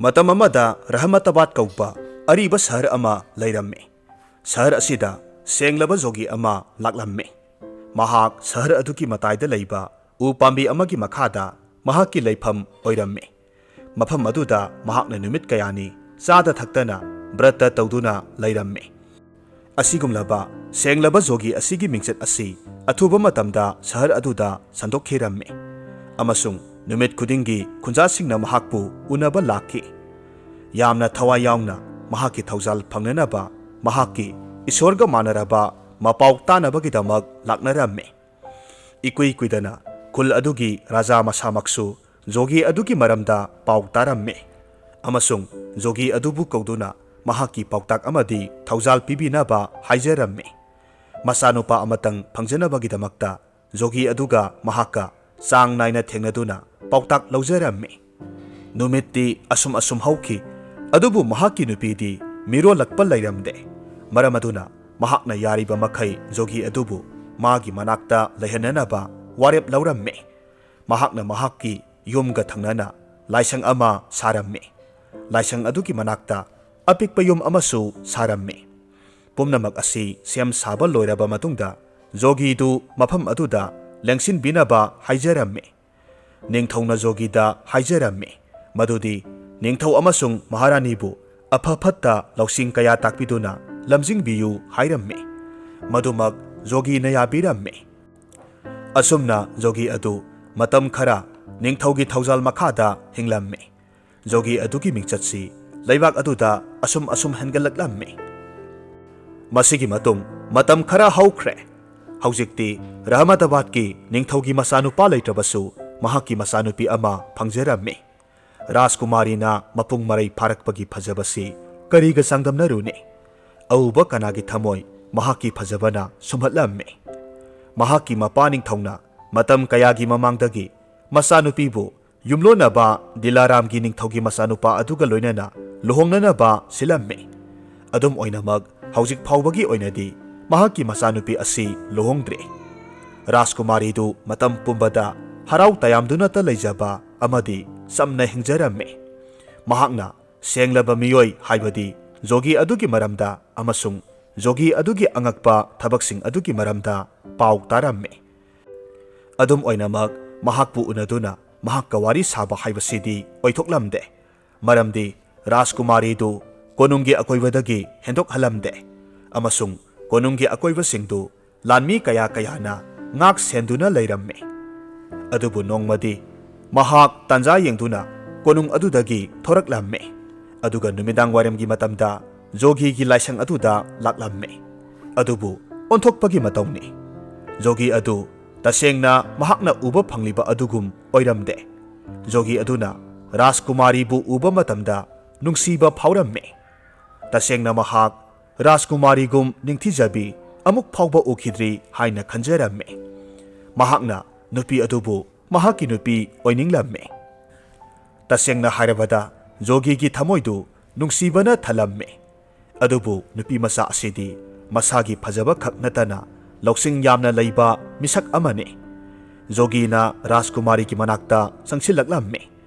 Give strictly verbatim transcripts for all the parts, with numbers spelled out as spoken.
ꯃꯇꯝ ꯑꯃꯗ ꯔꯍꯃꯇꯥꯕꯥꯗ ꯀꯧꯕ ꯑꯔꯤꯕ ꯁꯍꯔ ꯑꯃ ꯂꯩꯔꯝꯃꯤ꯫ ꯁꯍꯔ ꯑꯁꯤꯗ ꯁꯦꯡꯂꯕ ꯖꯣꯒꯤ ꯑꯃ ꯂꯥꯛꯂꯝꯃꯤ꯫ ꯃꯍꯥꯛ ꯁꯍꯔ ꯑꯗꯨꯒꯤ ꯃꯇꯥꯏꯗ ꯂꯩꯕ ꯎ ꯄꯥꯝꯕꯤ ꯑꯃꯒꯤ ꯃꯈꯥꯗ ꯃꯍꯥꯛꯀꯤ ꯂꯩꯐꯝ ꯑꯣꯏꯔꯝꯃꯤ꯫ ꯃꯐꯝ ꯑꯗꯨꯗ ꯃꯍꯥꯛꯅ ꯅꯨꯃꯤꯠ ꯀꯌꯥꯅꯤ ꯆꯥꯗ ꯊꯛꯇꯅ ꯕ꯭ꯔꯠꯇ ꯇꯧꯗꯨꯅ ꯂꯩꯔꯝꯃꯤ꯫ ꯑꯁꯤꯒꯨꯝꯂꯕ ꯁꯦꯡꯂꯕ ꯖꯣꯒꯤ ꯑꯁꯤꯒꯤ ꯃꯤꯡꯆꯠ ꯑꯁꯤ ꯑꯊꯨꯕ ꯃꯇꯝꯗ ꯁꯍꯔ ꯑꯗꯨꯗ ꯁꯟꯗꯣꯛꯈꯤꯔꯝꯃꯤ, ꯑꯃꯁꯨꯡ ꯅꯨꯃꯤꯠ ꯈꯨꯗꯤꯡꯒꯤ ꯈꯨꯟꯖꯥꯁꯤꯡꯅ ꯃꯍꯥꯛꯄꯨ ꯎꯅꯕ ꯂꯥꯛꯈꯤ꯫ ꯌꯥꯝꯅ ꯊꯋꯥꯏ ꯌꯥꯎꯅ ꯃꯍꯥꯛꯀꯤ ꯊꯧꯖꯥꯜ ꯐꯪꯅꯅꯕ ꯃꯍꯥꯛꯀꯤ ꯏꯁꯣꯔꯒ ꯃꯥꯟꯅꯔꯕ ꯃꯄꯥꯎ ꯇꯥꯅꯕꯒꯤꯗꯃꯛ ꯂꯥꯛꯅꯔꯝꯃꯤ꯫ ꯏꯀꯨꯏ ꯀꯨꯏꯗꯅ ꯈꯨꯜ ꯑꯗꯨꯒꯤ ꯔꯥꯖꯥ ꯃꯁꯥꯃꯛꯁꯨ ꯖꯣꯒꯤ ꯑꯗꯨꯒꯤ ꯃꯔꯝꯗ ꯄꯥꯎ ꯇꯥꯔꯝꯃꯤ, ꯑꯃꯁꯨꯡ ꯖꯣꯒꯤ ꯑꯗꯨꯕꯨ ꯀꯧꯗꯨꯅ ꯃꯍꯥꯛꯀꯤ ꯄꯥꯎꯇꯥꯛ ꯑꯃꯗꯤ ꯊꯧꯖꯥꯜ ꯄꯤꯕꯤꯅꯕ ꯍꯥꯏꯖꯔꯝꯃꯤ꯫ ꯃꯆꯥꯅꯨꯄꯥ ꯑꯃꯇꯪ ꯐꯪꯖꯅꯕꯒꯤꯗꯃꯛꯇ ꯖꯣꯒꯤ ꯑꯗꯨꯒ ꯃꯍꯥꯛꯀ ꯆꯥꯡ ꯅꯥꯏꯅ ꯊꯦꯡꯅꯗꯨꯅ ꯄꯥꯎꯇꯥꯛ ꯂꯧꯖꯔꯝꯃꯤ꯫ ꯅꯨꯃꯤꯠꯇꯤ ꯑꯁꯨꯝ ꯑꯁꯨꯝ ꯍꯧꯈꯤ, ꯑꯗꯨꯕꯨ ꯃꯍꯥꯛꯀꯤ ꯅꯨꯄꯤꯗꯤ ꯃꯤꯔꯣꯜꯂꯛꯄ ꯂꯩꯔꯝꯗꯦ꯫ ꯃꯔꯝ ꯑꯗꯨꯅ ꯃꯍꯥꯛꯅ ꯌꯥꯔꯤꯕ ꯃꯈꯩ ꯖꯣꯒꯤ ꯑꯗꯨꯕꯨ ꯃꯥꯒꯤ ꯃꯅꯥꯛꯇ ꯂꯩꯍꯟꯅꯅꯕ ꯋꯥꯔꯦꯞ ꯂꯧꯔꯝꯃꯤ꯫ ꯃꯍꯥꯛꯅ ꯃꯍꯥꯛꯀꯤ ꯌꯨꯝꯒ ꯊꯪꯅꯅ ꯂꯥꯏꯁꯪ ꯑꯃ ꯁꯥꯔꯝꯃꯤ꯫ ꯂꯥꯏꯁꯪ ꯑꯗꯨꯒꯤ ꯃꯅꯥꯛꯇ ꯑꯄꯤꯛꯄ ꯌꯨꯝ ꯑꯃꯁꯨ ꯁꯥꯔꯝꯃꯤ꯫ ꯄꯨꯝꯅꯃꯛ ꯑꯁꯤ ꯁꯦꯝ ꯁꯥꯕ ꯂꯣꯏꯔꯕ ꯃꯇꯨꯡꯗ ꯖꯣꯒꯤꯗꯨ ꯃꯐꯝ ꯑꯗꯨꯗ ꯂꯦꯡꯁꯤꯟꯕꯤꯅꯕ ꯍꯥꯏꯖꯔꯝꯃꯤ꯫ ꯅꯤꯡꯊꯧꯅ ꯖꯣꯒꯤꯗ ꯍꯥꯏꯖꯔꯝꯃꯤ ꯃꯗꯨꯗꯤ ꯅꯤꯡꯊꯧ ꯑꯃꯁꯨꯡ ꯃꯍꯥꯔꯥꯅꯤꯕꯨ ꯑꯐ ꯐꯠꯇ ꯂꯧꯁꯤꯡ ꯀꯌꯥ ꯇꯥꯛꯄꯤꯗꯨꯅ ꯂꯝꯖꯤꯡꯕꯤꯌꯨ ꯍꯥꯏꯔꯝꯃꯤ꯫ ꯃꯗꯨꯃꯛ ꯖꯣꯒꯤꯅ ꯌꯥꯕꯤꯔꯝꯃꯤ꯫ ꯑꯁꯨꯝꯅ ꯖꯣꯒꯤ ꯑꯗꯨ ꯃꯇꯝ ꯈꯔ ꯅꯤꯡꯊꯧꯒꯤ ꯊꯧꯖꯥꯜ ꯃꯈꯥꯗ ꯍꯤꯡꯂꯝꯃꯤ꯫ ꯖꯣꯒꯤ ꯑꯗꯨꯒꯤ ꯃꯤꯡꯆꯠꯁꯤ ꯂꯩꯕꯥꯛ ꯑꯗꯨꯗ ꯑꯁꯨꯝ ꯑꯁꯨꯝ ꯍꯦꯟꯒꯠꯂꯛꯂꯝꯃꯤ꯫ ꯃꯁꯤꯒꯤ ꯃꯇꯨꯡ ꯃꯇꯝ ꯈꯔ ꯍꯧꯈ꯭ꯔꯦ꯫ ꯍꯧꯖꯤꯛꯇꯤ ꯔꯍꯃꯇꯥꯕꯥꯗꯀꯤ ꯅꯤꯡꯊꯧꯒꯤ ꯃꯆꯥꯅꯨꯄꯥ ꯂꯩꯇ꯭ꯔꯕꯁꯨ ꯃꯍꯥꯛꯀꯤ ꯃꯆꯥꯅꯨꯄꯤ ꯑꯃ ꯐꯪꯖꯔꯝꯃꯤ꯫ ꯔꯥꯖꯀꯨꯃꯥꯔꯤꯅ ꯃꯄꯨꯡ ꯃꯔꯩ ꯐꯥꯔꯛꯄꯒꯤ ꯐꯖꯕꯁꯤ ꯀꯔꯤꯒ ꯆꯥꯡꯗꯝꯅꯔꯨꯅꯤ? ꯑꯎꯕ ꯀꯅꯥꯒꯤ ꯊꯃꯣꯏ ꯃꯍꯥꯛꯀꯤ ꯐꯖꯕꯅ ꯁꯨꯝꯍꯠꯂꯝꯃꯤ꯫ ꯃꯍꯥꯛꯀꯤ ꯃꯄꯥ ꯅꯤꯡꯊꯧꯅ ꯃꯇꯝ ꯀꯌꯥꯒꯤ ꯃꯃꯥꯡꯗꯒꯤ ꯃꯆꯥꯅꯨꯄꯤꯕꯨ ꯌꯨꯝꯂꯣꯟꯅꯕ ꯗꯤꯂꯥꯔꯥꯝꯒꯤ ꯅꯤꯡꯊꯧꯒꯤ ꯃꯆꯥꯅꯨꯄꯥ ꯑꯗꯨꯒ ꯂꯣꯏꯅꯅ ꯂꯨꯍꯣꯡꯅꯅꯕ ꯁꯤꯜꯂꯝꯃꯤ꯫ ꯑꯗꯨꯝ ꯑꯣꯏꯅꯃꯛ, ꯍꯧꯖꯤꯛ ꯐꯥꯎꯕꯒꯤ ꯑꯣꯏꯅꯗꯤ ꯃꯍꯥꯛꯀꯤ ꯃꯆꯥꯅꯨꯄꯤ ꯑꯁꯤ ꯂꯨꯍꯣꯡꯗ꯭ꯔꯤ꯫ ꯔꯥꯖꯀꯨꯃꯥꯔꯤꯗꯨ ꯃꯇꯝ ꯄꯨꯝꯕꯗ ꯍꯔꯥꯎ ꯇꯌꯥꯝꯗꯨꯅꯇ ꯂꯩꯖꯕ ꯑꯃꯗꯤ ꯆꯝꯅ ꯍꯤꯡꯖꯔꯝꯃꯤ꯫ ꯃꯍꯥꯛꯅ ꯁꯦꯡꯂꯕ ꯃꯤꯑꯣꯏ, ꯍꯥꯏꯕꯗꯤ ꯖꯣꯒꯤ ꯑꯗꯨꯒꯤ ꯃꯔꯝꯗ ꯑꯃꯁꯨꯡ ꯖꯣꯒꯤ ꯑꯗꯨꯒꯤ ꯑꯉꯛꯄ ꯊꯕꯛꯁꯤꯡ ꯑꯗꯨꯒꯤ ꯃꯔꯝꯗ ꯄꯥꯎ ꯇꯥꯔꯝꯃꯤ꯫ ꯑꯗꯨꯝ ꯑꯣꯏꯅꯃꯛ, ꯃꯍꯥꯛꯄꯨ ꯎꯅꯗꯨꯅ ꯃꯍꯥꯛꯀ ꯋꯥꯔꯤ ꯁꯥꯕ ꯍꯥꯏꯕꯁꯤꯗꯤ ꯑꯣꯏꯊꯣꯛꯂꯝꯗꯦ, ꯃꯔꯝꯗꯤ ꯔꯥꯖꯀꯨꯃꯥꯔꯤꯗꯨ ꯀꯣꯅꯨꯡꯒꯤ ꯑꯀꯣꯏꯕꯗꯒꯤ ꯍꯦꯟꯗꯣꯛꯍꯜꯂꯝꯗꯦ, ꯑꯃꯁꯨꯡ ꯀꯣꯅꯨꯡꯒꯤ ꯑꯀꯣꯏꯕꯁꯤꯡꯗꯨ ꯂꯥꯟꯃꯤ ꯀꯌꯥ ꯀꯌꯥꯅ ꯉꯥꯛ ꯁꯦꯟꯗꯨꯅ ꯂꯩꯔꯝꯃꯤ꯫ ꯑꯗꯨꯕꯨ ꯅꯣꯡꯃꯗꯤ ꯃꯍꯥꯛ ꯇꯥꯟꯖꯥ ꯌꯦꯡꯗꯨꯅ ꯀꯣꯅꯨꯡ ꯑꯗꯨꯗꯒꯤ ꯊꯣꯔꯛꯂꯝꯃꯤ, ꯑꯗꯨꯒ ꯅꯨꯃꯤꯗꯥꯡ ꯋꯥꯏꯔꯝꯒꯤ ꯃꯇꯝꯗ ꯖꯣꯒꯤꯒꯤ ꯂꯥꯏꯁꯪ ꯑꯗꯨꯗ ꯂꯥꯛꯂꯝꯃꯤ꯫ ꯑꯗꯨꯕꯨ ꯑꯣꯟꯊꯣꯛꯄꯒꯤ ꯃꯇꯧꯅꯤ꯫ ꯖꯣꯒꯤ ꯑꯗꯨ ꯇꯁꯦꯡꯅ ꯃꯍꯥꯛꯅ ꯎꯕ ꯐꯪꯂꯤꯕ ꯑꯗꯨꯒꯨꯝ ꯑꯣꯏꯔꯝꯗꯦ꯫ ꯖꯣꯒꯤ ꯑꯗꯨꯅ ꯔꯥꯖꯀꯨꯃꯥꯔꯤꯕꯨ ꯎꯕ ꯃꯇꯝꯗ ꯅꯨꯡꯁꯤꯕ ꯐꯥꯎꯔꯝꯃꯤ꯫ ꯇꯁꯦꯡꯅ ꯃꯍꯥꯛ ꯔꯥꯖꯀꯨꯃꯥꯔꯤꯒꯨꯝ ꯅꯤꯡꯊꯤꯖꯕꯤ ꯑꯃꯨꯛ ꯐꯥꯎꯕ ꯎꯈꯤꯗ꯭ꯔꯤ ꯍꯥꯏꯅ ꯈꯟꯖꯔꯝꯃꯤ꯫ ꯃꯍꯥꯛꯅ ꯅꯨꯄꯤ ꯑꯗꯨꯕꯨ ꯃꯍꯥꯛꯀꯤ ꯅꯨꯄꯤ ꯑꯣꯏꯅꯤꯡꯂꯝꯃꯤ꯫ ꯇꯁꯦꯡꯅ ꯍꯥꯏꯔꯕꯗ, ꯖꯣꯒꯤꯒꯤ ꯊꯃꯣꯏꯗꯨ ꯅꯨꯡꯁꯤꯕꯅ ꯊꯜꯂꯝꯃꯤ꯫ ꯑꯗꯨꯕꯨ ꯅꯨꯄꯤ ꯃꯆꯥ ꯑꯁꯤꯗꯤ ꯃꯁꯥꯒꯤ ꯐꯖꯕ ꯈꯛ ꯅꯠꯇꯅ ꯂꯧꯁꯤꯡ ꯌꯥꯝꯅ ꯂꯩꯕ ꯃꯤꯁꯛ ꯑꯃꯅꯤ꯫ ꯖꯣꯒꯤꯅ ꯔꯥꯖꯀꯨꯃꯥꯔꯤꯒꯤ ꯃꯅꯥꯛꯇ ꯆꯪꯁꯤꯜꯂꯛꯂꯝꯃꯤ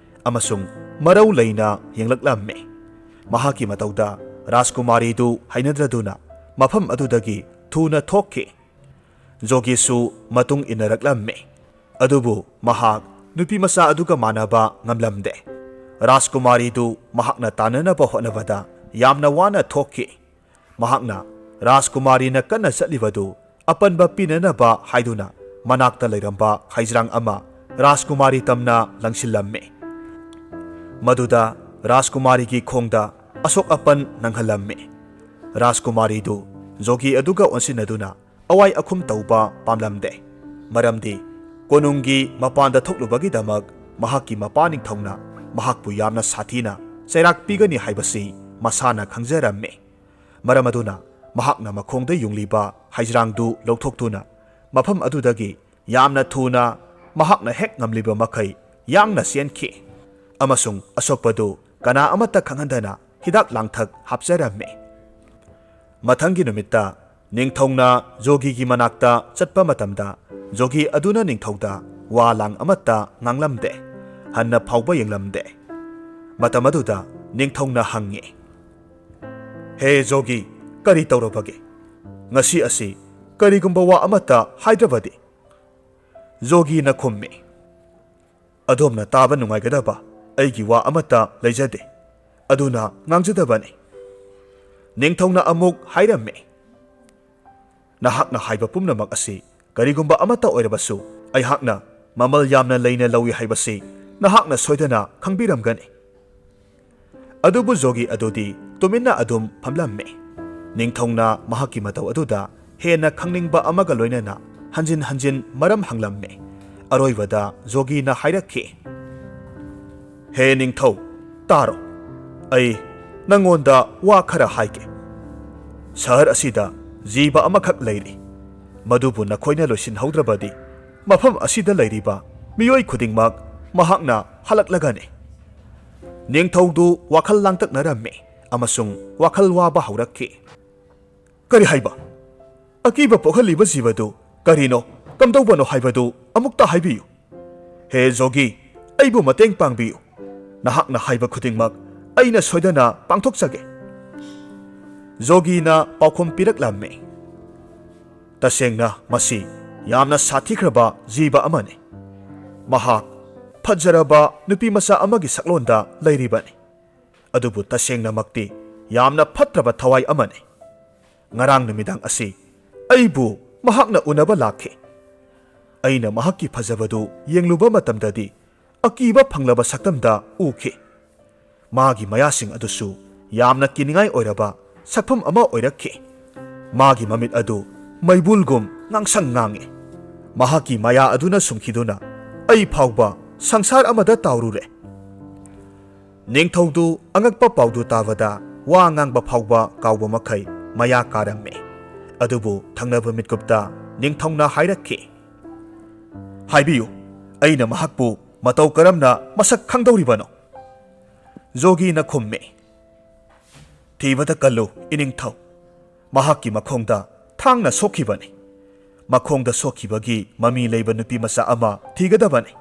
ꯑꯃꯁꯨꯡ ꯃꯔꯧ ꯂꯩꯅ ꯌꯦꯡꯂꯛꯂꯝꯃꯤ꯫ ꯃꯍꯥꯛꯀꯤ ꯃꯇꯧꯗ ꯔꯥꯖꯀꯨꯃꯥꯔꯤꯗꯨ ꯍꯩꯅꯗ꯭ꯔꯗꯨꯅ ꯃꯐꯝ ꯑꯗꯨꯗꯒꯤ ꯊꯨꯅ ꯊꯣꯛꯈꯤ꯫ ꯖꯣꯒꯤꯁꯨ ꯃꯇꯨꯡ ꯏꯟꯅꯔꯛꯂꯝꯃꯤ꯫ ꯑꯗꯨꯕꯨ ꯃꯍꯥꯛ ꯅꯨꯄꯤ ꯃꯆꯥ ꯑꯗꯨꯒ ꯃꯥꯟꯅꯕ ꯉꯝꯂꯝꯗꯦ꯫ ꯔꯥꯖꯀꯨꯃꯥꯔꯤꯗꯨ ꯃꯍꯥꯛꯅ ꯇꯥꯟꯅꯅꯕ ꯍꯣꯠꯅꯕꯗ ꯌꯥꯝꯅ ꯋꯥꯅ ꯊꯣꯛꯈꯤ꯫ ꯃꯍꯥꯛꯅ ꯔꯥꯖꯀꯨꯃꯥꯔꯤꯅ ꯀꯟꯅ ꯆꯠꯂꯤꯕꯗꯨ ꯑꯄꯟꯕ ꯄꯤꯅꯅꯕ ꯍꯥꯏꯗꯨꯅ ꯃꯅꯥꯛꯇ ꯂꯩꯔꯝꯕ ꯍꯩꯖ꯭ꯔꯥꯡ ꯑꯃ ꯔꯥꯖꯀꯨꯃꯥꯔꯤ ꯇꯝꯅ ꯂꯪꯁꯤꯜꯂꯝꯃꯤ꯫ ꯃꯗꯨꯗ ꯔꯥꯖꯀꯨꯃꯥꯔꯤꯒꯤ ꯈꯣꯡꯗ ꯑꯁꯣꯛ ꯑꯄꯟ ꯅꯪꯍꯜꯂꯝꯃꯤ꯫ ꯔꯥꯖꯀꯨꯃꯥꯔꯤꯗꯨ ꯖꯣꯒꯤ ꯑꯗꯨꯒ ꯑꯣꯟꯁꯤꯟꯅꯗꯨꯅ ꯑꯋꯥꯏ ꯑꯈꯨꯝ ꯇꯧꯕ ꯄꯥꯝꯂꯝꯗꯦ, ꯃꯔꯝꯗꯤ ꯀꯣꯅꯨꯡꯒꯤ ꯃꯄꯥꯟꯗ ꯊꯣꯛꯂꯨꯕꯒꯤꯗꯃꯛ ꯃꯍꯥꯛꯀꯤ ꯃꯄꯥ ꯅꯤꯡꯊꯧꯅ ꯃꯍꯥꯛꯄꯨ ꯌꯥꯝꯅ ꯁꯥꯊꯤꯅ ꯆꯩꯔꯥꯛ ꯄꯤꯒꯅꯤ ꯍꯥꯏꯕꯁꯤ ꯃꯁꯥꯅ ꯈꯪꯖꯔꯝꯃꯤ꯫ ꯃꯔꯝ ꯑꯗꯨꯅ ꯃꯍꯥꯛꯅ ꯃꯈꯣꯡꯗ ꯌꯨꯡꯂꯤꯕ ꯍꯩꯖ꯭ꯔꯥꯡꯗꯨ ꯂꯧꯊꯣꯛꯇꯨꯅ ꯃꯐꯝ ꯑꯗꯨꯗꯒꯤ ꯌꯥꯝꯅ ꯊꯨꯅ ꯃꯍꯥꯛꯅ ꯍꯦꯛ ꯉꯝꯂꯤꯕ ꯃꯈꯩ ꯌꯥꯡꯅ ꯆꯦꯟꯈꯤ, ꯑꯃꯁꯨꯡ ꯑꯁꯣꯛꯄꯗꯨ ꯀꯅꯥ ꯑꯃꯠꯇ ꯈꯪꯍꯟꯗꯅ ꯍꯤꯗꯥꯛ ꯂꯥꯡꯊꯛ ꯍꯥꯞꯆꯔꯝꯃꯤ꯫ ꯃꯊꯪꯒꯤ ꯅꯨꯃꯤꯠꯇ ꯅꯤꯡꯊꯧꯅ ꯖꯣꯒꯤꯒꯤ ꯃꯅꯥꯛꯇ ꯆꯠꯄ ꯃꯇꯝꯗ, ꯖꯣꯒꯤ ꯑꯗꯨꯅ ꯅꯤꯡꯊꯧꯗ ꯋꯥ ꯂꯥꯡ ꯑꯃꯠꯇ ꯉꯥꯡꯂꯝꯗꯦ, ꯍꯟꯅ ꯐꯥꯎꯕ ꯌꯦꯡꯂꯝꯗꯦ꯫ ꯃꯇꯝ ꯑꯗꯨꯗ ꯅꯤꯡꯊꯧꯅ ꯍꯪꯉꯤ, "ꯍꯦ ꯖꯣꯒꯤ, ꯀꯔꯤ ꯇꯧꯔꯕꯒꯦ? ꯉꯁꯤ ꯑꯁꯤ ꯀꯔꯤꯒꯨꯝꯕ ꯋꯥ ꯑꯃꯠꯇ ꯍꯥꯏꯗ꯭ꯔꯕꯗꯤ?" ꯖꯣꯒꯤꯅ ꯈꯨꯝꯃꯤ, "ꯑꯗꯣꯝꯅ ꯇꯥꯕ ꯅꯨꯡꯉꯥꯏꯒꯗꯕ ꯑꯩꯒꯤ ꯋꯥ ꯑꯃꯠꯇ ꯂꯩꯖꯗꯦ, ꯑꯗꯨꯅ ꯉꯥꯡꯖꯗꯕꯅꯤ꯫" ꯅꯤꯡꯊꯧꯅ ꯑꯃꯨꯛ ꯍꯥꯏꯔꯝꯃꯤ, "ꯅꯍꯥꯛꯅ ꯍꯥꯏꯕ ꯄꯨꯝꯅꯃꯛ ꯑꯁꯤ ꯀꯔꯤꯒꯨꯝꯕ ꯑꯃꯠꯇ ꯑꯣꯏꯔꯕꯁꯨ ꯑꯩꯍꯥꯛꯅ ꯃꯃꯜ ꯌꯥꯝꯅ ꯂꯩꯅ ꯂꯧꯏ ꯍꯥꯏꯕꯁꯤ ꯅꯍꯥꯛꯅ ꯁꯣꯏꯗꯅ ꯈꯪꯕꯤꯔꯝꯒꯅꯤ꯫" ꯑꯗꯨꯕꯨ ꯖꯣꯒꯤ ꯑꯗꯨꯗꯤ ꯇꯨꯃꯤꯟꯅ ꯑꯗꯨꯝ ꯐꯝꯂꯝꯃꯤ꯫ ꯅꯤꯡꯊꯧꯅ ꯃꯍꯥꯛꯀꯤ ꯃꯇꯧ ꯑꯗꯨꯗ ꯍꯦꯟꯅ ꯈꯪꯅꯤꯡꯕ ꯑꯃꯒ ꯂꯣꯏꯅꯅ ꯍꯟꯖꯤꯟ ꯍꯟꯖꯤꯟ ꯃꯔꯝ ꯍꯪꯂꯝꯃꯤ꯫ ꯑꯔꯣꯏꯕꯗ ꯖꯣꯒꯤꯅ ꯍꯥꯏꯔꯛꯈꯤ, "ꯍꯦ ꯅꯤꯡꯊꯧ, ꯇꯥꯔꯣ꯫ ꯑꯩ ꯅꯪꯉꯣꯟꯗ ꯋꯥ ꯈꯔ ꯍꯥꯏꯒꯦ꯫ ꯁꯍꯔ ꯑꯁꯤꯗ ꯖꯤꯕ ꯑꯃꯈꯛ ꯂꯩꯔꯤ꯫ ꯃꯗꯨꯕꯨ ꯅꯈꯣꯏꯅ ꯂꯣꯏꯁꯤꯟꯍꯧꯗ꯭ꯔꯕꯗꯤ ꯃꯐꯝ ꯑꯁꯤꯗ ꯂꯩꯔꯤꯕ ꯃꯤꯑꯣꯏ ꯈꯨꯗꯤꯡꯃꯛ ꯃꯍꯥꯛꯅ ꯍꯜꯂꯛꯂꯒꯅꯤ꯫" ꯅꯤꯡꯊꯧꯗꯨ ꯋꯥꯈꯜ ꯂꯥꯡꯇꯛꯅꯔꯝꯃꯤ ꯑꯃꯁꯨꯡ ꯋꯥꯈꯜ ꯋꯥꯕ ꯍꯧꯔꯛꯈꯤ꯫ "ꯀꯔꯤ ꯍꯥꯏꯕ? ꯑꯀꯤꯕ ꯄꯣꯛꯍꯜꯂꯤꯕ ꯖꯤꯕꯗꯨ ꯀꯔꯤꯅꯣ, ꯀꯝꯗꯧꯕꯅꯣ ꯍꯥꯏꯕꯗꯨ ꯑꯃꯨꯛꯇ ꯍꯥꯏꯕꯤꯌꯨ꯫ ꯍꯦ ꯖꯣꯒꯤ, ꯑꯩꯕꯨ ꯃꯇꯦꯡ ꯄꯥꯡꯕꯤꯌꯨ꯫ ꯅꯍꯥꯛꯅ ꯍꯥꯏꯕ ꯈꯨꯗꯤꯡꯃꯛ ꯑꯩꯅ ꯁꯣꯏꯗꯅ ꯄꯥꯡꯊꯣꯛꯆꯒꯦ꯫" ꯖꯣꯒꯤꯅ ꯄꯥꯎꯈꯨꯝ ꯄꯤꯔꯛꯂꯝꯃꯤ, "ꯇꯁꯦꯡꯅ ꯃꯁꯤ ꯌꯥꯝꯅ ꯁꯥꯊꯤꯈ꯭ꯔꯕ ꯖꯤꯕ ꯑꯃꯅꯤ꯫ ꯃꯍꯥꯛ ꯐꯖꯔꯕ ꯅꯨꯄꯤ ꯃꯆꯥ ꯑꯃꯒꯤ ꯁꯛꯂꯣꯟꯗ ꯂꯩꯔꯤꯕꯅꯤ꯫ ꯑꯗꯨꯕꯨ ꯇꯁꯦꯡꯅꯃꯛꯇꯤ ꯌꯥꯝꯅ ꯐꯠꯇ꯭ꯔꯕ ꯊꯋꯥꯏ ꯑꯃꯅꯤ꯫ ꯉꯔꯥꯡ ꯅꯨꯃꯤꯗꯥꯡ ꯑꯁꯤ ꯑꯩꯕꯨ ꯃꯍꯥꯛꯅ ꯎꯅꯕ ꯂꯥꯛꯈꯤ꯫ ꯑꯩꯅ ꯃꯍꯥꯛꯀꯤ ꯐꯖꯕꯗꯨ ꯌꯦꯡꯂꯨꯕ ꯃꯇꯝꯗꯗꯤ ꯑꯀꯤꯕ ꯐꯪꯂꯕ ꯁꯛꯇꯝꯗ ꯎꯈꯤ꯫ ꯃꯥꯒꯤ ꯃꯌꯥꯁꯤꯡ ꯑꯗꯨꯁꯨ ꯌꯥꯝꯅ ꯀꯤꯅꯤꯡꯉꯥꯏ ꯑꯣꯏꯔꯕ ꯁꯛꯐꯝ ꯑꯃ ꯑꯣꯏꯔꯛꯈꯤ꯫ ꯃꯥꯒꯤ ꯃꯃꯤꯠ ꯑꯗꯨ ꯃꯩꯕꯨꯜꯒꯨꯝ ꯉꯥꯡꯁꯪ ꯉꯥꯡꯏ꯫ ꯃꯍꯥꯛꯀꯤ ꯃꯌꯥ ꯑꯗꯨꯅ ꯁꯨꯝꯈꯤꯗꯨꯅ ꯑꯩ ꯐꯥꯎꯕ ꯁꯪꯁꯥꯔ ꯑꯃꯗ ꯇꯥꯎꯔꯨꯔꯦ꯫" ꯅꯤꯡꯊꯧꯗꯨ ꯑꯉꯛꯄ ꯄꯥꯎꯗꯨ ꯇꯥꯕꯗ ꯋꯥ ꯉꯥꯡꯕ ꯐꯥꯎꯕ ꯀꯥꯎꯕ ꯃꯈꯩ ꯃꯌꯥ ꯀꯥꯔꯝꯃꯤ꯫ ꯑꯗꯨꯕꯨ ꯊꯪꯅꯕ ꯃꯤꯠꯀꯨꯞꯇ ꯅꯤꯡꯊꯧꯅ ꯍꯥꯏꯔꯛꯈꯤ, "ꯍꯥꯏꯕꯤꯌꯨ, ꯑꯩꯅ ꯃꯍꯥꯛꯄꯨ ꯃꯇꯧ ꯀꯔꯝꯅ ꯃꯁꯛ ꯈꯪꯗꯧꯔꯤꯕꯅꯣ?" ꯖꯣꯒꯤꯅ ꯈꯨꯝꯃꯤ, "ꯊꯤꯕꯗ ꯀꯜꯂꯨ, ꯏꯅꯤꯡꯊꯧ꯫ ꯃꯍꯥꯛꯀꯤ ꯃꯈꯣꯡꯗ ꯊꯥꯡꯅ ꯁꯣꯛꯈꯤꯕꯅꯤ꯫ ꯃꯈꯣꯡꯗ ꯁꯣꯛꯈꯤꯕꯒꯤ ꯃꯃꯤ ꯂꯩꯕ ꯅꯨꯄꯤ ꯃꯆꯥ ꯑꯃ ꯊꯤꯒꯗꯕꯅꯤ꯫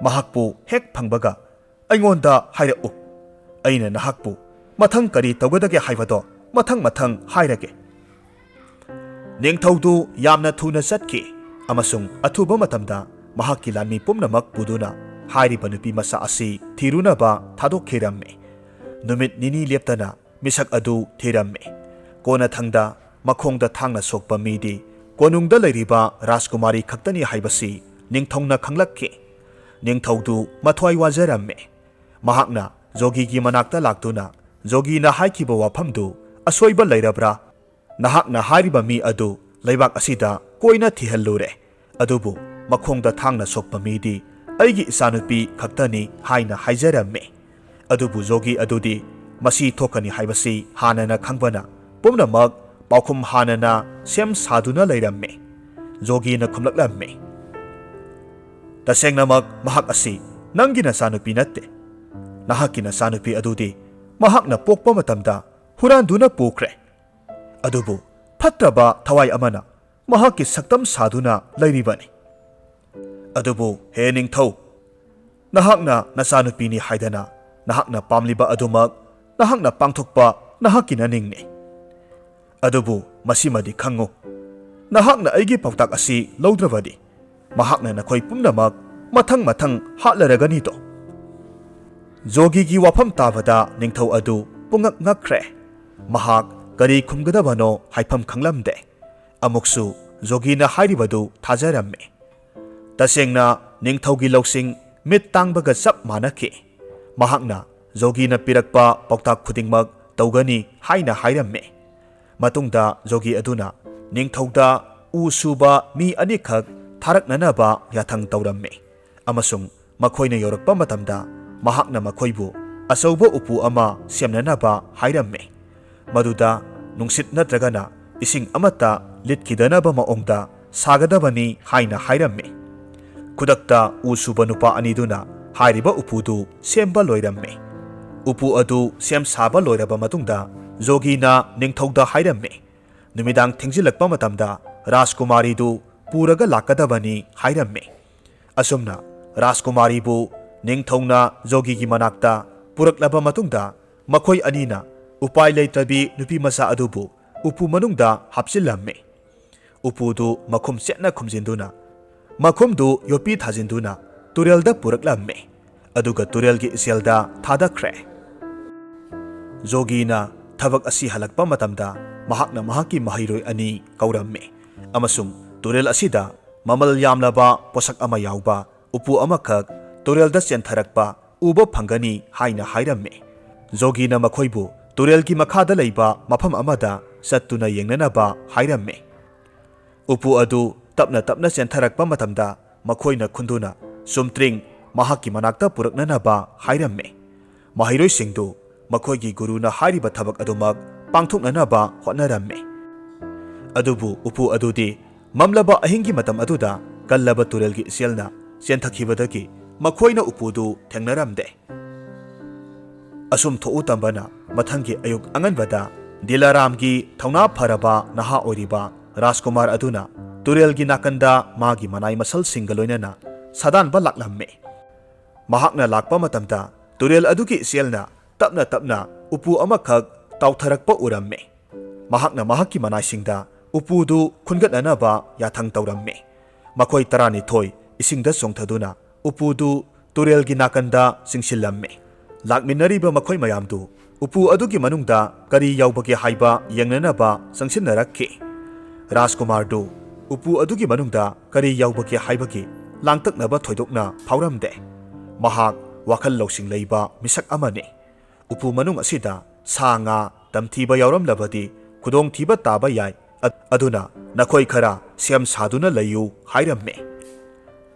ꯃꯍꯥꯛꯄꯨ ꯍꯦꯛ ꯐꯪꯕꯒ ꯑꯩꯉꯣꯟꯗ ꯍꯥꯏꯔꯛꯎ꯫ ꯑꯩꯅ ꯅꯍꯥꯛꯄꯨ ꯃꯊꯪ ꯀꯔꯤ ꯇꯧꯒꯗꯒꯦ ꯍꯥꯏꯕꯗꯣ ꯃꯊꯪ ꯃꯊꯪ ꯍꯥꯏꯔꯒꯦ꯫ ꯅꯤꯡꯊꯧꯗꯨ ꯌꯥꯝꯅ ꯊꯨꯅ ꯆꯠꯈꯤ ꯑꯃꯁꯨꯡ ꯑꯊꯨꯕ ꯃꯇꯝꯗ ꯃꯍꯥꯛꯀꯤ ꯂꯥꯟꯃꯤ ꯄꯨꯝꯅꯃꯛ ꯄꯨꯗꯨꯅ ꯍꯥꯏꯔꯤꯕ ꯅꯨꯄꯤ ꯃꯆꯥ ꯑꯁꯤ ꯊꯤꯔꯨꯅꯕ ꯊꯥꯗꯣꯛꯈꯤꯔꯝꯃꯤ꯫ ꯅꯨꯃꯤꯠ ꯅꯤꯅꯤ ꯂꯦꯞꯇꯅ ꯃꯤꯁꯛ ꯑꯗꯨ ꯊꯤꯔꯝꯃꯤ꯫ ꯀꯣꯟꯅꯊꯪꯗ ꯃꯈꯣꯡꯗ ꯊꯥꯡꯅ ꯁꯣꯛꯄ ꯃꯤꯗꯤ ꯀꯣꯅꯨꯡꯗ ꯂꯩꯔꯤꯕ ꯔꯥꯖꯀꯨꯃꯥꯔꯤ ꯈꯛꯇꯅꯤ ꯍꯥꯏꯕꯁꯤ ꯅꯤꯡꯊꯧꯅ ꯈꯪꯂꯛꯈꯤ꯫ ꯅꯤꯡꯊꯧꯗꯨ ꯃꯊ꯭ꯋꯥꯏ ꯋꯥꯖꯔꯝꯃꯤ꯫ ꯃꯍꯥꯛꯅ ꯖꯣꯒꯤꯒꯤ ꯃꯅꯥꯛꯇ ꯂꯥꯛꯇꯨꯅ ꯖꯣꯒꯤꯅ ꯍꯥꯏꯈꯤꯕ ꯋꯥꯐꯝꯗꯨ ꯑꯁꯣꯏꯕ ꯂꯩꯔꯕ꯭ꯔꯥ? ꯅꯍꯥꯛꯅ ꯍꯥꯏꯔꯤꯕ ꯃꯤ ꯑꯗꯨ ꯂꯩꯕꯥꯛ ꯑꯁꯤꯗ ꯀꯣꯏꯅ ꯊꯤꯍꯜꯂꯨꯔꯦ, ꯑꯗꯨꯕꯨ ꯃꯈꯣꯡꯗ ꯊꯥꯡꯅ ꯁꯣꯛꯄ ꯃꯤꯗꯤ ꯑꯩꯒꯤ ꯏꯆꯥꯅꯨꯄꯤ ꯈꯛꯇꯅꯤ ꯍꯥꯏꯅ ꯍꯥꯏꯖꯔꯝꯃꯤ꯫ ꯑꯗꯨꯕꯨ ꯖꯣꯒꯤ ꯑꯗꯨꯗꯤ ꯃꯁꯤ ꯊꯣꯛꯀꯅꯤ ꯍꯥꯏꯕꯁꯤ ꯍꯥꯟꯅꯅ ꯈꯪꯕꯅ ꯄꯨꯝꯅꯃꯛ ꯄꯥꯎꯈꯨꯝ ꯍꯥꯟꯅꯅ ꯁꯦꯝ ꯁꯥꯗꯨꯅ ꯂꯩꯔꯝꯃꯤ꯫ ꯖꯣꯒꯤꯅ ꯈꯨꯝꯂꯛꯂꯝꯃꯤ, "ꯇꯁꯦꯡꯅꯃꯛ ꯃꯍꯥꯛ ꯑꯁꯤ ꯅꯪꯒꯤ ꯅꯆꯥꯅꯨꯄꯤ ꯅꯠꯇꯦ꯫ ꯅꯍꯥꯛꯀꯤ ꯅꯆꯥꯅꯨꯄꯤ ꯑꯗꯨꯗꯤ ꯃꯍꯥꯛꯅ ꯄꯣꯛꯄ ꯃꯇꯝꯗ ꯍꯨꯔꯥꯟꯗꯨꯅ ꯄꯨꯈ꯭ꯔꯦ꯫ ꯑꯗꯨꯕꯨ ꯐꯠꯇ꯭ꯔꯕ ꯊꯋꯥꯏ ꯑꯃꯅ ꯃꯍꯥꯛꯀꯤ ꯁꯛꯇꯝ ꯁꯥꯗꯨꯅ ꯂꯩꯔꯤꯕꯅꯤ꯫ ꯑꯗꯨꯕꯨ ꯍꯦ ꯅꯤꯡꯊꯧ, ꯅꯍꯥꯛꯅ ꯅꯆꯥꯅꯨꯄꯤꯅꯤ ꯍꯥꯏꯗꯅ ꯅꯍꯥꯛꯅ ꯄꯥꯝꯂꯤꯕ ꯑꯗꯨꯃꯛ ꯅꯍꯥꯛꯅ ꯄꯥꯡꯊꯣꯛꯄ ꯅꯍꯥꯛꯀꯤ ꯅꯅꯤꯡꯅꯤ꯫ ꯑꯗꯨꯕꯨ ꯃꯁꯤꯃꯗꯤ ꯈꯪꯉꯨ, ꯅꯍꯥꯛꯅ ꯑꯩꯒꯤ ꯄꯥꯎꯇꯥꯛ ꯑꯁꯤ ꯂꯧꯗ꯭ꯔꯕꯗꯤ ꯃꯍꯥꯛꯅ ꯅꯈꯣꯏ ꯄꯨꯝꯅꯃꯛ ꯃꯊꯪ ꯃꯊꯪ ꯍꯥꯠꯂꯔꯒꯅꯤꯗꯣ꯫" ꯖꯣꯒꯤꯒꯤ ꯋꯥꯐꯝ ꯇꯥꯕꯗ ꯅꯤꯡꯊꯧ ꯑꯗꯨ ꯄꯨꯡꯉꯛ ꯉꯛꯈ꯭ꯔꯦ꯫ ꯃꯍꯥꯛ ꯀꯔꯤ ꯈꯨꯝꯒꯗꯕꯅꯣ ꯍꯥꯏꯐꯝ ꯈꯪꯂꯝꯗꯦ꯫ ꯑꯃꯨꯛꯁꯨ ꯖꯣꯒꯤꯅ ꯍꯥꯏꯔꯤꯕꯗꯨ ꯊꯥꯖꯔꯝꯃꯤ꯫ ꯇꯁꯦꯡꯅ ꯅꯤꯡꯊꯧꯒꯤ ꯂꯧꯁꯤꯡ ꯃꯤꯠ ꯇꯥꯡꯕꯒ ꯆꯞ ꯃꯥꯟꯅꯈꯤ꯫ ꯃꯍꯥꯛꯅ ꯖꯣꯒꯤꯅ ꯄꯤꯔꯛꯄ ꯄꯥꯎꯇꯥꯛ ꯈꯨꯗꯤꯡꯃꯛ ꯇꯧꯒꯅꯤ ꯍꯥꯏꯅ ꯍꯥꯏꯔꯝꯃꯤ꯫ ꯃꯇꯨꯡꯗ ꯖꯣꯒꯤ ꯑꯗꯨꯅ ꯅꯤꯡꯊꯧꯗ ꯎ ꯁꯨꯕ ꯃꯤ ꯑꯅꯤꯈꯛ ꯊꯥꯔꯛꯅꯅꯕ ꯌꯥꯊꯪ ꯇꯧꯔꯝꯃꯤ ꯑꯃꯁꯨꯡ ꯃꯈꯣꯏꯅ ꯌꯧꯔꯛꯄ ꯃꯇꯝꯗ ꯃꯍꯥꯛꯅ ꯃꯈꯣꯏꯕꯨ ꯑꯆꯧꯕ ꯎꯄꯨ ꯑꯃ ꯁꯦꯝꯅꯅꯕ ꯍꯥꯏꯔꯝꯃꯤ꯫ ꯃꯗꯨꯗ ꯅꯨꯡꯁꯤꯠ ꯅꯠꯇ꯭ꯔꯒꯅ ꯏꯁꯤꯡ ꯑꯃꯠꯇ ꯂꯤꯠꯈꯤꯗꯅꯕ ꯃꯑꯣꯡꯗ ꯁꯥꯒꯗꯕꯅꯤ ꯍꯥꯏꯅ ꯍꯥꯏꯔꯝꯃꯤ꯫ ꯈꯨꯗꯛꯇ ꯎ ꯁꯨꯕ ꯅꯨꯄꯥ ꯑꯅꯤꯗꯨꯅ ꯍꯥꯏꯔꯤꯕ ꯎꯄꯨꯗꯨ ꯁꯦꯝꯕ ꯂꯣꯏꯔꯝꯃꯤ꯫ ꯎꯄꯨ ꯑꯗꯨ ꯁꯦꯝ ꯁꯥꯕ ꯂꯣꯏꯔꯕ ꯃꯇꯨꯡꯗ ꯖꯣꯒꯤꯅ ꯅꯤꯡꯊꯧꯗ ꯍꯥꯏꯔꯝꯃꯤ, ꯅꯨꯃꯤꯗꯥꯡ ꯊꯦꯡꯖꯤꯜꯂꯛꯄ ꯃꯇꯝꯗ ꯔꯥꯖꯀꯨꯃꯥꯔꯤꯗꯨ ꯄꯨꯔꯒ ꯂꯥꯛꯀꯗꯕꯅꯤ ꯍꯥꯏꯔꯝꯃꯤ꯫ ꯑꯁꯨꯝꯅ ꯔꯥꯖꯀꯨꯃꯥꯔꯤꯕꯨ ꯅꯤꯡꯊꯧꯅ ꯖꯣꯒꯤꯒꯤ ꯃꯅꯥꯛꯇ ꯄꯨꯔꯛꯂꯕ ꯃꯇꯨꯡꯗ, ꯃꯈꯣꯏ ꯑꯅꯤꯅ ꯎꯄꯥꯏ ꯂꯩꯇ꯭ꯔꯕꯤ ꯅꯨꯄꯤ ꯃꯆꯥ ꯑꯗꯨꯕꯨ ꯎꯄꯨ ꯃꯅꯨꯡꯗ ꯍꯥꯞꯆꯤꯜꯂꯝꯃꯤ꯫ ꯎꯄꯨꯗꯨ ꯃꯈꯨꯝ ꯆꯦꯠꯅ ꯈꯨꯝꯖꯤꯟꯗꯨꯅ, ꯃꯈꯨꯝꯗꯨ ꯌꯣꯠꯄꯤ ꯊꯥꯖꯤꯟꯗꯨꯅ ꯇꯨꯔꯦꯜꯗ ꯄꯨꯔꯛꯂꯝꯃꯤ, ꯑꯗꯨꯒ ꯇꯨꯔꯦꯜꯒꯤ ꯏꯆꯦꯜꯗ ꯊꯥꯗꯈ꯭ꯔꯦ꯫ ꯖꯣꯒꯤꯅ ꯊꯕꯛ ꯑꯁꯤ ꯍꯜꯂꯛꯄ ꯃꯇꯝꯗ, ꯃꯍꯥꯛꯅ ꯃꯍꯥꯛꯀꯤ ꯃꯍꯩꯔꯣꯏ ꯑꯅꯤ ꯀꯧꯔꯝꯃꯤ ꯑꯃꯁꯨꯡ ꯇꯨꯔꯦꯜ ꯑꯁꯤꯗ ꯃꯃꯜ ꯌꯥꯝꯂꯕ ꯄꯣꯠꯁꯛ ꯑꯃ ꯌꯥꯎꯕ ꯎꯄꯨ ꯑꯃꯈꯛ ꯇꯨꯔꯦꯜꯗ ꯆꯦꯟꯊꯔꯛꯄ ꯎꯕ ꯐꯪꯒꯅꯤ ꯍꯥꯏꯅ ꯍꯥꯏꯔꯝꯃꯤ꯫ ꯖꯣꯒꯤꯅ ꯃꯈꯣꯏꯕꯨ ꯇꯨꯔꯦꯜꯒꯤ ꯃꯈꯥꯗ ꯂꯩꯕ ꯃꯐꯝ ꯑꯃꯗ ꯆꯠꯇꯨꯅ ꯌꯦꯡꯅꯅꯕ ꯍꯥꯏꯔꯝꯃꯤ꯫ ꯎꯄꯨ ꯑꯗꯨ ꯇꯞꯅ ꯇꯞꯅ ꯆꯦꯟꯊꯔꯛꯄ ꯃꯇꯝꯗ, ꯃꯈꯣꯏꯅ ꯈꯨꯟꯗꯨꯅ ꯆꯨꯝꯇ꯭ꯔꯤꯡ ꯃꯍꯥꯛꯀꯤ ꯃꯅꯥꯛꯇ ꯄꯨꯔꯛꯅꯅꯕ ꯍꯥꯏꯔꯝꯃꯤ꯫ ꯃꯍꯩꯔꯣꯏꯁꯤꯡꯗꯨ ꯃꯈꯣꯏꯒꯤ ꯒꯨꯔꯨꯅ ꯍꯥꯏꯔꯤꯕ ꯊꯕꯛ ꯑꯗꯨꯃꯛ ꯄꯥꯡꯊꯣꯛꯅꯅꯕ ꯍꯣꯠꯅꯔꯝꯃꯤ꯫ ꯑꯗꯨꯕꯨ ꯎꯄꯨ ꯑꯗꯨꯗꯤ ꯃꯝꯂꯕ ꯑꯍꯤꯡꯒꯤ ꯃꯇꯝ ꯑꯗꯨꯗ ꯀꯜꯂꯕ ꯇꯨꯔꯦꯜꯒꯤ ꯏꯆꯦꯜꯅ ꯆꯦꯟꯊꯈꯤꯕꯗꯒꯤ ꯃꯈꯣꯏꯅ ꯎꯄꯨꯗꯨ ꯊꯦꯡꯅꯔꯝꯗꯦ꯫ ꯑꯁꯨꯝ ꯊꯣꯛꯎ ꯇꯝꯕꯅ, ꯃꯊꯪꯒꯤ ꯑꯌꯨꯛ ꯑꯉꯟꯕꯗ ꯗꯤꯂꯥꯔꯥꯝꯒꯤ ꯊꯧꯅꯥ ꯐꯔꯕ ꯅꯍꯥ ꯑꯣꯏꯔꯤꯕ ꯔꯥꯖꯀꯨꯃꯥꯔ ꯑꯗꯨꯅ ꯇꯨꯔꯦꯜꯒꯤ ꯅꯥꯀꯟꯗ ꯃꯥꯒꯤ ꯃꯅꯥꯏ ꯃꯁꯜꯁꯤꯡꯒ ꯂꯣꯏꯅꯅ ꯁꯥꯗꯥꯟꯕ ꯂꯥꯛꯂꯝꯃꯤ꯫ ꯃꯍꯥꯛꯅ ꯂꯥꯛꯄ ꯃꯇꯝꯗ, ꯇꯨꯔꯦꯜ ꯑꯗꯨꯒꯤ ꯏꯆꯦꯜꯅ ꯇꯞꯅ ꯇꯞꯅ ꯎꯄꯨ ꯑꯃꯈꯛ ꯇꯥꯎꯊꯔꯛꯄ ꯎꯔꯝꯃꯤ꯫ ꯃꯍꯥꯛꯅ ꯃꯍꯥꯛꯀꯤ ꯃꯅꯥꯏꯁꯤꯡꯗ ꯎꯄꯨꯗꯨ ꯈꯨꯟꯒꯠꯅꯅꯕ ꯌꯥꯊꯪ ꯇꯧꯔꯝꯃꯤ꯫ ꯃꯈꯣꯏ ꯇꯔꯥꯅꯤꯊꯣꯏ ꯏꯁꯤꯡꯗ ꯆꯣꯡꯊꯗꯨꯅ ꯎꯄꯨꯗꯨ ꯇꯨꯔꯦꯜꯒꯤ ꯅꯥꯀꯟꯗ ꯆꯤꯡꯁꯤꯜꯂꯝꯃꯤ꯫ ꯂꯥꯛꯃꯤꯟꯅꯔꯤꯕ ꯃꯈꯣꯏ ꯃꯌꯥꯝꯗꯨ ꯎꯄꯨ ꯑꯗꯨꯒꯤ ꯃꯅꯨꯡꯗ ꯀꯔꯤ ꯌꯥꯎꯕꯒꯦ ꯍꯥꯏꯕ ꯌꯦꯡꯅꯅꯕ ꯆꯪꯁꯤꯟꯅꯔꯛꯈꯤ꯫ ꯔꯥꯖꯀꯨꯃꯥꯔꯗꯨ ꯎꯄꯨ ꯑꯗꯨꯒꯤ ꯃꯅꯨꯡꯗ ꯀꯔꯤ ꯌꯥꯎꯕꯒꯦ ꯍꯥꯏꯕꯒꯤ ꯂꯥꯡꯇꯛꯅꯕ ꯊꯣꯏꯗꯣꯛꯅ ꯐꯥꯎꯔꯝꯗꯦ꯫ ꯃꯍꯥꯛ ꯋꯥꯈꯜ ꯂꯧꯁꯤꯡ ꯂꯩꯕ ꯃꯤꯁꯛ ꯑꯃꯅꯤ꯫ ꯎꯄꯨ ꯃꯅꯨꯡ ꯑꯁꯤꯗ ꯁꯥ ꯉꯥ ꯇꯝꯊꯤꯕ ꯌꯥꯎꯔꯝꯂꯕꯗꯤ ꯈꯨꯗꯣꯡꯊꯤꯕ ꯇꯥꯕ ꯌꯥꯏ, ꯑ-, ꯑꯗꯨꯅ ꯅꯈꯣꯏ ꯈꯔ ꯁꯦꯝ ꯁꯥꯗꯨꯅ ꯂꯩꯌꯨ ꯍꯥꯏꯔꯝꯃꯤ꯫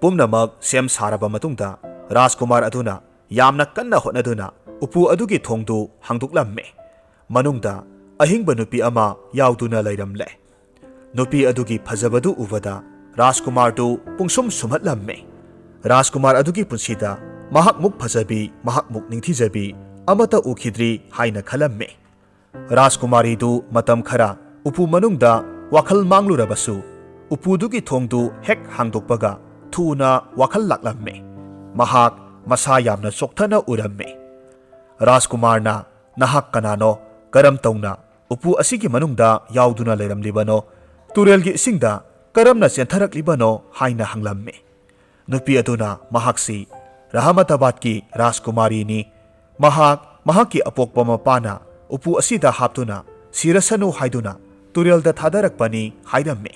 ꯄꯨꯝꯅꯃꯛ ꯁꯦꯝ ꯁꯥꯔꯕ ꯃꯇꯨꯡꯗ, ꯔꯥꯖꯀꯨꯃꯥꯔ ꯑꯗꯨꯅ ꯌꯥꯝꯅ ꯀꯟꯅ ꯍꯣꯠꯅꯗꯨꯅ ꯎꯄꯨ ꯑꯗꯨꯒꯤ ꯊꯣꯡꯗꯨ ꯍꯥꯡꯗꯣꯛꯂꯝꯃꯤ꯫ ꯃꯅꯨꯡꯗ ꯑꯍꯤꯡꯕ ꯅꯨꯄꯤ ꯑꯃ ꯌꯥꯎꯗꯨꯅ ꯂꯩꯔꯝꯂꯦ꯫ ꯅꯨꯄꯤ ꯑꯗꯨꯒꯤ ꯐꯖꯕꯗꯨ ꯎꯕꯗ ꯔꯥꯖꯀꯨꯃꯥꯔꯗꯨ ꯄꯨꯡꯁꯨꯝ ꯁꯨꯝꯍꯠꯂꯝꯃꯤ꯫ ꯔꯥꯖꯀꯨꯃꯥꯔ ꯑꯗꯨꯒꯤ ꯄꯨꯟꯁꯤꯗ ꯃꯍꯥꯛꯃꯨꯛ ꯐꯖꯕꯤ, ꯃꯍꯥꯛꯃꯨꯛ ꯅꯤꯡꯊꯤꯖꯕꯤ ꯑꯃꯠꯇ ꯎꯈꯤꯗ꯭ꯔꯤ ꯍꯥꯏꯅ ꯈꯜꯂꯝꯃꯤ꯫ ꯔꯥꯖꯀꯨꯃꯥꯔꯤꯗꯨ ꯃꯇꯝ ꯈꯔ ꯎꯄꯨ ꯃꯅꯨꯡꯗ ꯋꯥꯈꯜ ꯃꯥꯡꯂꯨꯔꯕꯁꯨ, ꯎꯄꯨꯗꯨꯒꯤ ꯊꯣꯡꯗꯨ ꯍꯦꯛ ꯍꯥꯡꯗꯣꯛꯄꯒ ꯊꯨꯅ ꯋꯥꯈꯜ ꯂꯥꯛꯂꯝꯃꯤ꯫ ꯃꯍꯥꯛ ꯃꯁꯥ ꯌꯥꯝꯅ ꯆꯣꯛꯊꯅ ꯎꯔꯝꯃꯤ꯫ ꯔꯥꯖꯀꯨꯃꯥꯔꯅ, "ꯅꯍꯥꯛ ꯀꯅꯥꯅꯣ? ꯀꯔꯝ ꯇꯧꯅ ꯎꯄꯨ ꯑꯁꯤꯒꯤ ꯃꯅꯨꯡꯗ ꯌꯥꯎꯗꯨꯅ ꯂꯩꯔꯝꯂꯤꯕꯅꯣ? ꯇꯨꯔꯦꯜꯒꯤ ꯏꯁꯤꯡꯗ ꯀꯔꯝꯅ ꯆꯦꯟꯊꯔꯛꯂꯤꯕꯅꯣ?" ꯍꯥꯏꯅ ꯍꯪꯂꯝꯃꯤ꯫ ꯅꯨꯄꯤ ꯑꯗꯨꯅ ꯃꯍꯥꯛꯁꯤ ꯔꯍꯃꯇꯥꯕꯥꯗꯀꯤ ꯔꯥꯖꯀꯨꯃꯥꯔꯤꯅꯤ, ꯃꯍꯥꯛ ꯃꯍꯥꯛꯀꯤ ꯑꯄꯣꯛꯄ ꯃꯄꯥꯅ ꯎꯄꯨ ꯑꯁꯤꯗ ꯍꯥꯞꯇꯨꯅ ꯁꯤꯔꯁꯅꯨ ꯍꯥꯏꯗꯨꯅ ꯇꯨꯔꯦꯜꯗ ꯊꯥꯗꯔꯛꯄꯅꯤ ꯍꯥꯏꯔꯝꯃꯤ꯫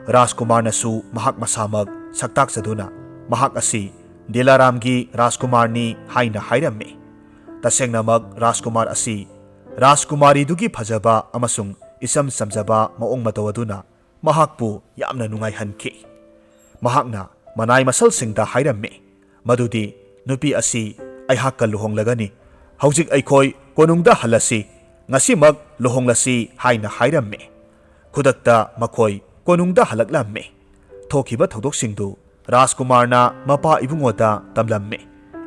ꯔꯥꯖꯀꯨꯃꯥꯔꯅꯁꯨ ꯃꯍꯥꯛ ꯃꯁꯥꯃꯛ ꯁꯛꯇꯥꯛꯆꯗꯨꯅ ꯃꯍꯥꯛ ꯑꯁꯤ ꯗꯤꯂꯥꯔꯥꯝꯒꯤ ꯔꯥꯖꯀꯨꯃꯥꯔꯅꯤ ꯍꯥꯏꯅ ꯍꯥꯏꯔꯝꯃꯤ꯫ ꯇꯁꯦꯡꯅꯃꯛ ꯔꯥꯖꯀꯨꯃꯥꯔ ꯑꯁꯤ ꯔꯥꯖꯀꯨꯃꯥꯔꯤꯗꯨꯒꯤ ꯐꯖꯕ ꯑꯃꯁꯨꯡ ꯏꯆꯝ ꯆꯝꯖꯕ ꯃꯑꯣꯡ ꯃꯇꯧ ꯑꯗꯨꯅ ꯃꯍꯥꯛꯄꯨ ꯌꯥꯝꯅ ꯅꯨꯡꯉꯥꯏꯍꯟꯈꯤ꯫ ꯃꯍꯥꯛꯅ ꯃꯅꯥꯏ ꯃꯁꯜꯁꯤꯡꯗ ꯍꯥꯏꯔꯝꯃꯤ ꯃꯗꯨꯗꯤ, "ꯅꯨꯄꯤ ꯑꯁꯤ ꯑꯩꯍꯥꯛꯀ ꯂꯨꯍꯣꯡꯂꯒꯅꯤ꯫ ꯍꯧꯖꯤꯛ ꯑꯩꯈꯣꯏ ꯀꯣꯅꯨꯡꯗ ꯍꯜꯂꯁꯤ, ꯉꯁꯤꯃꯛ ꯂꯨꯍꯣꯡꯂꯁꯤ" ꯍꯥꯏꯅ ꯍꯥꯏꯔꯝꯃꯤ꯫ ꯈꯨꯗꯛꯇ ꯃꯈꯣꯏ ꯀꯣꯅꯨꯡꯗ ꯍꯜꯂꯛꯂꯝꯃꯤ꯫ ꯊꯣꯛꯈꯤꯕ ꯊꯧꯗꯣꯛꯁꯤꯡꯗꯨ ꯔꯥꯖꯀꯨꯃꯥꯔꯅ ꯃꯄꯥ ꯏꯕꯨꯡꯉꯣꯗ ꯇꯝꯂꯝꯃꯤ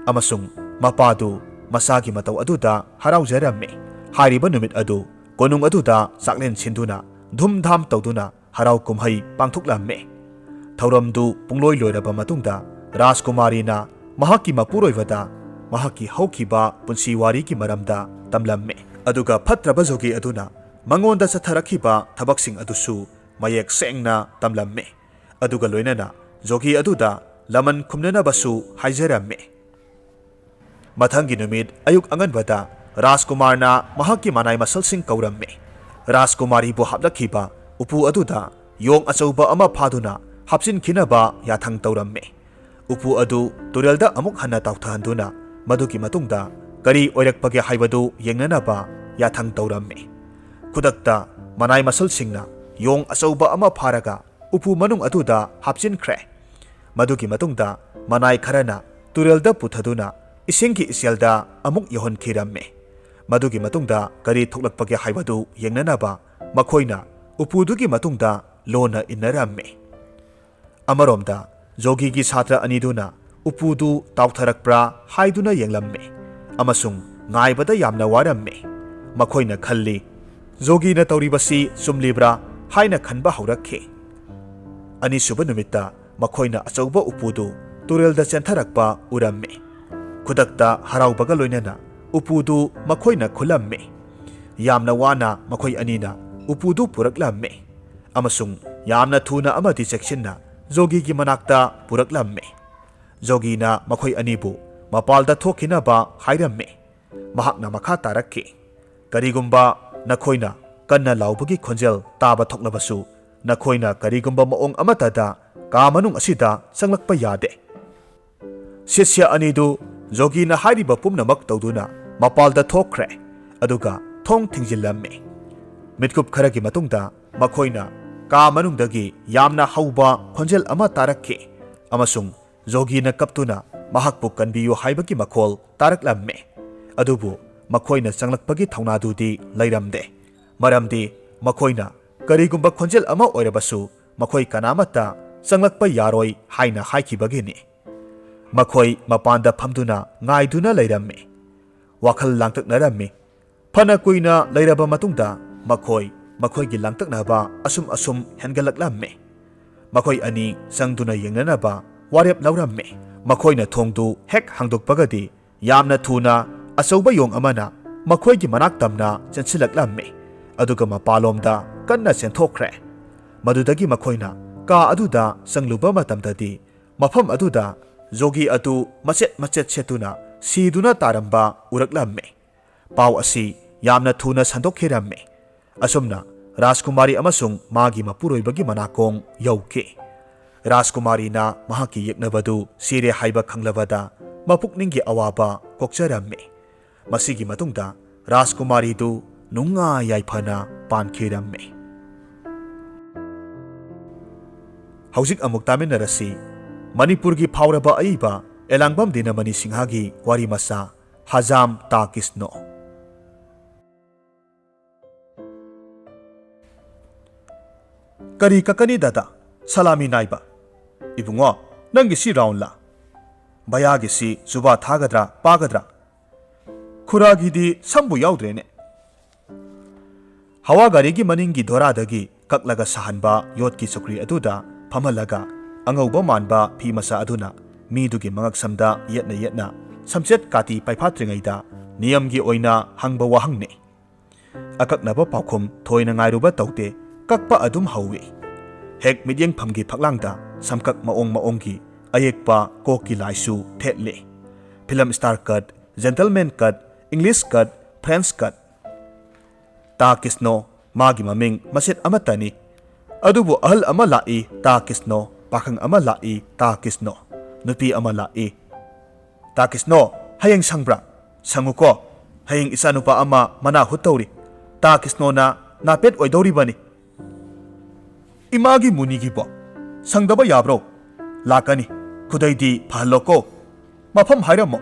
ꯑꯃꯁꯨꯡ ꯃꯄꯥꯗꯨ ꯃꯆꯥꯒꯤ ꯃꯇꯧ ꯑꯗꯨꯗ ꯍꯔꯥꯎꯖꯔꯝꯃꯤ꯫ ꯍꯥꯏꯔꯤꯕ ꯅꯨꯃꯤꯠ ꯑꯗꯨ ꯀꯣꯅꯨꯡ ꯑꯗꯨꯗ ꯆꯥꯛꯂꯦꯟ ꯁꯤꯟꯗꯨꯅ ꯙꯨꯝꯙꯥꯝ ꯇꯧꯗꯨꯅ ꯍꯔꯥꯎ ꯀꯨꯝꯍꯩ ꯄꯥꯡꯊꯣꯛꯂꯝꯃꯤ꯫ ꯊꯧꯔꯝꯗꯨ ꯄꯨꯡꯂꯣꯏ ꯂꯣꯏꯔꯕ ꯃꯇꯨꯡꯗ ꯔꯥꯖꯀꯨꯃꯥꯔꯤꯅ ꯃꯍꯥꯛꯀꯤ ꯃꯄꯨꯔꯣꯏꯕꯗ ꯃꯍꯥꯛꯀꯤ ꯍꯧꯈꯤꯕ ꯄꯨꯟꯁꯤ ꯋꯥꯔꯤꯒꯤ ꯃꯔꯝꯗ ꯇꯝꯂꯝꯃꯤ꯫ ꯑꯗꯨꯒ ꯐꯠꯇ꯭ꯔꯕ ꯖꯣꯒꯤ ꯑꯗꯨꯅ ꯃꯉꯣꯟꯗ ꯆꯠꯊꯔꯛꯈꯤꯕ ꯊꯕꯛꯁꯤꯡ ꯑꯗꯨꯁꯨ ꯃꯌꯦꯛ ꯁꯦꯡꯅ ꯇꯝꯂꯝꯃꯤ꯫ ꯑꯗꯨꯒ ꯂꯣꯏꯅꯅ ꯖꯣꯒꯤ ꯑꯗꯨꯗ ꯂꯃꯟ ꯈꯨꯝꯅꯅꯕꯁꯨ ꯍꯥꯏꯖꯔꯝꯃꯤ꯫ ꯃꯊꯪꯒꯤ ꯅꯨꯃꯤꯠ ꯑꯌꯨꯛ ꯑꯉꯟꯕꯗ ꯔꯥꯖꯀꯨꯃꯥꯔꯅ ꯃꯍꯥꯛꯀꯤ ꯃꯅꯥꯏ ꯃꯁꯜꯁꯤꯡ ꯀꯧꯔꯝꯃꯤ꯫ ꯔꯥꯖꯀꯨꯃꯥꯔꯤꯕꯨ ꯍꯥꯞꯂꯛꯈꯤꯕ ꯎꯄꯨ ꯑꯗꯨꯗ ꯌꯣꯡ ꯑꯆꯧꯕ ꯑꯃ ꯐꯥꯗꯨꯅ ꯍꯥꯞꯆꯤꯟꯈꯤꯅꯕ ꯌꯥꯊꯪ ꯇꯧꯔꯝꯃꯤ꯫ ꯎꯄꯨ ꯑꯗꯨ ꯇꯨꯔꯦꯜꯗ ꯑꯃꯨꯛ ꯍꯟꯅ ꯇꯥꯎꯊꯍꯟꯗꯨꯅ ꯃꯗꯨꯒꯤ ꯃꯇꯨꯡꯗ ꯀꯔꯤ ꯑꯣꯏꯔꯛꯄꯒꯦ ꯍꯥꯏꯕꯗꯨ ꯌꯦꯡꯅꯅꯕ ꯌꯥꯊꯪ ꯇꯧꯔꯝꯃꯤ꯫ ꯈꯨꯗꯛꯇ ꯃꯅꯥꯏ ꯃꯁꯜꯁꯤꯡꯅ ꯌꯣꯡ ꯑꯆꯧꯕ ꯑꯃ ꯐꯥꯔꯒ ꯎꯄꯨ ꯃꯅꯨꯡ ꯑꯗꯨꯗ ꯍꯥꯞꯆꯤꯟꯈ꯭ꯔꯦ꯫ ꯃꯗꯨꯒꯤ ꯃꯇꯨꯡꯗ ꯃꯅꯥꯏ ꯈꯔꯅ ꯇꯨꯔꯦꯜꯗ ꯄꯨꯊꯗꯨꯅ ꯏꯁꯤꯡꯒꯤ ꯏꯆꯦꯜꯗ ꯑꯃꯨꯛ ꯌꯧꯍꯟꯈꯤꯔꯝꯃꯤ꯫ ꯃꯗꯨꯒꯤ ꯃꯇꯨꯡꯗ ꯀꯔꯤ ꯊꯣꯛꯂꯛꯄꯒꯦ ꯍꯥꯏꯕꯗꯨ ꯌꯦꯡꯅꯅꯕ ꯃꯈꯣꯏꯅ ꯎꯄꯨꯗꯨꯒꯤ ꯃꯇꯨꯡꯗ ꯂꯣꯟꯅ ꯏꯟꯅꯔꯝꯃꯤ꯫ ꯑꯃꯔꯣꯝꯗ ꯖꯣꯒꯤꯒꯤ ꯁꯥꯇ꯭ꯔ ꯑꯅꯤꯗꯨꯅ ꯎꯄꯨꯗꯨ ꯇꯥꯎꯊꯔꯛꯄ꯭ꯔꯥ ꯍꯥꯏꯗꯨꯅ ꯌꯦꯡꯂꯝꯃꯤ ꯑꯃꯁꯨꯡ ꯉꯥꯏꯕꯗ ꯌꯥꯝꯅ ꯋꯥꯔꯝꯃꯤ꯫ ꯃꯈꯣꯏꯅ ꯈꯜꯂꯤ, "ꯖꯣꯒꯤꯅ ꯇꯧꯔꯤꯕꯁꯤ ꯆꯨꯝꯂꯤꯕ꯭ꯔꯥ?" ꯍꯥꯏꯅ ꯈꯟꯕ ꯍꯧꯔꯛꯈꯤ꯫ ꯑꯅꯤꯁꯨꯕ ꯅꯨꯃꯤꯠꯇ ꯃꯈꯣꯏꯅ ꯑꯆꯧꯕ ꯎꯄꯨꯗꯨ ꯇꯨꯔꯦꯜꯗ ꯆꯦꯟꯊꯔꯛꯄ ꯎꯔꯝꯃꯤ꯫ ꯈꯨꯗꯛꯇ ꯍꯔꯥꯎꯕꯒ ꯂꯣꯏꯅꯅ ꯎꯄꯨꯗꯨ ꯃꯈꯣꯏꯅ ꯈꯨꯜꯂꯝꯃꯤ꯫ ꯌꯥꯝꯅ ꯋꯥꯅ ꯃꯈꯣꯏ ꯑꯅꯤꯅ ꯎꯄꯨꯗꯨ ꯄꯨꯔꯛꯂꯝꯃꯤ ꯑꯃꯁꯨꯡ ꯌꯥꯝꯅ ꯊꯨꯅ ꯑꯃꯗꯤ ꯆꯦꯛꯁꯤꯟꯅ ꯖꯣꯒꯤꯒꯤ ꯃꯅꯥꯛꯇ ꯄꯨꯔꯛꯂꯝꯃꯤ꯫ ꯖꯣꯒꯤꯅ ꯃꯈꯣꯏ ꯑꯅꯤꯕꯨ ꯃꯄꯥꯜꯗ ꯊꯣꯛꯈꯤꯅꯕ ꯍꯥꯏꯔꯝꯃꯤ꯫ ꯃꯍꯥꯛꯅ ꯃꯈꯥ ꯇꯥꯔꯛꯈꯤ, "ꯀꯔꯤꯒꯨꯝꯕ ꯅꯈꯣꯏꯅ ꯀꯟꯅ ꯂꯥꯎꯕꯒꯤ ꯈꯣꯟꯖꯦꯜ ꯇꯥꯕ ꯊꯣꯛꯂꯕꯁꯨ, ꯅꯈꯣꯏꯅ ꯀꯔꯤꯒꯨꯝꯕ ꯃꯑꯣꯡ ꯑꯃꯠꯇꯗ ꯀꯥ ꯃꯅꯨꯡ ꯑꯁꯤꯗ ꯆꯪꯂꯛꯄ ꯌꯥꯗꯦ꯫" ꯁꯤꯁ꯭ꯌ ꯑꯅꯤꯗꯨ ꯖꯣꯒꯤꯅ ꯍꯥꯏꯔꯤꯕ ꯄꯨꯝꯅꯃꯛ ꯇꯧꯗꯨꯅ ꯃꯄꯥꯜꯗ ꯊꯣꯛꯈ꯭ꯔꯦ, ꯑꯗꯨꯒ ꯊꯣꯡ ꯊꯤꯡꯖꯤꯜꯂꯝꯃꯤ꯫ ꯃꯤꯠꯀꯨꯞ ꯈꯔꯒꯤ ꯃꯇꯨꯡꯗ ꯃꯈꯣꯏꯅ ꯀꯥ ꯃꯅꯨꯡꯗꯒꯤ ꯌꯥꯝꯅ ꯍꯧꯕ ꯈꯣꯟꯖꯦꯜ ꯑꯃ ꯇꯥꯔꯛꯈꯤ ꯑꯃꯁꯨꯡ ꯖꯣꯒꯤꯅ ꯀꯞꯇꯨꯅ ꯃꯍꯥꯛꯄꯨ ꯀꯟꯕꯤꯌꯨ ꯍꯥꯏꯕꯒꯤ ꯃꯈꯣꯜ ꯇꯥꯔꯛꯂꯝꯃꯤ꯫ ꯑꯗꯨꯕꯨ ꯃꯈꯣꯏꯅ ꯆꯪꯂꯛꯄꯒꯤ ꯊꯧꯅꯥꯗꯨꯗꯤ ꯂꯩꯔꯝꯗꯦ, ꯃꯔꯝꯗꯤ ꯃꯈꯣꯏꯅ ꯀꯔꯤꯒꯨꯝꯕ ꯈꯣꯟꯖꯦꯜ ꯑꯃ ꯑꯣꯏꯔꯕꯁꯨ ꯃꯈꯣꯏ ꯀꯅꯥꯃꯠꯇ ꯆꯪꯂꯛꯄ ꯌꯥꯔꯣꯏ ꯍꯥꯏꯅ ꯍꯥꯏꯈꯤꯕꯒꯤꯅꯤ꯫ ꯃꯈꯣꯏ ꯃꯄꯥꯟꯗ ꯐꯝꯗꯨꯅ ꯉꯥꯏꯗꯨꯅ ꯂꯩꯔꯝꯃꯤ꯫ ꯋꯥꯈꯜ ꯂꯥꯡꯇꯛꯅꯔꯝꯃꯤ꯫ ꯐꯅ ꯀꯨꯏꯅ ꯂꯩꯔꯕ ꯃꯇꯨꯡꯗ ꯃꯈꯣꯏ ꯃꯈꯣꯏꯒꯤ ꯂꯥꯡꯇꯛꯅꯕ ꯑꯁꯨꯝ ꯑꯁꯨꯝ ꯍꯦꯟꯒꯠꯂꯛꯂꯝꯃꯤ꯫ ꯃꯈꯣꯏ ꯑꯅꯤ ꯆꯪꯗꯨꯅ ꯌꯦꯡꯅꯅꯕ ꯋꯥꯔꯦꯞ ꯂꯧꯔꯝꯃꯤ꯫ ꯃꯈꯣꯏꯅ ꯊꯣꯡꯗꯨ ꯍꯦꯛ ꯍꯥꯡꯗꯣꯛꯄꯒꯗꯤ ꯌꯥꯝꯅ ꯊꯨꯅ ꯑꯆꯧꯕ ꯌꯣꯡ ꯑꯃꯅ ꯃꯈꯣꯏꯒꯤ ꯃꯅꯥꯛ ꯇꯝꯅ ꯆꯦꯟꯁꯤꯜꯂꯛꯂꯝꯃꯤ, ꯑꯗꯨꯒ ꯃꯄꯥꯟꯂꯣꯝꯗ ꯀꯟꯅ ꯆꯦꯟꯊꯣꯛꯈ꯭ꯔꯦ꯫ ꯃꯗꯨꯗꯒꯤ ꯃꯈꯣꯏꯅ ꯀꯥ ꯑꯗꯨꯗ ꯆꯪꯂꯨꯕ ꯃꯇꯝꯗꯗꯤ ꯃꯐꯝ ꯑꯗꯨꯗ ꯖꯣꯒꯤ ꯑꯗꯨ ꯃꯆꯦꯠ ꯃꯆꯦꯠ ꯁꯦꯠꯇꯨꯅ ꯁꯤꯗꯨꯅ ꯇꯥꯔꯝꯕ ꯎꯔꯛꯂꯝꯃꯤ꯫ ꯄꯥꯎ ꯑꯁꯤ ꯌꯥꯝꯅ ꯊꯨꯅ ꯁꯟꯗꯣꯛꯈꯤꯔꯝꯃꯤ꯫ ꯑꯁꯨꯝꯅ ꯔꯥꯖꯀꯨꯃꯥꯔꯤ ꯑꯃꯁꯨꯡ ꯃꯥꯒꯤ ꯃꯄꯨꯔꯣꯏꯕꯒꯤ ꯃꯅꯥꯀꯣꯡ ꯌꯧꯈꯤ꯫ ꯔꯥꯖꯀꯨꯃꯥꯔꯤꯅ ꯃꯍꯥꯛꯀꯤ ꯌꯦꯛꯅꯕꯗꯨ ꯁꯤꯔꯦ ꯍꯥꯏꯕ ꯈꯪꯂꯕꯗ ꯃꯄꯨꯛꯅꯤꯡꯒꯤ ꯑꯋꯥꯕ ꯀꯣꯛꯆꯔꯝꯃꯤ꯫ ꯃꯁꯤꯒꯤ ꯃꯇꯨꯡꯗ ꯔꯥꯖꯀꯨꯃꯥꯔꯤꯗꯨ ꯅꯨꯡꯉꯥꯏ ꯌꯥꯏꯐꯅ ꯄꯥꯟꯈꯤꯔꯝꯃꯤ꯫ ꯍꯧꯖꯤꯛ ꯑꯃꯨꯛ ꯇꯥꯃꯤꯟꯅꯔꯁꯤ ꯃꯅꯤꯄꯨꯔꯒꯤ ꯐꯥꯎꯔꯕ ꯑꯏꯕ ꯑꯦꯂꯥꯡꯕꯝ ꯗꯤꯅꯃꯅꯤ ꯁꯤꯡꯍꯒꯤ ꯋꯥꯔꯤ ꯃꯆꯥ ꯍꯖꯥꯝ ꯇꯥ ꯀꯤꯁꯅꯣ꯫ "ꯀꯔꯤ ꯀꯛꯀꯅꯤ ꯗꯥꯗꯥ? ꯁꯂꯥꯃꯤ ꯅꯥꯏꯕ?" "ꯏꯕꯨꯡꯉꯣ, ꯅꯪꯒꯤꯁꯤ ꯔꯥꯎꯟꯂꯥ? ꯚꯌꯥꯒꯤꯁꯤ ꯆꯨꯕꯥ ꯊꯥꯒꯗ꯭ꯔꯥ, ꯄꯥꯒꯗ꯭ꯔꯥ? ꯈꯨꯔꯥꯒꯤꯗꯤ ꯁꯝꯕꯨ ꯌꯥꯎꯗ꯭ꯔꯦꯅꯦ꯫" ꯍꯋꯥ ꯒꯥꯔꯤꯒꯤ ꯃꯅꯤꯡꯒꯤ ꯗꯣꯔꯥꯗꯒꯤ ꯀꯛꯂꯒ ꯁꯥꯍꯟꯕ ꯌꯣꯠꯀꯤ ꯆꯧꯀ꯭ꯔꯤ ꯑꯗꯨꯗ ꯐꯝꯍꯜꯂꯒ ꯑꯉꯧꯕ ꯃꯥꯟꯕ ꯐꯤ ꯃꯆꯥ ꯑꯗꯨꯅ ꯃꯤꯗꯨꯒꯤ ꯃꯉꯛꯁꯝꯗ ꯌꯦꯠꯅ ꯌꯦꯠꯅ ꯁꯝꯆꯦꯠ ꯀꯥꯇꯤ ꯄꯥꯏꯐꯥꯠꯇ꯭ꯔꯤꯉꯩꯗ ꯅꯤꯌꯝꯒꯤ ꯑꯣꯏꯅ ꯍꯪꯕ ꯋꯥꯍꯪꯅꯤ꯫ ꯑꯀꯛꯅꯕ ꯄꯥꯎꯈꯨꯝ ꯊꯣꯏꯅ ꯉꯥꯏꯔꯨꯕ ꯇꯧꯗꯦ, ꯀꯛꯄ ꯑꯗꯨꯝ ꯍꯧꯏ꯫ ꯍꯦꯛ ꯃꯤꯠꯌꯦꯡꯐꯝꯒꯤ ꯐꯛꯂꯥꯡꯗ ꯁꯝꯀꯛ ꯃꯑꯣꯡ ꯃꯑꯣꯡꯒꯤ ꯑꯌꯦꯛꯄ ꯀꯣꯛꯀꯤ ꯂꯥꯏꯁꯨ ꯊꯦꯠꯂꯤ꯫ ꯐꯤꯂꯝ ꯁ꯭ꯇꯥꯔ ꯀꯠ, ꯖꯦꯟꯇꯜꯃꯦꯟ ꯀꯠ, ꯏꯪꯂꯤꯁ ꯀꯠ, ꯐ꯭ꯔꯦꯟꯁ ꯀꯠ꯫ ꯇꯥ ꯀ꯭ꯔꯤꯁꯅꯣ, ꯃꯥꯒꯤ ꯃꯃꯤꯡ ꯃꯆꯦꯠ ꯑꯃꯠꯇꯅꯤ꯫ ꯑꯗꯨꯕꯨ ꯑꯍꯜ ꯑꯃ ꯂꯥꯛꯏ, ꯇꯥ ꯀ꯭ꯔꯤꯁꯅꯣ, ꯄꯥꯈꯪ ꯑꯃ ꯂꯥꯛꯏ, ꯇꯥ ꯀ꯭ꯔꯤꯁꯅꯣ꯫ ꯅꯨꯄꯤ ꯑꯃ ꯂꯥꯛꯏ꯫ "ꯇꯥ ꯀ꯭ꯔꯤꯁꯅꯣ, ꯍꯌꯦꯡ ꯁꯪꯕ꯭ꯔꯥ?" "ꯁꯪꯉꯨꯀꯣ, ꯍꯌꯦꯡ ꯏꯆꯥꯅꯨꯄꯥ ꯑꯃ ꯃꯅꯥ ꯍꯨꯠ ꯇꯧꯔꯤ꯫ ꯇꯥ ꯀ꯭ꯔꯤꯁꯅꯣꯅ ꯅꯥꯄꯦꯠ ꯑꯣꯏꯗꯧꯔꯤꯕꯅꯤ꯫" "ꯏꯃꯥꯒꯤ ꯃꯨꯅꯤꯒꯤꯕꯣ? ꯁꯪꯗꯕ ꯌꯥꯕ꯭ꯔꯣ?" "ꯂꯥꯛꯀꯅꯤ꯫ ꯈꯨꯗꯩꯗꯤ ꯐꯍꯜꯂꯣꯀꯣ꯫ ꯃꯐꯝ ꯍꯥꯏꯔꯝꯃꯣ꯫"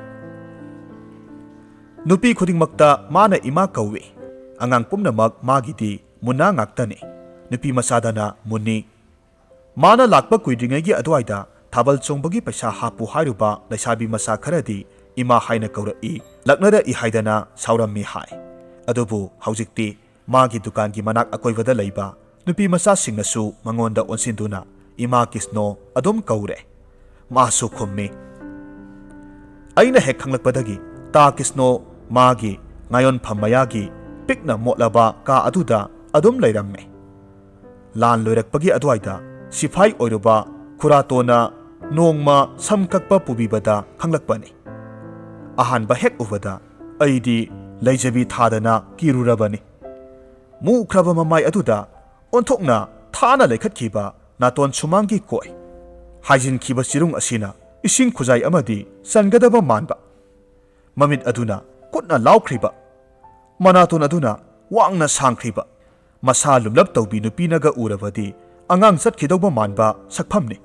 ꯅꯨꯄꯤ ꯈꯨꯗꯤꯡꯃꯛꯇ ꯃꯥꯅ ꯏꯃꯥ ꯀꯧꯏ꯫ ꯑꯉꯥꯡ ꯄꯨꯝꯅꯃꯛ ꯃꯥꯒꯤꯗꯤ ꯃꯨꯅꯥ ꯉꯥꯛꯇꯅꯤ꯫ ꯅꯨꯄꯤ ꯃꯆꯥꯗꯅ ꯃꯨꯅꯤ꯫ ꯃꯥꯅ ꯂꯥꯛꯄ ꯀꯨꯏꯗ꯭ꯔꯤꯉꯩꯒꯤ ꯑꯗꯨꯋꯥꯏꯗ ꯊꯥꯕꯜ ꯆꯣꯡꯕꯒꯤ ꯄꯩꯁꯥ ꯍꯥꯞꯄꯨ ꯍꯥꯏꯔꯨꯕ ꯂꯩꯁꯥꯕꯤ ꯃꯆꯥ ꯈꯔꯗꯤ ꯏꯃꯥ ꯍꯥꯏꯅ ꯀꯧꯔꯛꯏ, ꯂꯛꯅꯔꯛꯏ ꯍꯥꯏꯗꯅ ꯁꯥꯎꯔꯝꯃꯤ ꯍꯥꯏ꯫ ꯑꯗꯨꯕꯨ ꯍꯧꯖꯤꯛꯇꯤ ꯃꯥꯒꯤ ꯗꯨꯀꯥꯟꯒꯤ ꯃꯅꯥꯛ ꯑꯀꯣꯏꯕꯗ ꯂꯩꯕ ꯅꯨꯄꯤ ꯃꯆꯥꯁꯤꯡꯅꯁꯨ ꯃꯉꯣꯟꯗ ꯑꯣꯟꯁꯤꯟꯗꯨꯅ "ꯏꯃꯥ ꯀ꯭ꯔꯤꯁꯅꯣ" ꯑꯗꯨꯝ ꯀꯧꯔꯦ꯫ ꯃꯥꯁꯨ ꯈꯨꯝꯃꯤ꯫ ꯑꯩꯅ ꯍꯦꯛ ꯈꯪꯂꯛꯄꯗꯒꯤ ꯇꯥ ꯀ꯭ꯔꯤꯁꯅꯣ ꯃꯥꯒꯤ ꯉꯥꯌꯣꯟꯐꯝ ꯃꯌꯥꯒꯤ ꯄꯤꯛꯅ ꯃꯣꯠꯂꯕ ꯀꯥ ꯑꯗꯨꯗ ꯑꯗꯨꯝ ꯂꯩꯔꯝꯃꯦ꯫ ꯂꯥꯟ ꯂꯣꯏꯔꯛꯄꯒꯤ ꯑꯗꯨꯋꯥꯏꯗ ꯁꯤꯐꯥꯏ ꯑꯣꯏꯔꯨꯕ ꯈꯨꯔꯥꯇꯣꯟꯅ ꯅꯣꯡꯃ ꯁꯝ ꯀꯛꯄ ꯄꯨꯕꯤꯕꯗ ꯈꯪꯂꯛꯄꯅꯤ꯫ ꯑꯍꯥꯟꯕ ꯍꯦꯛ ꯎꯕꯗ ꯑꯩꯗꯤ ꯂꯩꯖꯕꯤ ꯊꯥꯗꯅ ꯀꯤꯔꯨꯔꯕꯅꯤ꯫ ꯃꯨꯈ꯭ꯔꯕ ꯃꯃꯥꯏ ꯑꯗꯨꯗ ꯑꯣꯟꯊꯣꯛꯅ ꯊꯥꯅ ꯂꯩꯈꯠꯈꯤꯕ ꯅꯥꯇꯣꯟ ꯁꯨꯃꯥꯡꯒꯤ ꯀꯣꯏ, ꯍꯥꯏꯖꯤꯟꯈꯤꯕ ꯆꯤꯔꯨꯡ ꯑꯁꯤꯅ ꯏꯁꯤꯡ ꯈꯨꯖꯥꯏ ꯑꯃꯗꯤ ꯆꯟꯒꯗꯕ ꯃꯥꯟꯕ, ꯃꯃꯤꯠ ꯑꯗꯨꯅ ꯀꯨꯠꯅ ꯂꯥꯎꯈ꯭ꯔꯤꯕ, ꯃꯅꯥꯇꯣꯟ ꯑꯗꯨꯅ ꯋꯥꯡꯅ ꯁꯥꯡꯈ꯭ꯔꯤꯕ, ꯃꯁꯥ ꯂꯨꯝꯂꯞ ꯇꯧꯕꯤ ꯅꯨꯄꯤꯅꯒ ꯎꯔꯕꯗꯤ ꯑꯉꯥꯡ ꯆꯠꯈꯤꯗꯧꯕ ꯃꯥꯟꯕ ꯁꯛꯐꯝꯅꯤ꯫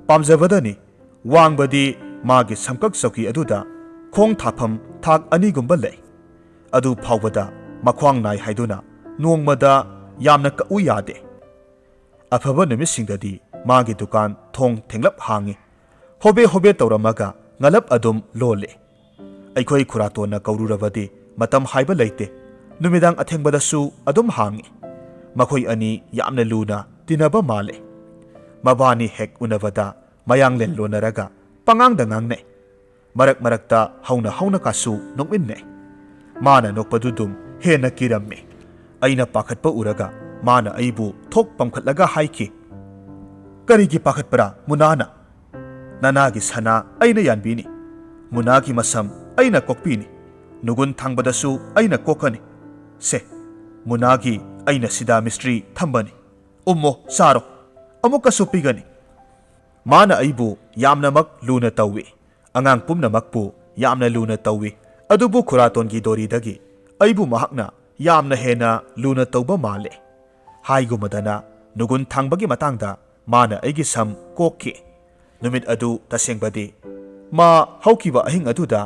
ꯄꯥꯝꯖꯕꯗꯅꯤ꯫ ꯋꯥꯡꯕꯗꯤ ꯃꯥꯒꯤ ꯁꯝꯀꯛ ꯆꯧꯀꯤ ꯑꯗꯨꯗ ꯈꯣꯡ ꯊꯥꯐꯝ ꯊꯥꯛ ꯑꯅꯤꯒꯨꯝꯕ ꯂꯩ꯫ ꯑꯗꯨ ꯐꯥꯎꯕꯗ ꯃꯈ꯭ꯋꯥꯡ ꯅꯥꯏ ꯍꯥꯏꯗꯨꯅ ꯅꯣꯡꯃꯗ ꯌꯥꯝꯅ ꯀꯛꯎ ꯌꯥꯗꯦ꯫ ꯑꯐꯕ ꯅꯨꯃꯤꯠꯁꯤꯡꯗꯗꯤ ꯃꯥꯒꯤ ꯗꯨꯀꯥꯟ ꯊꯣꯡ ꯊꯦꯡꯂꯞ ꯍꯥꯡꯏ꯫ ꯍꯣꯕꯦ ꯍꯣꯕꯦ ꯇꯧꯔꯝꯃꯒ ꯉꯜꯂꯞ ꯑꯗꯨꯝ ꯂꯣꯜꯂꯤ꯫ ꯑꯩꯈꯣꯏ ꯈꯨꯔꯥꯇꯣꯟꯅ ꯀꯧꯔꯨꯔꯕꯗꯤ ꯃꯇꯝ ꯍꯥꯏꯕ ꯂꯩꯇꯦ꯫ ꯅꯨꯃꯤꯗꯥꯡ ꯑꯊꯦꯡꯕꯗꯁꯨ ꯑꯗꯨꯝ ꯍꯥꯡꯏ꯫ ꯃꯈꯣꯏ ꯑꯅꯤ ꯌꯥꯝꯅ ꯂꯨꯅ ꯇꯤꯟꯅꯕ ꯃꯥꯜꯂꯦ꯫ ꯃꯕꯥꯅꯤ ꯍꯦꯛ ꯎꯅꯕꯗ ꯃꯌꯥꯡꯂꯦꯟ ꯂꯣꯟꯅꯔꯒ ꯄꯉꯥꯡꯗ ꯉꯥꯡꯅꯩ꯫ ꯃꯔꯛ ꯃꯔꯛꯇ ꯍꯧꯅ ꯍꯧꯅ ꯀꯥꯁꯨ ꯅꯣꯛꯃꯤꯟꯅꯩ꯫ ꯃꯥꯅ ꯅꯣꯛꯄꯗꯨꯗꯨꯝ ꯍꯦꯟꯅ ꯀꯤꯔꯝꯃꯤ꯫ ꯑꯩꯅ ꯄꯥꯈꯠꯄ ꯎꯔꯒ ꯃꯥꯅ ꯑꯩꯕꯨ ꯊꯣꯛ ꯄꯝꯈꯠꯂꯒ ꯍꯥꯏꯈꯤ, "ꯀꯔꯤꯒꯤ ꯄꯥꯈꯠꯄ꯭ꯔꯥ, ꯃꯨꯅꯥꯅ? ꯅꯅꯥꯒꯤ ꯁꯅꯥ ꯑꯩꯅ ꯌꯥꯟꯕꯤꯅꯤ꯫ ꯃꯨꯅꯥꯒꯤ ꯃꯁꯝ ꯑꯩꯅ ꯀꯣꯛꯄꯤꯅꯤ꯫ ꯅꯨꯒꯨꯟ ꯊꯥꯡꯕꯗꯁꯨ ꯑꯩꯅ ꯀꯣꯛꯀꯅꯤ꯫ ꯁꯦ, ꯃꯨꯅꯥꯒꯤ ꯑꯩꯅ ꯁꯤꯗꯥ ꯃꯤꯁꯇ꯭ꯔꯤ ꯊꯝꯕꯅꯤ꯫ ꯎꯝꯃꯣ, ꯆꯥꯔꯣ꯫ ꯑꯃꯨꯛꯀꯁꯨ ꯄꯤꯒꯅꯤ꯫" ꯃꯥꯅ ꯑꯩꯕꯨ ꯌꯥꯝꯅꯃꯛ ꯂꯨꯅ ꯇꯧꯏ꯫ ꯑꯉꯥꯡ ꯄꯨꯝꯅꯃꯛꯄꯨ ꯌꯥꯝꯅ ꯂꯨꯅ ꯇꯧꯏ꯫ ꯑꯗꯨꯕꯨ ꯈꯨꯔꯥꯇꯣꯟꯒꯤ ꯗꯣꯔꯤꯗꯒꯤ ꯑꯩꯕꯨ ꯃꯍꯥꯛꯅ ꯌꯥꯝꯅ ꯍꯦꯟꯅ ꯂꯨꯅ ꯇꯧꯕ ꯃꯥꯜꯂꯦ꯫ ꯍꯥꯏꯒꯨꯝꯕꯗꯅ ꯅꯨꯒꯨꯟ ꯊꯥꯡꯕꯒꯤ ꯃꯇꯥꯡꯗ ꯃꯥꯅ ꯑꯩꯒꯤ ꯁꯝ ꯀꯣꯛꯈꯤ꯫ ꯅꯨꯃꯤꯠ ꯑꯗꯨ ꯇꯁꯦꯡꯕꯗꯤ ꯃꯥ ꯍꯧꯈꯤꯕ ꯑꯍꯤꯡ ꯑꯗꯨꯗ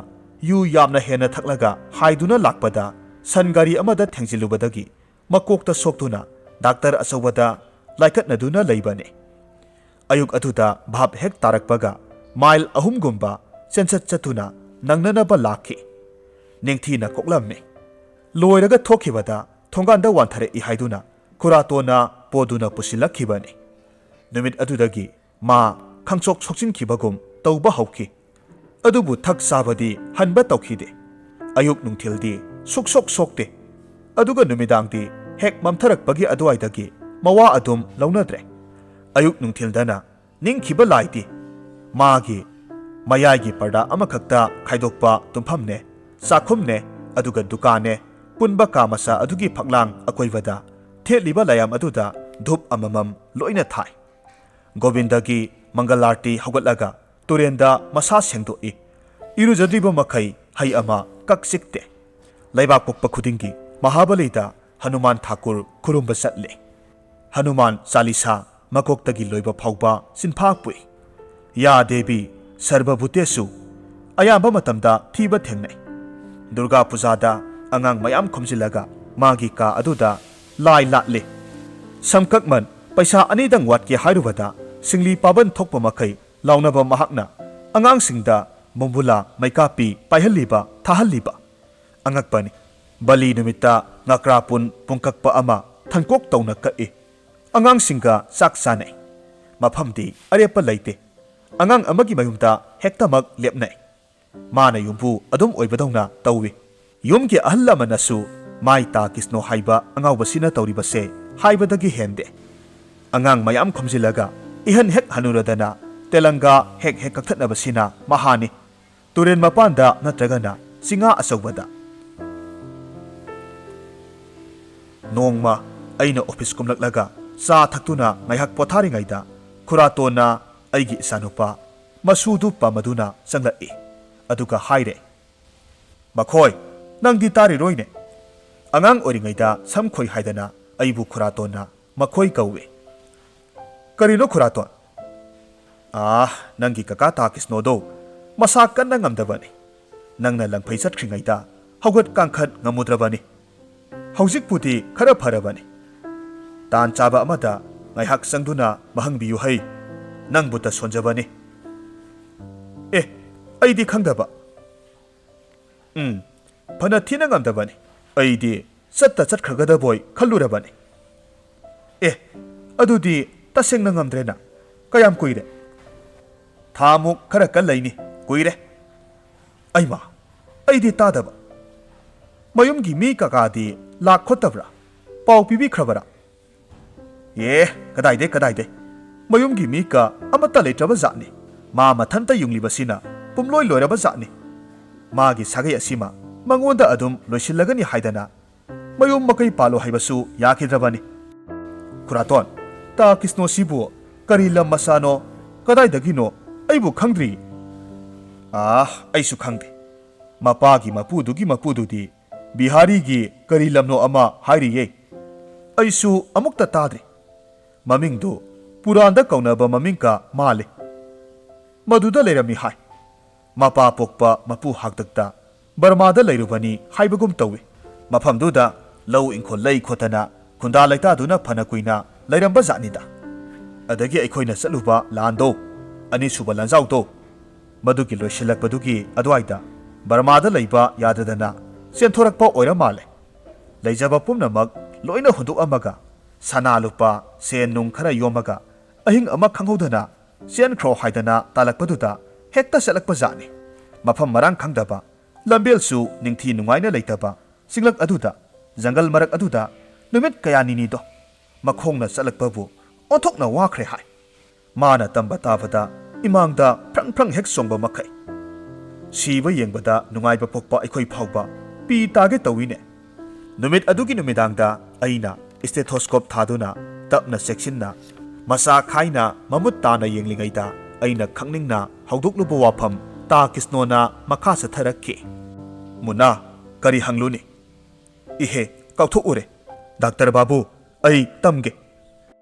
ꯌꯨ ꯌꯥꯝꯅ ꯍꯦꯟꯅ ꯊꯛꯂꯒ ꯍꯥꯏꯗꯨꯅ ꯂꯥꯛꯄꯗ ꯁꯟ ꯒꯥꯔꯤ ꯑꯃꯗ ꯊꯦꯡꯖꯤꯜꯂꯨꯕꯗꯒꯤ ꯃꯀꯣꯛꯇ ꯁꯣꯛꯇꯨꯅ ꯗꯥꯛꯇꯔ ꯑꯆꯧꯕꯗ ꯂꯥꯏꯀꯠꯅꯗꯨꯅ ꯂꯩꯕꯅꯤ꯫ ꯑꯌꯨꯛ ꯑꯗꯨꯗ ꯚꯥꯞ ꯍꯦꯛ ꯇꯥꯔꯛꯄꯒ ꯃꯥꯏꯜ ꯑꯍꯨꯝꯒꯨꯝꯕ ꯆꯦꯟꯆꯠ ꯆꯠꯇꯨꯅ ꯅꯪꯅꯅꯕ ꯂꯥꯛꯈꯤ꯫ ꯅꯤꯡꯊꯤꯅ ꯀꯣꯛꯂꯝꯃꯤ꯫ ꯂꯣꯏꯔꯒ ꯊꯣꯛꯈꯤꯕꯗ ꯊꯣꯡꯒꯥꯟꯗ ꯋꯥꯟꯊꯔꯛꯏ ꯍꯥꯏꯗꯨꯅ ꯈꯨꯔꯥꯇꯣꯟꯅ ꯄꯣꯗꯨꯅ ꯄꯨꯁꯤꯜꯂꯛꯈꯤꯕꯅꯤ꯫ ꯅꯨꯃꯤꯠ ꯑꯗꯨꯗꯒꯤ ꯃꯥ ꯈꯪꯁꯣꯛ ꯁꯣꯛꯆꯤꯟꯈꯤꯕꯒꯨꯝ ꯇꯧꯕ ꯍꯧꯈꯤ꯫ ꯑꯗꯨꯕꯨ ꯊꯛ ꯆꯥꯕꯗꯤ ꯍꯟꯕ ꯇꯧꯈꯤꯗꯦ꯫ ꯑꯌꯨꯛ ꯅꯨꯡꯊꯤꯜꯗꯤ ꯁꯨꯛꯁꯣꯛ ꯁꯣꯛꯇꯦ꯫ ꯑꯗꯨꯒ ꯅꯨꯃꯤꯗꯥꯡꯗꯤ ꯍꯦꯛ ꯃꯝꯊꯔꯛꯄꯒꯤ ꯑꯗꯨꯋꯥꯏꯗꯒꯤ ꯃꯋꯥ ꯑꯗꯨꯝ ꯂꯧꯅꯗ꯭ꯔꯦ꯫ ꯑꯌꯨꯛ ꯅꯨꯡꯊꯤꯜꯗꯅ ꯅꯤꯡꯈꯤꯕ ꯂꯥꯏꯗꯤ ꯃꯥꯒꯤ ꯃꯌꯥꯏꯒꯤ ꯄꯔꯗꯥ ꯑꯃꯈꯛꯇ ꯈꯥꯏꯗꯣꯛꯄ ꯇꯨꯝꯐꯝꯅꯦ, ꯆꯥꯛꯈꯨꯝꯅꯦ, ꯑꯗꯨꯒ ꯗꯨꯀꯥꯟꯅꯦ꯫ ꯄꯨꯟꯕ ꯀꯥ ꯃꯆꯥ ꯑꯗꯨꯒꯤ ꯐꯛꯂꯥꯡ ꯑꯀꯣꯏꯕꯗ ꯊꯦꯠꯂꯤꯕ ꯂꯥꯏꯌꯥꯝ ꯑꯗꯨꯗ ꯙꯨꯞ ꯑꯃꯃꯝ ꯂꯣꯏꯅ ꯊꯥꯏ꯫ ꯒꯣꯕꯤꯟꯗꯒꯤ ꯃꯪꯒꯂꯥꯔꯇꯤ ꯍꯧꯒꯠꯂꯒ ꯇꯨꯔꯦꯟꯗ ꯃꯁꯥ ꯁꯦꯡꯗꯣꯛꯏ꯫ ꯏꯔꯨꯖꯗ꯭ꯔꯤꯕ ꯃꯈꯩ ꯍꯩ ꯑꯃ ꯀꯛ ꯆꯤꯛꯇꯦ꯫ ꯂꯩꯕꯥꯛ ꯄꯣꯛꯄ ꯈꯨꯗꯤꯡꯒꯤ ꯃꯍꯥꯕꯂꯤꯗ ꯍꯅꯨꯃꯥꯟ ꯊꯥꯀꯨꯔ ꯈꯨꯔꯨꯝꯕ ꯆꯠꯂꯤ꯫ ꯍꯅꯨꯃꯥꯟ ꯆꯥꯂꯤꯁꯥ ꯃꯀꯣꯛꯇꯒꯤ ꯂꯣꯏꯕ ꯐꯥꯎꯕ ꯆꯤꯟꯐꯥ ꯄꯨꯏ꯫ ꯌꯥ ꯗꯦꯕꯤ ꯁꯔꯕꯚꯨꯇꯦꯁꯨ ꯑꯌꯥꯝꯕ ꯃꯇꯝꯗ ꯊꯤꯕ ꯊꯦꯡꯅꯩ꯫ ꯗꯨꯔꯒꯥ ꯄꯨꯖꯥꯗ ꯑꯉꯥꯡ ꯃꯌꯥꯝ ꯈꯣꯝꯖꯤꯜꯂꯒ ꯃꯥꯒꯤ ꯀꯥ ꯑꯗꯨꯗ ꯂꯥꯏ ꯂꯥꯠꯂꯤ꯫ ꯁꯝꯀꯛꯃꯟ ꯄꯩꯁꯥ ꯑꯅꯤꯗꯪ ꯋꯥꯠꯀꯦ ꯍꯥꯏꯔꯨꯕꯗ ꯁꯤꯡꯂꯤ ꯄꯥꯕꯟ ꯊꯣꯛꯄ ꯃꯈꯩ ꯂꯥꯎꯅꯕ ꯃꯍꯥꯛꯅ ꯑꯉꯥꯡꯁꯤꯡꯗ ꯕꯣꯝꯕꯨꯂꯥ ꯃꯩꯀꯥꯞꯄꯤ ꯄꯥꯏꯍꯜꯂꯤꯕ, ꯊꯥꯍꯜꯂꯤꯕ꯫ ꯑꯉꯛꯄꯅꯤ꯫ ꯕꯂꯤ ꯅꯨꯃꯤꯠꯇ ꯉꯀ꯭ꯔꯥ ꯄꯨꯟ ꯄꯨꯡꯀꯛꯄ ꯑꯃ ꯊꯟꯀꯣꯛ ꯇꯧꯅ ꯀꯛꯏ꯫ ꯑꯉꯥꯡꯁꯤꯡꯒ ꯆꯥꯛ ꯆꯥꯅꯩ꯫ ꯃꯐꯝꯗꯤ ꯑꯔꯦꯞꯄ ꯂꯩꯇꯦ꯫ ꯑꯉꯥꯡ ꯑꯃꯒꯤ ꯃꯌꯨꯝꯗ ꯍꯦꯛꯇꯃꯛ ꯂꯦꯞꯅꯩ꯫ ꯃꯥꯅ ꯌꯨꯝꯕꯨ ꯑꯗꯨꯝ ꯑꯣꯏꯕꯗꯧꯅ ꯇꯧꯏ꯫ ꯌꯨꯝꯒꯤ ꯑꯍꯜ ꯂꯃꯟꯅꯁꯨ ꯃꯥꯏ ꯇꯥ ꯀꯤꯁꯅꯣ ꯍꯥꯏꯕ ꯑꯉꯥꯎꯕꯁꯤꯅ ꯇꯧꯔꯤꯕꯁꯦ ꯍꯥꯏꯕꯗꯒꯤ ꯍꯦꯟꯗꯦ꯫ ꯑꯉꯥꯡ ꯃꯌꯥꯝ ꯈꯣꯝꯖꯤꯜꯂꯒ ꯏꯍꯟ ꯍꯦꯛ ꯍꯟꯅꯨꯔꯗꯅ ꯇꯦꯂꯪꯒꯥ ꯍꯦꯛ ꯍꯦꯛ ꯀꯛꯊꯠꯅꯕꯁꯤꯅ ꯃꯍꯥꯅꯤ꯫ ꯇꯨꯔꯦꯟ ꯃꯄꯥꯟꯗ ꯅꯠꯇ꯭ꯔꯒꯅ ꯆꯤꯡꯉꯥ ꯑꯆꯧꯕꯗ꯫ ꯅꯣꯡꯃ ꯑꯩꯅ ꯑꯣꯐꯤꯁ ꯀꯨꯝꯂꯛꯂꯒ ꯆꯥ ꯊꯛꯇꯨꯅ ꯉꯥꯏꯍꯥꯛ ꯄꯣꯊꯥꯔꯤꯉꯩꯗ ꯈꯨꯔꯥꯇꯣꯟꯅ ꯑꯩꯒꯤ ꯏꯆꯥꯅꯨꯄꯥ ꯃꯁꯨꯗꯨ ꯄꯝꯃꯗꯨꯅ ꯆꯪꯂꯛꯏ꯫ ꯑꯗꯨꯒ ꯍꯥꯏꯔꯦ, "ꯃꯈꯣꯏ, ꯅꯪꯗꯤ ꯇꯥꯔꯤꯔꯣꯏꯅꯦ꯫ ꯑꯉꯥꯡ ꯑꯣꯏꯔꯤꯉꯩꯗ ꯁꯝ ꯈꯣꯏ ꯍꯥꯏꯗꯅ ꯑꯩꯕꯨ ꯈꯨꯔꯥꯇꯣꯟꯅ ꯃꯈꯣꯏ ꯀꯧꯏ꯫" "ꯀꯔꯤꯅꯣ ꯈꯨꯔꯥꯇꯣꯟ?" "ꯑꯥ, ꯅꯪꯒꯤ ꯀꯀꯥ ꯇꯥ ꯀꯤꯁꯅꯣꯗꯣ ꯃꯁꯥ ꯀꯟꯅ ꯉꯝꯗꯕꯅꯤ꯫ ꯅꯪꯅ ꯂꯪꯐꯩ ꯆꯠꯈ꯭ꯔꯤꯉꯩꯗ ꯍꯧꯒꯠ ꯀꯥꯡꯈꯠ ꯉꯝꯃꯨꯗ꯭ꯔꯕꯅꯤ꯫ ꯍꯧꯖꯤꯛꯄꯨꯗꯤ ꯈꯔ ꯐꯔꯕꯅꯤ꯫ ꯇꯥꯟ ꯆꯥꯕ ꯑꯃꯗ ꯉꯥꯏꯍꯥꯛ ꯆꯪꯗꯨꯅ ꯃꯍꯪꯕꯤꯌꯨ ꯍꯩ꯫ ꯅꯪꯕꯨꯇ ꯁꯣꯟꯖꯕꯅꯤ꯫" "ꯑꯦ, ꯑꯩꯗꯤ ꯈꯪꯗꯕ꯫" "ꯎꯝ, ꯐꯅ ꯊꯤꯅ ꯉꯝꯗꯕꯅꯤ꯫ ꯑꯩꯗꯤ ꯆꯠꯇ ꯆꯠꯈ꯭ꯔꯒꯗꯕꯣꯏ ꯈꯜꯂꯨꯔꯕꯅꯤ꯫" "ꯑꯦ, ꯑꯗꯨꯗꯤ ꯇꯁꯦꯡꯅ ꯉꯝꯗ꯭ꯔꯦꯅ꯫ ꯀꯌꯥꯝ ꯀꯨꯏꯔꯦ?" "ꯊꯥꯃꯨꯛ ꯈꯔ ꯀꯜꯂꯩꯅꯤ꯫ ꯀꯨꯏꯔꯦ꯫" "ꯑꯩꯃ, ꯑꯩꯗꯤ ꯇꯥꯗꯕ꯫ ꯃꯌꯨꯝꯒꯤ ꯃꯤ ꯀꯀꯥꯗꯤ ꯂꯥꯛ ꯈꯣꯠꯇꯕ꯭ꯔꯥ? ꯄꯥꯎ ꯄꯤꯕꯤꯈ꯭ꯔꯕꯔꯥ?" "ꯑꯦ, ꯀꯗꯥꯏꯗꯩ, ꯀꯗꯥꯏꯗꯩ? ꯃꯌꯨꯝꯒꯤ ꯃꯤ ꯀ ꯑꯃꯠꯇ ꯂꯩꯇ꯭ꯔꯕ ꯖꯥꯠꯅꯤ꯫ ꯃꯥ ꯃꯊꯟꯇ ꯌꯨꯡꯂꯤꯕꯁꯤꯅ ꯄꯨꯝꯂꯣꯏ ꯂꯣꯏꯔꯕ ꯖꯥꯠꯅꯤ꯫ ꯃꯥꯒꯤ ꯁꯥꯒꯩ ꯑꯁꯤꯃ ꯃꯉꯣꯟꯗ ꯑꯗꯨꯝ ꯂꯣꯏꯁꯤꯜꯂꯒꯅꯤ ꯍꯥꯏꯗꯅ ꯃꯌꯨꯝ ꯃꯀꯩ ꯄꯥꯜꯂꯣ ꯍꯥꯏꯕꯁꯨ ꯌꯥꯈꯤꯗ꯭ꯔꯕꯅꯤ꯫" "ꯈꯨꯔꯥꯇꯣꯟ, ꯇꯥ ꯀꯤꯁꯅꯣꯁꯤꯕꯨ ꯀꯔꯤ ꯂꯝ ꯃꯆꯥꯅꯣ, ꯀꯗꯥꯏꯗꯒꯤꯅꯣ, ꯑꯩꯕꯨ ꯈꯪꯗ꯭ꯔꯤ꯫" "ꯑꯥ, ꯑꯩꯁꯨ ꯈꯪꯗꯦ꯫ ꯃꯄꯥꯒꯤ ꯃꯄꯨꯗꯨꯒꯤ ꯃꯄꯨꯗꯨꯗꯤ ꯕꯤꯍꯥꯔꯤꯒꯤ ꯀꯔꯤ ꯂꯝꯅꯣ ꯑꯃ ꯍꯥꯏꯔꯤꯌꯦ꯫ ꯑꯩꯁꯨ ꯑꯃꯨꯛꯇ ꯇꯥꯗ꯭ꯔꯤ꯫ ꯃꯃꯤꯡꯗꯨ ꯄꯨꯔꯥꯟꯗ ꯀꯧꯅꯕ ꯃꯃꯤꯡꯒ ꯃꯥꯜꯂꯤ꯫ ꯃꯗꯨꯗ ꯂꯩꯔꯝꯃꯤ ꯍꯥꯏ꯫ ꯃꯄꯥ ꯄꯣꯛꯄ ꯃꯄꯨ ꯍꯥꯛꯇꯛꯇ ꯕꯔꯃꯥꯗ ꯂꯩꯔꯨꯕꯅꯤ ꯍꯥꯏꯕꯒꯨꯝ ꯇꯧꯏ꯫ ꯃꯐꯝꯗꯨꯗ ꯂꯧ ꯏꯪꯈꯣꯜ ꯂꯩ ꯈꯣꯠꯇꯅ ꯈꯨꯟꯗꯥ ꯂꯩꯇꯥꯗꯨꯅ ꯐꯅ ꯀꯨꯏꯅ ꯂꯩꯔꯝꯕ ꯖꯥꯠꯅꯤꯗ꯫ ꯑꯗꯒꯤ ꯑꯩꯈꯣꯏꯅ ꯆꯠꯂꯨꯕ ꯂꯥꯟꯗꯣ, ꯑꯅꯤꯁꯨꯕ ꯂꯥꯟꯖꯥꯎꯗꯣ, ꯃꯗꯨꯒꯤ ꯂꯣꯏꯁꯤꯜꯂꯛꯄꯗꯨꯒꯤ ꯑꯗꯨꯋꯥꯏꯗ ꯕꯔꯃꯥꯗ ꯂꯩꯕ ꯌꯥꯗꯗꯅ ꯆꯦꯟꯊꯣꯔꯛꯄ ꯑꯣꯏꯔ ꯃꯥꯜꯂꯦ꯫ ꯂꯩꯖꯕ ꯄꯨꯝꯅꯃꯛ ꯂꯣꯏꯅ ꯍꯨꯟꯗꯣꯛꯑꯝꯃꯒ, ꯁꯅꯥ ꯂꯨꯄꯥ, ꯁꯦꯟ ꯅꯨꯡ ꯈꯔ ꯌꯣꯝꯃꯒ ꯑꯍꯤꯡ ꯑꯃ ꯈꯪꯍꯧꯗꯅ ꯆꯦꯟꯈ꯭ꯔꯣ ꯍꯥꯏꯗꯅ ꯇꯥꯜꯂꯛꯄꯗꯨꯗ ꯍꯦꯛꯇ ꯆꯠꯂꯛꯄ ꯖꯥꯠꯅꯤ꯫ ꯃꯐꯝ ꯃꯔꯥꯡ ꯈꯪꯗꯕ, ꯂꯝꯕꯦꯜꯁꯨ ꯅꯤꯡꯊꯤ ꯅꯨꯡꯉꯥꯏꯅ ꯂꯩꯇꯕ ꯆꯤꯡꯂꯛ ꯑꯗꯨꯗ, ꯖꯪꯒꯜ ꯃꯔꯛ ꯑꯗꯨꯗ ꯅꯨꯃꯤꯠ ꯀꯌꯥꯅꯤꯅꯤꯗꯣ ꯃꯈꯣꯡꯅ ꯆꯠꯂꯛꯄꯕꯨ ꯑꯣꯟꯊꯣꯛꯅ ꯋꯥꯈ꯭ꯔꯦ ꯍꯥꯏ꯫ ꯃꯥꯅ ꯇꯝꯕ ꯇꯥꯕꯗ ꯏꯃꯥꯡꯗ ꯐ꯭ꯔꯪ ꯐ꯭ꯔꯪ ꯍꯦꯛ ꯆꯣꯡꯕ ꯃꯈꯩ꯫ ꯁꯤꯕ ꯌꯦꯡꯕꯗ ꯅꯨꯡꯉꯥꯏꯕ ꯄꯣꯛꯄ ꯑꯩꯈꯣꯏ ꯐꯥꯎꯕ ꯄꯤ ꯇꯥꯒꯦ ꯇꯧꯏꯅꯦ꯫ ꯅꯨꯃꯤꯠ ꯑꯗꯨꯒꯤ ꯅꯨꯃꯤꯗꯥꯡꯗ ꯑꯩꯅ stethoscope ꯊꯥꯗꯨꯅ ꯇꯞꯅ ꯆꯦꯛꯁꯤꯟꯅ ꯃꯆꯥ ꯈꯥꯏꯅ ꯃꯃꯨꯠ ꯇꯥꯅ ꯌꯦꯡꯂꯤꯉꯩꯗ ꯑꯩꯅ ꯈꯪꯅꯤꯡꯅ ꯍꯧꯗꯣꯛꯂꯨꯕ ꯋꯥꯐꯝ ꯇꯥ ꯀ꯭ꯔꯤꯁꯅꯣꯅ ꯃꯈꯥ ꯆꯠꯊꯔꯛꯈꯤ꯫ "ꯃꯨꯅꯥ, ꯀꯔꯤ ꯍꯪꯂꯨꯅꯤ?" "ꯏꯍꯦ, ꯀꯥꯎꯊꯣꯛꯎꯔꯦ꯫ ꯗꯥꯛꯇꯔ ꯕꯥꯕꯨ, ꯑꯩ ꯇꯝꯒꯦ꯫"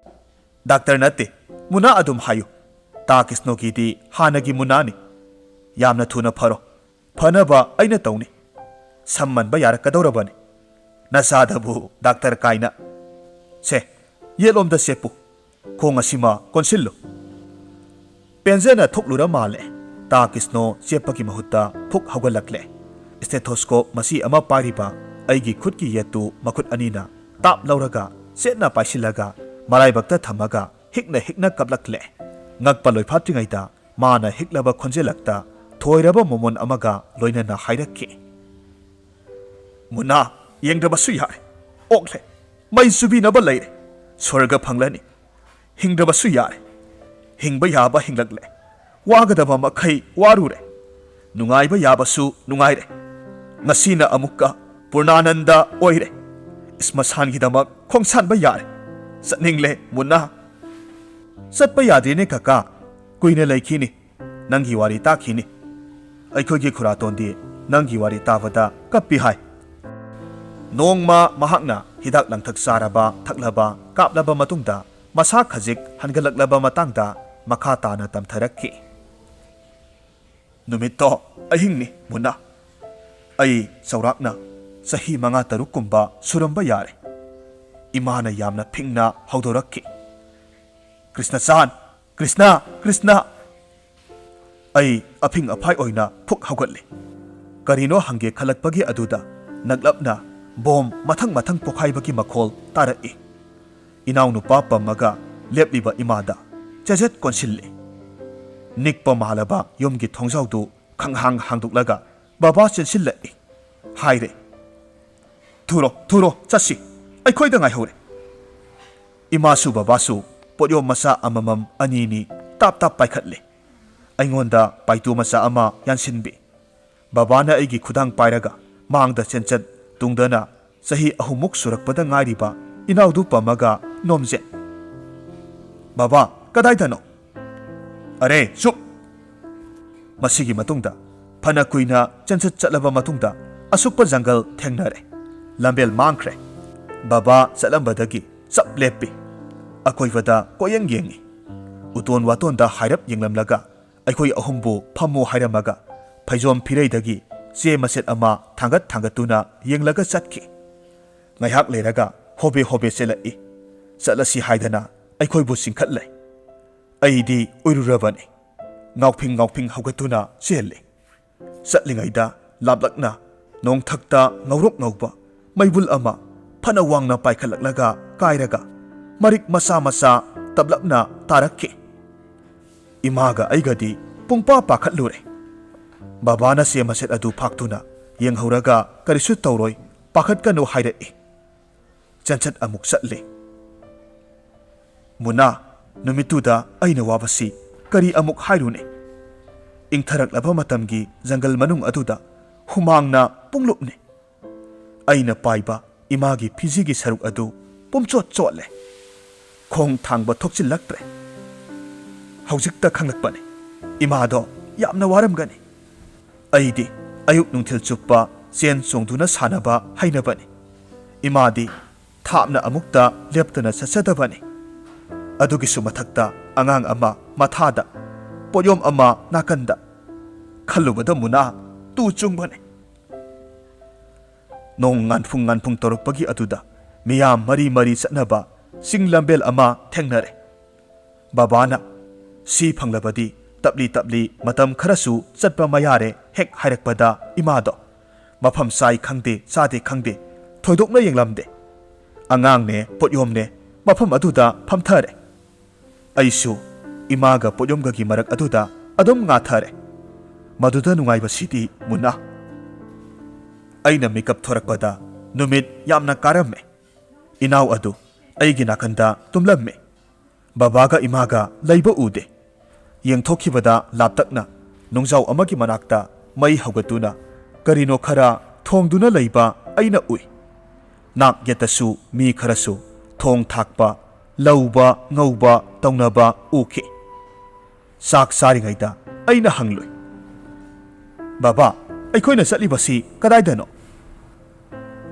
"ꯗꯥꯛꯇꯔ ꯅꯠꯇꯦ, ꯃꯨꯅꯥ ꯑꯗꯨꯝ ꯍꯥꯏꯌꯨ꯫ ꯇꯥ ꯀ꯭ꯔꯤꯁꯅꯣꯒꯤꯗꯤ ꯍꯥꯟꯅꯒꯤ ꯃꯨꯅꯥꯅꯤ꯫ ꯌꯥꯝꯅ ꯊꯨꯅ ꯐꯔꯣ꯫ ꯐꯅꯕ ꯑꯩꯅ ꯇꯧꯅꯤ꯫ ꯁꯝ ꯃꯟꯕ ꯌꯥꯔꯛꯀꯗꯧꯔꯕꯅꯤ꯫ ꯅꯆꯥꯗꯕꯨ ꯗꯥꯛꯇꯔ ꯀꯥꯏꯅ꯫ ꯁꯦ, ꯌꯦꯠꯂꯣꯝꯗ ꯆꯦꯞꯄꯨ꯫ ꯈꯣꯡ ꯑꯁꯤꯃ ꯀꯣꯟꯁꯤꯜꯂꯨ꯫" ꯄꯦꯟꯖꯅ ꯊꯣꯛꯂꯨꯔ ꯃꯥꯜꯂꯦ꯫ ꯇꯥ ꯀ꯭ꯔꯤꯁꯅꯣ ꯆꯦꯞꯄꯒꯤ ꯃꯍꯨꯠꯇ ꯐꯨꯛ ꯍꯧꯒꯠꯂꯛꯂꯦ꯫ Stethoscope ꯃꯆꯤ ꯑꯃ ꯄꯥꯏꯔꯤꯕ ꯑꯩꯒꯤ ꯈꯨꯠꯀꯤ ꯌꯦꯠꯇꯨ ꯃꯈꯨꯠ ꯑꯅꯤꯅ ꯇꯥꯞ ꯂꯧꯔꯒ ꯆꯦꯠꯅ ꯄꯥꯏꯁꯤꯜꯂꯒ ꯃꯔꯥꯏꯕꯛꯇ ꯊꯝꯃꯒ ꯍꯤꯛꯅ ꯍꯤꯛꯅ ꯀꯞꯂꯛꯂꯦ꯫ ꯉꯛꯄ ꯂꯣꯏꯐꯥꯠꯇ꯭ꯔꯤꯉꯩꯗ ꯃꯥꯅ ꯍꯤꯛꯂꯕ ꯈꯣꯟꯖꯦꯜꯂꯛꯇ ꯊꯣꯏꯔꯕ ꯃꯃꯣꯟ ꯑꯃꯒ ꯂꯣꯏꯅꯅ ꯍꯥꯏꯔꯛꯈꯤ꯫ "ꯃꯨꯅꯥ, ꯌꯦꯡꯗ꯭ꯔꯕꯁꯨ ꯌꯥꯔꯦ꯫ ꯑꯣꯛꯂꯦ꯫ ꯃꯩ ꯆꯨꯕꯤꯅꯕ ꯂꯩꯔꯦ꯫ ꯁ꯭ꯋꯔꯒ ꯐꯪꯂꯅꯤ꯫ ꯍꯤꯡꯗ꯭ꯔꯕꯁꯨ ꯌꯥꯔꯦ꯫ ꯍꯤꯡꯕ ꯌꯥꯕ ꯍꯤꯡꯂꯛꯂꯦ꯫ ꯋꯥꯒꯗꯕ ꯃꯈꯩ ꯋꯥꯔꯨꯔꯦ꯫ ꯅꯨꯡꯉꯥꯏꯕ ꯌꯥꯕꯁꯨ ꯅꯨꯡꯉꯥꯏꯔꯦ꯫ ꯉꯁꯤꯅ ꯑꯃꯨꯛꯀ ꯄꯨꯔꯅꯥꯅꯟꯗ ꯑꯣꯏꯔꯦ꯫ ꯏꯁꯃꯁꯥꯟꯒꯤꯗꯃꯛ ꯈꯣꯡꯁꯥꯟꯕ ꯌꯥꯔꯦ꯫ ꯆꯠꯅꯤꯡꯂꯦ, ꯃꯨꯟꯅꯥ꯫" "ꯆꯠꯄ ꯌꯥꯗꯦꯅꯦ ꯀꯀꯥ꯫ ꯀꯨꯏꯅ ꯂꯩꯈꯤꯅꯤ꯫ ꯅꯪꯒꯤ ꯋꯥꯔꯤ ꯇꯥꯈꯤꯅꯤ꯫ ꯑꯩꯈꯣꯏꯒꯤ ꯈꯨꯔꯥꯇꯣꯟꯗꯤ ꯅꯪꯒꯤ ꯋꯥꯔꯤ ꯇꯥꯕꯗ ꯀꯞꯄꯤ ꯍꯥꯏ꯫" ꯅꯣꯡꯃ ꯃꯍꯥꯛꯅ ꯍꯤꯗꯥꯛ ꯂꯥꯡꯊꯛ ꯆꯥꯔꯕ, ꯊꯛꯂꯕ, ꯀꯥꯞꯂꯕ ꯃꯇꯨꯡꯗ ꯃꯁꯥ ꯈꯖꯤꯛ ꯍꯟꯒꯠꯂꯛꯂꯕ ꯃꯇꯥꯡꯗ ꯃꯈꯥ ꯇꯥꯅ ꯇꯝꯊꯔꯛꯈꯤ꯫ "ꯅꯨꯃꯤꯠꯇꯣ ꯑꯍꯤꯡꯅꯤ, ꯃꯨꯟꯅꯥ꯫ ꯑꯩ ꯆꯥꯎꯔꯥꯛꯅ ꯆꯍꯤ ꯃꯉꯥ ꯇꯔꯨꯛ ꯀꯨꯝꯕ ꯁꯨꯔꯝꯕ ꯌꯥꯔꯦ꯫ ꯏꯃꯥꯅ ꯌꯥꯝꯅ ꯐꯤꯡꯅ ꯍꯧꯗꯣꯔꯛꯈꯤ, 'ꯀ꯭ꯔꯤꯁꯅꯆꯥꯟ, ꯀ꯭ꯔꯤꯁꯅ, ꯀ꯭ꯔꯤꯁꯅ!' ꯑꯩ ꯑꯐꯤꯡ ꯑꯐꯥꯏ ꯑꯣꯏꯅ ꯐꯨꯛ ꯍꯧꯒꯠꯂꯦ꯫ ꯀꯔꯤꯅꯣ ꯍꯪꯒꯦ ꯈꯜꯂꯛꯄꯒꯤ ꯑꯗꯨꯗ ꯅꯛꯂꯞꯅ ꯕꯣꯝ ꯃꯊꯪ ꯃꯊꯪ ꯄꯣꯈꯥꯏꯕꯒꯤ ꯃꯈꯣꯜ ꯇꯥꯔꯛꯏ꯫ ꯏꯅꯥꯎꯅꯨꯄꯥ ꯄꯝꯃꯒ ꯂꯦꯞꯂꯤꯕ ꯏꯃꯥꯗ ꯆꯦꯖꯦꯠ ꯀꯣꯟꯁꯤꯜꯂꯦ꯫ ꯅꯤꯛꯄ ꯃꯥꯜꯂꯕ ꯌꯨꯝꯒꯤ ꯊꯣꯡꯖꯥꯎꯗꯨ ꯈꯪꯍꯥꯡ ꯍꯥꯡꯗꯣꯛꯂꯒ ꯕꯕꯥ ꯆꯦꯟꯁꯤꯜꯂꯛꯏ꯫ ꯍꯥꯏꯔꯦ, "ꯊꯨꯔꯣ, ꯊꯨꯔꯣ, ꯆꯠꯁꯤ꯫ ꯑꯩꯈꯣꯏꯗ ꯉꯥꯏꯍꯧꯔꯦ꯫" ꯏꯃꯥꯁꯨ ꯕꯕꯥꯁꯨ ꯄꯣꯠꯌꯣꯝ ꯃꯆꯥ ꯑꯃꯃꯝ ꯑꯅꯤꯅꯤ ꯇꯥꯞ ꯇꯥꯞ ꯄꯥꯏꯈꯠꯂꯦ꯫ ꯑꯩꯉꯣꯟꯗ ꯄꯥꯏꯇꯨ ꯃꯆꯥ ꯑꯃ ꯌꯥꯟꯁꯤꯟꯕꯤ꯫ ꯕꯕꯥꯅ ꯑꯩꯒꯤ ꯈꯨꯗꯥꯡ ꯄꯥꯏꯔꯒ ꯃꯥꯡꯗ ꯆꯦꯟꯆꯠ, ꯇꯨꯡꯗꯅ ꯆꯍꯤ ꯑꯍꯨꯝꯃꯨꯛ ꯁꯨꯔꯛꯄꯗ ꯉꯥꯏꯔꯤꯕ ꯏꯅꯥꯎꯗꯨ ꯄꯝꯃꯒ ꯅꯣꯝꯖꯦ꯫ "ꯕꯕꯥ, ꯀꯗꯥꯏꯗꯅꯣ?" "ꯑꯔꯦ, ꯆꯨꯞ!" ꯃꯁꯤꯒꯤ ꯃꯇꯨꯡꯗ ꯐꯅ ꯀꯨꯏꯅ ꯆꯦꯟꯆꯠ ꯆꯠꯂꯕ ꯃꯇꯨꯡꯗ ꯑꯁꯨꯛꯄ ꯖꯪꯒꯜ ꯊꯦꯡꯅꯔꯦ꯫ ꯂꯝꯕꯦꯜ ꯃꯥꯡꯈ꯭ꯔꯦ꯫ ꯕꯕꯥ ꯆꯠꯂꯝꯕꯗꯒꯤ ꯆꯞ ꯂꯦꯞꯄꯤ꯫ ꯑꯀꯣꯏꯕꯗ ꯀꯣꯏꯌꯦꯡ ꯌꯦꯡꯉꯤ꯫ ꯎꯇꯣꯟ ꯋꯥꯇꯣꯟꯗ ꯍꯥꯏꯔꯞ ꯌꯦꯡꯂꯝꯂꯒ ꯑꯩꯈꯣꯏ ꯑꯍꯨꯝꯕꯨ ꯐꯝꯃꯨ ꯍꯥꯏꯔꯝꯃꯒ ꯐꯩꯖꯣꯝ ꯐꯤꯔꯩꯗꯒꯤ ꯆꯦ ꯃꯆꯦꯠ ꯑꯃ ꯊꯥꯡꯒꯠ ꯊꯥꯡꯒꯠꯇꯨꯅ ꯌꯦꯡꯂꯒ ꯆꯠꯈꯤ꯫ ꯉꯥꯏꯍꯥꯛ ꯂꯩꯔꯒ ꯍꯣꯕꯦ ꯍꯣꯕꯦ ꯆꯦꯜꯂꯛꯏ꯫ ꯆꯠꯂꯁꯤ ꯍꯥꯏꯗꯅ ꯑꯩꯈꯣꯏꯕꯨ ꯆꯤꯡꯈꯠꯂꯦ꯫ ꯑꯩꯗꯤ ꯎꯏꯔꯨꯔꯕꯅꯤ꯫ ꯉꯥꯎꯐꯤꯡ ꯉꯥꯎꯐꯤꯡ ꯍꯧꯒꯠꯇꯨꯅ ꯆꯦꯜꯂꯤ꯫ ꯆꯠꯂꯤꯉꯩꯗ ꯂꯥꯞꯂꯛꯅ ꯅꯣꯡꯊꯛꯇ ꯉꯧꯔꯣꯛ ꯉꯧꯕ ꯃꯩꯕꯨꯜ ꯑꯃ ꯐꯅ ꯋꯥꯡꯅ ꯄꯥꯏꯈꯠꯂꯛꯂꯒ ꯀꯥꯏꯔꯒ ꯃꯔꯤꯛ ꯃꯆꯥ ꯃꯆꯥ ꯇꯞꯂꯞꯅ ꯇꯥꯔꯛꯈꯤ꯫ ꯏꯃꯥꯒ ꯑꯩꯒꯗꯤ ꯄꯨꯡꯄꯥ ꯄꯥꯈꯠꯂꯨꯔꯦ꯫ ꯕꯕꯥꯅ ꯆꯦ ꯃꯆꯦꯠ ꯑꯗꯨ ꯐꯥꯛꯇꯨꯅ ꯌꯦꯡꯍꯧꯔꯒ ꯀꯔꯤꯁꯨ ꯇꯧꯔꯣꯏ, ꯄꯥꯈꯠꯀꯅꯨ ꯍꯥꯏꯔꯛꯏ꯫ ꯆꯦꯟꯆꯠ ꯑꯃꯨꯛ ꯆꯠꯂꯦ꯫ ꯃꯨꯅꯥ, ꯅꯨꯃꯤꯠꯇꯨꯗ ꯑꯩꯅ ꯋꯥꯕꯁꯤ ꯀꯔꯤ ꯑꯃꯨꯛ ꯍꯥꯏꯔꯨꯅꯤ? ꯏꯪꯊꯔꯛꯂꯕ ꯃꯇꯝꯒꯤ ꯖꯪꯒꯜ ꯃꯅꯨꯡ ꯑꯗꯨꯗ ꯍꯨꯃꯥꯡꯅ ꯄꯨꯡꯂꯨꯞꯅꯤ꯫ ꯑꯩꯅ ꯄꯥꯏꯕ ꯏꯃꯥꯒꯤ ꯐꯤꯖꯤꯒꯤ ꯁꯔꯨꯛ ꯑꯗꯨ ꯄꯨꯝꯆꯣꯠ ꯆꯣꯠꯂꯦ꯫ ꯈꯣꯡ ꯊꯥꯡꯕ ꯊꯣꯛꯆꯤꯜꯂꯛꯇ꯭ꯔꯦ꯫ ꯍꯧꯖꯤꯛꯇ ꯈꯪꯂꯛꯄꯅꯤ꯫ ꯏꯃꯥꯗꯣ ꯌꯥꯝꯅ ꯋꯥꯔꯝꯒꯅꯤ꯫ ꯑꯩꯗꯤ ꯑꯌꯨꯛ ꯅꯨꯡꯊꯤꯜ ꯆꯨꯞꯄ ꯆꯦꯟ ꯆꯣꯡꯗꯨꯅ ꯁꯥꯟꯅꯕ ꯍꯩꯅꯕꯅꯤ꯫ ꯏꯃꯥꯗꯤ ꯊꯥꯞꯅ ꯑꯃꯨꯛꯇ ꯂꯦꯞꯇꯅ ꯆꯠꯆꯗꯕꯅꯤ꯫ ꯑꯗꯨꯒꯤꯁꯨ ꯃꯊꯛꯇ ꯑꯉꯥꯡ ꯑꯃ ꯃꯊꯥꯗ, ꯄꯣꯠꯌꯣꯝ ꯑꯃ ꯅꯥꯀꯟꯗ꯫ ꯈꯜꯂꯨꯕꯗ ꯃꯨꯅꯥ ꯇꯨ ꯆꯨꯡꯕꯅꯤ꯫ ꯅꯣꯡ ꯉꯥꯟꯐꯨꯡ ꯉꯥꯟꯐꯨꯡ ꯇꯧꯔꯛꯄꯒꯤ ꯑꯗꯨꯗ ꯃꯤꯌꯥꯝ ꯃꯔꯤ ꯃꯔꯤ ꯆꯠꯅꯕ ꯆꯤꯡ ꯂꯝꯕꯦꯜ ꯑꯃ ꯊꯦꯡꯅꯔꯦ꯫ ꯕꯕꯥꯅ, "ꯁꯤ ꯐꯪꯂꯕꯗꯤ ꯇꯞꯂꯤ ꯇꯞꯂꯤ ꯃꯇꯝ ꯈꯔꯁꯨ ꯆꯠꯄ ꯃꯌꯥꯔꯦ" ꯍꯦꯛ ꯍꯥꯏꯔꯛꯄꯗ ꯏꯃꯥꯗꯣ, ꯃꯐꯝ ꯆꯥꯏ ꯈꯪꯗꯦ ꯆꯥꯗꯦ ꯈꯪꯗꯦ ꯊꯣꯏꯗꯣꯛꯅ ꯌꯦꯡꯂꯝꯗꯦ꯫ ꯑꯉꯥꯡꯅꯦ ꯄꯣꯠꯌꯣꯝꯅꯦ ꯃꯐꯝ ꯑꯗꯨꯗ ꯐꯝꯊꯔꯦ꯫ ꯑꯩꯁꯨ ꯏꯃꯥꯒ ꯄꯣꯠꯌꯣꯝꯒꯒꯤ ꯃꯔꯛ ꯑꯗꯨꯗ ꯑꯗꯨꯝ ꯉꯥꯊꯔꯦ꯫ ꯃꯗꯨꯗ ꯅꯨꯡꯉꯥꯏꯕꯁꯤꯗꯤ ꯃꯨꯟꯅ꯫ ꯑꯩꯅ ꯃꯤꯀꯞ ꯊꯣꯔꯛꯄꯗ ꯅꯨꯃꯤꯠ ꯌꯥꯝꯅ ꯀꯥꯔꯝꯃꯦ꯫ ꯏꯅꯥꯎ ꯑꯗꯨ ꯑꯩꯒꯤ ꯅꯥꯀꯟꯗ ꯇꯨꯝꯂꯝꯃꯦ꯫ ꯕꯕꯥꯒ ꯏꯃꯥꯒ ꯂꯩꯕ ꯎꯗꯦ꯫ ꯌꯦꯡꯊꯣꯛꯈꯤꯕꯗ ꯂꯥꯞꯇꯛꯅ ꯅꯨꯡꯖꯥꯎ ꯑꯃꯒꯤ ꯃꯅꯥꯛꯇ ꯃꯩ ꯍꯧꯒꯠꯇꯨꯅ ꯀꯔꯤꯅꯣ ꯈꯔ ꯊꯣꯡꯗꯨꯅ ꯂꯩꯕ ꯑꯩꯅ ꯎꯏ꯫ ꯅꯥꯛ ꯌꯦꯠꯇꯁꯨ ꯃꯤ ꯈꯔꯁꯨ ꯊꯣꯡ ꯊꯥꯛꯄ, ꯂꯧꯕ, ꯉꯧꯕ ꯇꯧꯅꯕ ꯎꯈꯤ꯫ ꯆꯥꯛ ꯆꯥꯔꯤꯉꯩꯗ ꯑꯩꯅ ꯍꯪꯂꯨꯏ, "ꯕꯕꯥ, ꯑꯩꯈꯣꯏꯅ ꯆꯠꯂꯤꯕꯁꯤ ꯀꯗꯥꯏꯗꯅꯣ?"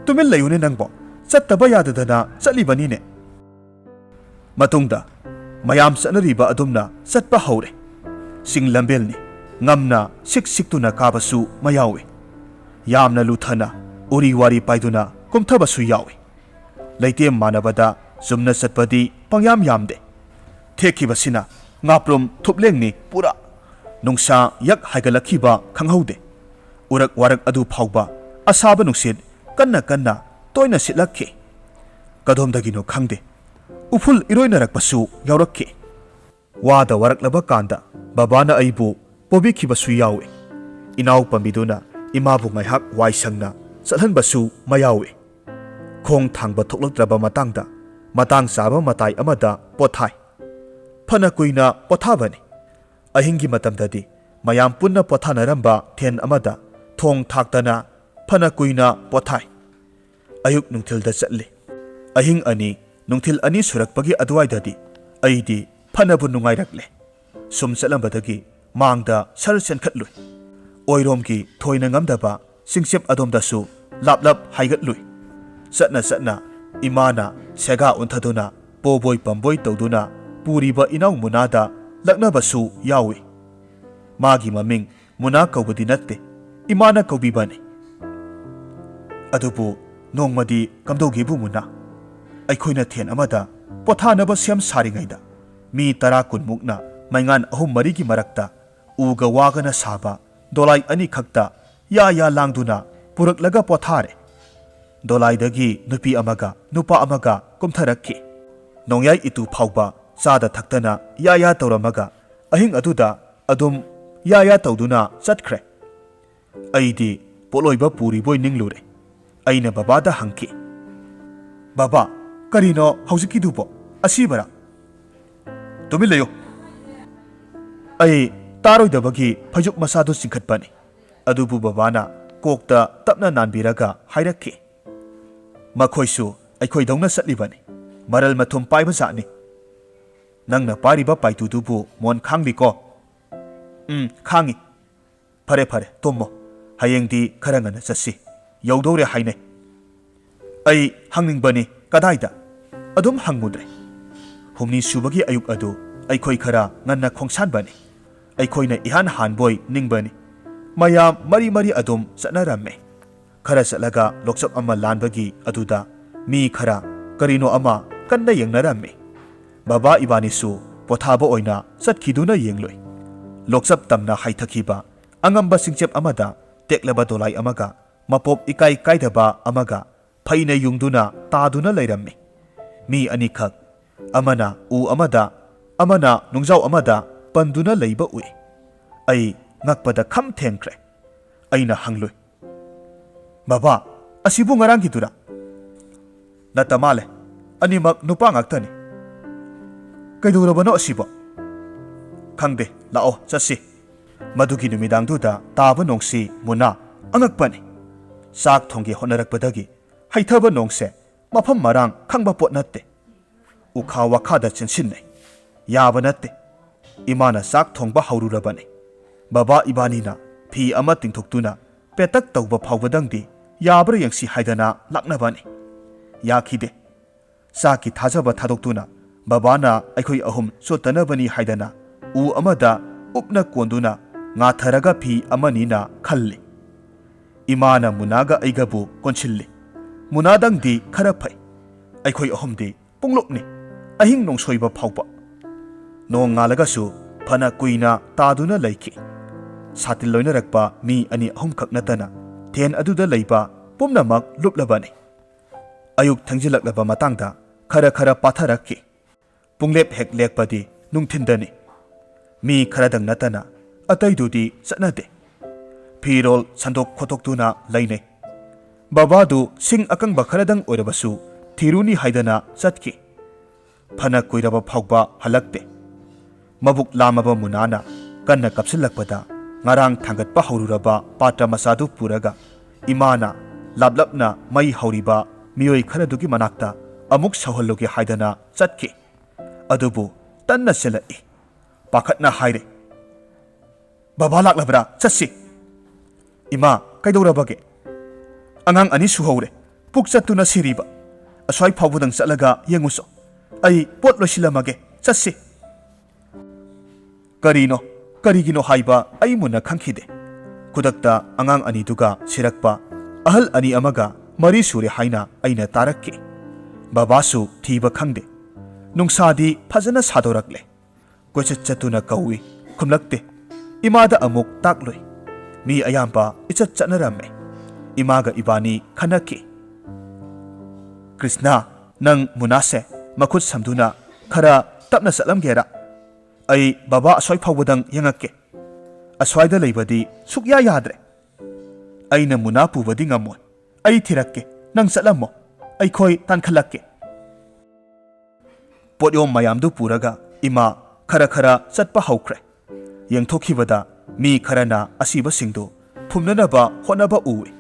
"ꯇꯨꯃꯤꯟ ꯂꯩꯌꯨꯅꯦ ꯅꯪꯕꯣ, ꯆꯠꯇꯕ ꯌꯥꯗꯗꯅ ꯆꯠꯂꯤꯕꯅꯤꯅꯦ꯫" ꯃꯇꯨꯡꯗ ꯃꯌꯥꯝ ꯆꯠꯅꯔꯤꯕ ꯑꯗꯨꯝꯅ ꯆꯠꯄ ꯍꯧꯔꯦ꯫ ꯆꯤꯡ ꯂꯝꯕꯦꯜꯅꯤ, ꯉꯝꯅ ꯁꯤꯛ ꯁꯤꯛꯇꯨꯅ ꯀꯥꯕꯁꯨ ꯃꯌꯥꯎꯏ꯫ ꯌꯥꯝꯅ ꯂꯨꯊꯅ ꯎꯔꯤ ꯋꯥꯔꯤ ꯄꯥꯏꯗꯨꯅ ꯀꯨꯝꯊꯕꯁꯨ ꯌꯥꯎꯏ꯫ ꯂꯩꯇꯦꯝ ꯃꯥꯟꯅꯕꯗ ꯆꯨꯝꯅ ꯆꯠꯄꯗꯤ ꯄꯪꯌꯥꯝ ꯌꯥꯝꯗꯦ꯫ ꯊꯦꯛꯈꯤꯕꯁꯤꯅ ꯉꯥꯄ꯭ꯔꯨꯝ ꯊꯨꯞꯂꯦꯡꯅꯤ ꯄꯨꯔꯥ꯫ ꯅꯨꯡꯁꯥ ꯌꯛ ꯍꯥꯏꯒꯠꯂꯛꯈꯤꯕ ꯈꯪꯍꯧꯗꯦ꯫ ꯎꯔꯛ ꯋꯥꯔꯛ ꯑꯗꯨ ꯐꯥꯎꯕ ꯑꯁꯥꯕ ꯅꯨꯡꯁꯤꯠ ꯀꯟꯅ ꯀꯟꯅ ꯇꯣꯏꯅ ꯁꯤꯠꯂꯛꯈꯤ꯫ ꯀꯗꯣꯝꯗꯒꯤꯅꯣ ꯈꯪꯗꯦ, ꯎꯐꯨꯜ ꯏꯔꯣꯏꯅꯔꯛꯄꯁꯨ ꯌꯥꯎꯔꯛꯈꯤ꯫ ꯋꯥꯗ ꯋꯥꯔꯛꯂꯕ ꯀꯥꯟꯗ ꯕꯕꯥꯅ ꯑꯩꯕꯨ ꯄꯣꯕꯤꯈꯤꯕꯁꯨ ꯌꯥꯎꯏ꯫ ꯏꯅꯥꯎ ꯄꯥꯝꯕꯤꯗꯨꯅ ꯏꯃꯥꯕꯨ ꯉꯥꯏꯍꯥꯛ ꯋꯥꯏ ꯁꯪꯅ ꯆꯠꯍꯟꯕꯁꯨ ꯃꯌꯥꯎꯏ꯫ ꯈꯣꯡ ꯊꯥꯡꯕ ꯊꯣꯛꯂꯛꯇ꯭ꯔꯕ ꯃꯇꯥꯡꯗ ꯃꯇꯥꯡ ꯆꯥꯕ ꯃꯇꯥꯏ ꯑꯃꯗ ꯄꯣꯊꯥꯏ꯫ ꯐꯅ ꯀꯨꯏꯅ ꯄꯣꯊꯥꯕꯅꯤ꯫ ꯑꯍꯤꯡꯒꯤ ꯃꯇꯝꯗꯗꯤ ꯃꯌꯥꯝ ꯄꯨꯟꯅ ꯄꯣꯊꯥꯅꯔꯝꯕ ꯊꯦꯟ ꯑꯃꯗ ꯊꯣꯡ ꯊꯥꯛꯇꯅ ꯐꯅ ꯀꯨꯏꯅ ꯄꯣꯊꯥꯏ꯫ ꯑꯌꯨꯛ ꯅꯨꯡꯊꯤꯜꯗ ꯆꯠꯂꯤ꯫ ꯑꯍꯤꯡ ꯑꯅꯤ, ꯅꯨꯡꯊꯤꯜ ꯑꯅꯤ ꯁꯨꯔꯛꯄꯒꯤ ꯑꯗꯨꯋꯥꯏꯗꯗꯤ ꯑꯩꯗꯤ ꯐꯅꯕꯨ ꯅꯨꯡꯉꯥꯏꯔꯛꯂꯦ꯫ ꯁꯨꯝ ꯆꯠꯂꯝꯕꯗꯒꯤ ꯃꯥꯡꯗ ꯁꯔ ꯆꯦꯟꯈꯠꯂꯨꯏ꯫ ꯑꯣꯏꯔꯣꯝꯒꯤ ꯊꯣꯏꯅ ꯉꯝꯗꯕ ꯆꯤꯡꯆꯦꯞ ꯑꯗꯣꯝꯗꯁꯨ ꯂꯥꯞꯂꯞ ꯍꯥꯏꯒꯠꯂꯨꯏ꯫ ꯆꯠꯅ ꯆꯠꯅ ꯏꯃꯥꯅ ꯁꯦꯒꯥ ꯎꯟꯊꯗꯨꯅ ꯄꯣꯕꯣꯏ ꯄꯝꯕꯣꯏ ꯇꯧꯗꯨꯅ ꯄꯨꯔꯤꯕ ꯏꯅꯥꯎ ꯃꯨꯅꯥꯗ ꯂꯛꯅꯕꯁꯨ ꯌꯥꯎꯏ꯫ ꯃꯥꯒꯤ ꯃꯃꯤꯡ ꯃꯨꯅꯥ ꯀꯧꯕꯗꯤ ꯅꯠꯇꯦ, ꯏꯃꯥꯅ ꯀꯧꯕꯤꯕꯅꯤ꯫ ꯑꯗꯨꯕꯨ ꯅꯣꯡꯃꯗꯤ ꯀꯝꯗꯧꯒꯦꯕꯨ ꯃꯨꯅꯥ, ꯑꯩꯈꯣꯏꯅ ꯊꯦꯟ ꯑꯃꯗ ꯄꯣꯊꯥꯅꯕ ꯁꯦꯝ ꯁꯥꯔꯤꯉꯩꯗ ꯃꯤ ꯇꯔꯥ ꯀꯨꯟꯃꯨꯛꯅ ꯃꯩꯉꯥꯟ ꯑꯍꯨꯝ ꯃꯔꯤꯒꯤ ꯃꯔꯛꯇ ꯎꯒ ꯋꯥꯒꯅ ꯁꯥꯕ ꯗꯣꯂꯥꯏ ꯑꯅꯤꯈꯛꯇ ꯌꯥ ꯌꯥ ꯂꯥꯡꯗꯨꯅ ꯄꯨꯔꯛꯂꯒ ꯄꯣꯊꯥꯔꯦ꯫ ꯗꯣꯂꯥꯏꯗꯒꯤ ꯅꯨꯄꯤ ꯑꯃꯒ ꯅꯨꯄꯥ ꯑꯃꯒ ꯀꯨꯝꯊꯔꯛꯈꯤ꯫ ꯅꯣꯡꯌꯥꯏ ꯏꯇꯨ ꯐꯥꯎꯕ ꯆꯥꯗ ꯊꯛꯇꯅ ꯌꯥ ꯌꯥ ꯇꯧꯔꯝꯃꯒ ꯑꯍꯤꯡ ꯑꯗꯨꯗ ꯑꯗꯨꯝ ꯌꯥ ꯌꯥ ꯇꯧꯗꯨꯅ ꯆꯠꯈ꯭ꯔꯦ꯫ ꯑꯩꯗꯤ ꯄꯣꯠꯂꯣꯏꯕ ꯄꯨꯔꯤꯕꯣꯏ ꯅꯤꯡꯂꯨꯔꯦ꯫ ꯑꯩꯅ ꯕꯕꯥꯗ ꯍꯪꯈꯤ, "ꯕꯕꯥ, ꯀꯔꯤꯅꯣ ꯍꯧꯖꯤꯛꯀꯤꯗꯨꯕꯣ? ꯑꯁꯤꯕꯔꯥ?" "ꯇꯨꯃꯤꯟ ꯂꯩꯌꯨ!" ꯑꯩ ꯇꯥꯔꯣꯏꯗꯕꯒꯤ ꯐꯩꯖꯨꯞ ꯃꯆꯥꯗꯨ ꯆꯤꯡꯈꯠꯄꯅꯤ꯫ ꯑꯗꯨꯕꯨ ꯕꯕꯥꯅ ꯀꯣꯛꯇ ꯇꯞꯅ ꯅꯥꯟꯕꯤꯔꯒ ꯍꯥꯏꯔꯛꯈꯤ, "ꯃꯈꯣꯏꯁꯨ ꯑꯩꯈꯣꯏꯗꯧꯅ ꯆꯠꯂꯤꯕꯅꯤ꯫ ꯃꯔꯜ ꯃꯊꯨꯝ ꯄꯥꯏꯕ ꯖꯥꯠꯅꯤ꯫ ꯅꯪꯅ ꯄꯥꯏꯔꯤꯕ ꯄꯥꯏꯇꯨꯗꯨꯕꯨ ꯃꯣꯟ ꯈꯥꯡꯂꯤꯀꯣ?" "ꯎꯝ, ꯈꯥꯡꯉꯤ꯫" "ꯐꯔꯦ, ꯐꯔꯦ, ꯇꯨꯝꯃꯣ꯫ ꯍꯌꯦꯡꯗꯤ ꯈꯔ ꯉꯟꯅ ꯆꯠꯁꯤ꯫ ꯌꯧꯗꯧꯔꯦ ꯍꯥꯏꯅꯩ꯫" ꯑꯩ ꯍꯪꯅꯤꯡꯕꯅꯤ, ꯀꯗꯥꯏꯗ? ꯑꯗꯨꯝ ꯍꯪꯉꯨꯗ꯭ꯔꯦ꯫ ꯍꯨꯝꯅꯤ ꯁꯨꯕꯒꯤ ꯑꯌꯨꯛ ꯑꯗꯨ ꯑꯩꯈꯣꯏ ꯈꯔ ꯉꯟꯅ ꯈꯣꯡꯁꯥꯟꯕꯅꯤ꯫ ꯑꯩꯈꯣꯏꯅ ꯏꯍꯥꯟ ꯍꯥꯟꯕꯣꯏ ꯅꯤꯡꯕꯅꯤ꯫ ꯃꯌꯥꯝ ꯃꯔꯤ ꯃꯔꯤ ꯑꯗꯨꯝ ꯆꯠꯅꯔꯝꯃꯦ꯫ ꯈꯔ ꯆꯠꯂꯒ ꯂꯣꯛꯆꯞ ꯑꯃ ꯂꯥꯟꯕꯒꯤ ꯑꯗꯨꯗ ꯃꯤ ꯈꯔ ꯀꯔꯤꯅꯣ ꯑꯃ ꯀꯟꯅ ꯌꯦꯡꯅꯔꯝꯃꯤ꯫ ꯕꯕꯥ ꯏꯕꯥꯅꯤꯁꯨ ꯄꯣꯊꯥꯕ ꯑꯣꯏꯅ ꯆꯠꯈꯤꯗꯨꯅ ꯌꯦꯡꯂꯨꯏ꯫ ꯂꯣꯛꯆꯞ ꯇꯝꯅ ꯍꯥꯏꯊꯈꯤꯕ ꯑꯉꯝꯕ ꯆꯤꯡꯆꯦꯞ ꯑꯃꯗ ꯇꯦꯛꯂꯕ ꯗꯣꯂꯥꯏ ꯑꯃꯒ ꯃꯄꯣꯞ ꯏꯀꯥꯏ ꯀꯥꯏꯗꯕ ꯑꯃꯒ ꯐꯩꯅ ꯌꯨꯡꯗꯨꯅ ꯇꯥꯗꯨꯅ ꯂꯩꯔꯝꯃꯤ꯫ ꯃꯤ ꯑꯅꯤꯈꯛ, ꯑꯃꯅ ꯎ ꯑꯃꯗ, ꯑꯃꯅ ꯅꯨꯡꯖꯥꯎ ꯑꯃꯗ ꯄꯟꯗꯨꯅ ꯂꯩꯕ ꯎꯏ꯫ ꯑꯩ ꯉꯛꯄꯗ ꯈꯝ ꯊꯦꯡꯈ꯭ꯔꯦ꯫ ꯑꯩꯅ ꯍꯪꯂꯨꯏ, "ꯕꯕꯥ, ꯑꯁꯤꯕꯨ ꯉꯔꯥꯡꯒꯤꯗꯨꯔꯥ?" "ꯅꯠꯇ ꯃꯥꯜꯂꯦ꯫ ꯑꯅꯤꯃꯛ ꯅꯨꯄꯥ ꯉꯥꯛꯇꯅꯤ꯫" "ꯀꯩꯗꯧꯔꯕꯅꯣ ꯑꯁꯤꯕꯣ?" "ꯈꯪꯗꯦ, ꯂꯥꯛꯑꯣ ꯆꯠꯁꯤ꯫" ꯃꯗꯨꯒꯤ ꯅꯨꯃꯤꯗꯥꯡꯗꯨꯗ ꯇꯥꯕ ꯅꯣꯡꯁꯤ ꯃꯨꯅꯥ ꯑꯉꯛꯄꯅꯤ꯫ ꯆꯥꯛ ꯊꯣꯡꯒꯦ ꯍꯣꯠꯅꯔꯛꯄꯗꯒꯤ ꯍꯩꯊꯕ ꯅꯣꯡꯁꯦ ꯃꯐꯝ ꯃꯔꯥꯡ ꯈꯪꯕ ꯄꯣꯠ ꯅꯠꯇꯦ꯫ ꯎꯈꯥ ꯋꯥꯈꯥꯗ ꯆꯦꯟꯁꯤꯟꯅꯩ꯫ ꯌꯥꯕ ꯅꯠꯇꯦ꯫ ꯏꯃꯥꯅ ꯆꯥꯛ ꯊꯣꯡꯕ ꯍꯧꯔꯨꯔꯕꯅꯤ꯫ ꯕꯕꯥ ꯏꯕꯥꯅꯤꯅ ꯐꯤ ꯑꯃ ꯇꯤꯡꯊꯣꯛꯇꯨꯅ ꯄꯦꯇꯛ ꯇꯧꯕ ꯐꯥꯎꯕꯗꯪꯗꯤ ꯌꯥꯕ꯭ꯔꯥ ꯌꯦꯡꯁꯤ ꯍꯥꯏꯗꯅ ꯂꯥꯛꯅꯕꯅꯤ꯫ ꯌꯥꯈꯤꯗꯦ꯫ ꯆꯥꯛꯀꯤ ꯊꯥꯖꯕ ꯊꯥꯗꯣꯛꯇꯨꯅ ꯕꯕꯥꯅ ꯑꯩꯈꯣꯏ ꯑꯍꯨꯝ ꯆꯣꯠꯇꯅꯕꯅꯤ ꯍꯥꯏꯗꯅ ꯎ ꯑꯃꯗ ꯎꯞꯅ ꯀꯣꯟꯗꯨꯅ ꯉꯥꯊꯔꯒ ꯐꯤ ꯑꯃꯅꯤꯅ ꯈꯜꯂꯤ꯫ ꯏꯃꯥꯅ ꯃꯨꯅꯥꯒ ꯑꯩꯒꯕꯨ ꯀꯣꯟꯁꯤꯜꯂꯤ꯫ ꯃꯨꯅꯥꯗꯪꯗꯤ ꯈꯔ ꯐꯩ꯫ ꯑꯩꯈꯣꯏ ꯑꯍꯨꯝꯗꯤ ꯄꯨꯡꯂꯨꯞꯅꯤ, ꯑꯍꯤꯡ ꯅꯣꯡꯁꯣꯏꯕ ꯐꯥꯎꯕ꯫ ꯅꯣꯡ ꯉꯥꯜꯂꯒꯁꯨ ꯐꯅ ꯀꯨꯏꯅ ꯇꯥꯗꯨꯅ ꯂꯩꯈꯤ꯫ ꯁꯥꯇꯤꯟ ꯂꯣꯏꯅꯔꯛꯄ ꯃꯤ ꯑꯅꯤ ꯑꯍꯨꯝꯈꯛ ꯅꯠꯇꯅ ꯊꯦꯟ ꯑꯗꯨꯗ ꯂꯩꯕ ꯄꯨꯝꯅꯃꯛ ꯂꯨꯞꯂꯕꯅꯤ꯫ ꯑꯌꯨꯛ ꯊꯦꯡꯖꯤꯜꯂꯛꯂꯕ ꯃꯇꯥꯡꯗ ꯈꯔ ꯈꯔ ꯄꯥꯊꯔꯛꯈꯤ꯫ ꯄꯨꯡꯂꯦꯞ ꯍꯦꯛ ꯂꯦꯞꯄꯗꯤ ꯅꯨꯡꯊꯤꯟꯗꯅꯤ꯫ ꯃꯤ ꯈꯔꯗꯪ ꯅꯠꯇꯅ ꯑꯇꯩꯗꯨꯗꯤ ꯆꯠꯅꯗꯦ꯫ ꯐꯤꯔꯣꯜ ꯁꯟꯗꯣꯛ ꯈꯣꯠꯇꯣꯛꯇꯨꯅ ꯂꯩꯅꯩ꯫ ꯕꯕꯥꯗꯨ ꯁꯤꯡ ꯑꯀꯪꯕ ꯈꯔꯗꯪ ꯑꯣꯏꯔꯕꯁꯨ ꯊꯤꯔꯨꯅꯤ ꯍꯥꯏꯗꯅ ꯆꯠꯈꯤ꯫ ꯐꯅ ꯀꯨꯏꯔꯕ ꯐꯥꯎꯕ ꯍꯜꯂꯛꯇꯦ꯫ ꯃꯕꯨꯛ ꯂꯥꯝꯃꯕ ꯃꯨꯅꯥꯅ ꯀꯟꯅ ꯀꯞꯁꯤꯜꯂꯛꯄꯗ ꯉꯔꯥꯡ ꯊꯥꯡꯒꯠꯄ ꯍꯧꯔꯨꯔꯕ ꯄꯥꯇ꯭ꯔ ꯃꯆꯥꯗꯨ ꯄꯨꯔꯒ ꯏꯃꯥꯅ ꯂꯥꯞꯂꯞꯅ ꯃꯩ ꯍꯧꯔꯤꯕ ꯃꯤꯑꯣꯏ ꯈꯔꯗꯨꯒꯤ ꯃꯅꯥꯛꯇ ꯑꯃꯨꯛ ꯁꯧꯍꯜꯂꯨꯒꯦ ꯍꯥꯏꯗꯅ ꯆꯠꯈꯤ꯫ ꯑꯗꯨꯕꯨ ꯇꯟꯅ ꯆꯦꯜꯂꯛꯏ꯫ ꯄꯥꯈꯠꯅ ꯍꯥꯏꯔꯦ, "ꯕꯕꯥ ꯂꯥꯛꯂꯕ꯭ꯔꯥ? ꯆꯠꯁꯤ!" "ꯏꯃꯥ, ꯀꯩꯗꯧꯔꯕꯒꯦ?" "ꯑꯉꯥꯡ ꯑꯅꯤ ꯁꯨꯍꯧꯔꯦ, ꯄꯨꯛ ꯆꯠꯇꯨꯅ ꯁꯤꯔꯤꯕ꯫ ꯑꯁ꯭ꯋꯥꯏ ꯐꯥꯎꯕꯗꯪ ꯆꯠꯂꯒ ꯌꯦꯡꯉꯨꯁꯣ꯫ ꯑꯩ ꯄꯣꯠ ꯂꯣꯏꯁꯤꯜꯂꯝꯃꯒꯦ, ꯆꯠꯁꯤ!" ꯀꯔꯤꯅꯣ, ꯀꯔꯤꯒꯤꯅꯣ ꯍꯥꯏꯕ ꯑꯩ ꯃꯨꯟꯅ ꯈꯪꯈꯤꯗꯦ꯫ ꯈꯨꯗꯛꯇ ꯑꯉꯥꯡ ꯑꯅꯤꯗꯨꯒ ꯁꯤꯔꯛꯄ, ꯑꯍꯜ ꯑꯅꯤ ꯑꯃꯒ ꯃꯔꯤ ꯁꯨꯔꯦ ꯍꯥꯏꯅ ꯑꯩꯅ ꯇꯥꯔꯛꯈꯤ꯫ ꯕꯕꯥꯁꯨ ꯊꯤꯕ ꯈꯪꯗꯦ꯫ ꯅꯨꯡꯁꯥꯗꯤ ꯐꯖꯅ ꯁꯥꯗꯣꯔꯛꯂꯦ꯫ ꯀꯣꯏꯆꯠ ꯆꯠꯇꯨꯅ ꯀꯧꯏ, ꯈꯨꯝꯂꯛꯇꯦ꯫ ꯏꯃꯥꯗ ꯑꯃꯨꯛ ꯇꯥꯛꯂꯨꯏ꯫ ꯃꯤ ꯑꯌꯥꯝꯕ ꯏꯆꯠ ꯆꯠꯅꯔꯝꯃꯦ꯫ ꯏꯃꯥꯒ ꯏꯕꯥꯅꯤ ꯈꯟꯅꯈꯤ꯫ "ꯀ꯭ꯔꯤꯁꯅ, ꯅꯪ ꯃꯨꯅꯥꯁꯦ ꯃꯈꯨꯠ ꯁꯝꯗꯨꯅ ꯈꯔ ꯇꯞꯅ ꯆꯠꯂꯝꯒꯦꯔꯥ? ꯑꯩ ꯕꯕꯥ ꯑꯁ꯭ꯋꯥꯏ ꯐꯥꯎꯕꯗꯪ ꯌꯦꯡꯉꯛꯀꯦ꯫ ꯑꯁ꯭ꯋꯥꯏꯗ ꯂꯩꯕꯗꯤ ꯁꯨꯛꯌꯥ ꯌꯥꯗ꯭ꯔꯦ꯫ ꯑꯩꯅ ꯃꯨꯅꯥ ꯄꯨꯕꯗꯤ ꯉꯝꯃꯣꯏ꯫ ꯑꯩ ꯊꯤꯔꯛꯀꯦ, ꯅꯪ ꯆꯠꯂꯝꯃꯣ꯫ ꯑꯩꯈꯣꯏ ꯇꯥꯟꯈꯠꯂꯛꯀꯦ꯫" ꯄꯣꯠꯌꯣꯝ ꯃꯌꯥꯝꯗꯨ ꯄꯨꯔꯒ ꯏꯃꯥ ꯈꯔ ꯈꯔ ꯆꯠꯄ ꯍꯧꯈ꯭ꯔꯦ꯫ ꯌꯦꯡꯊꯣꯛꯈꯤꯕꯗ ꯃꯤ ꯈꯔꯅ ꯑꯁꯤꯕꯁꯤꯡꯗꯨ ꯐꯨꯝꯅꯅꯕ ꯍꯣꯠꯅꯕ ꯎꯏ꯫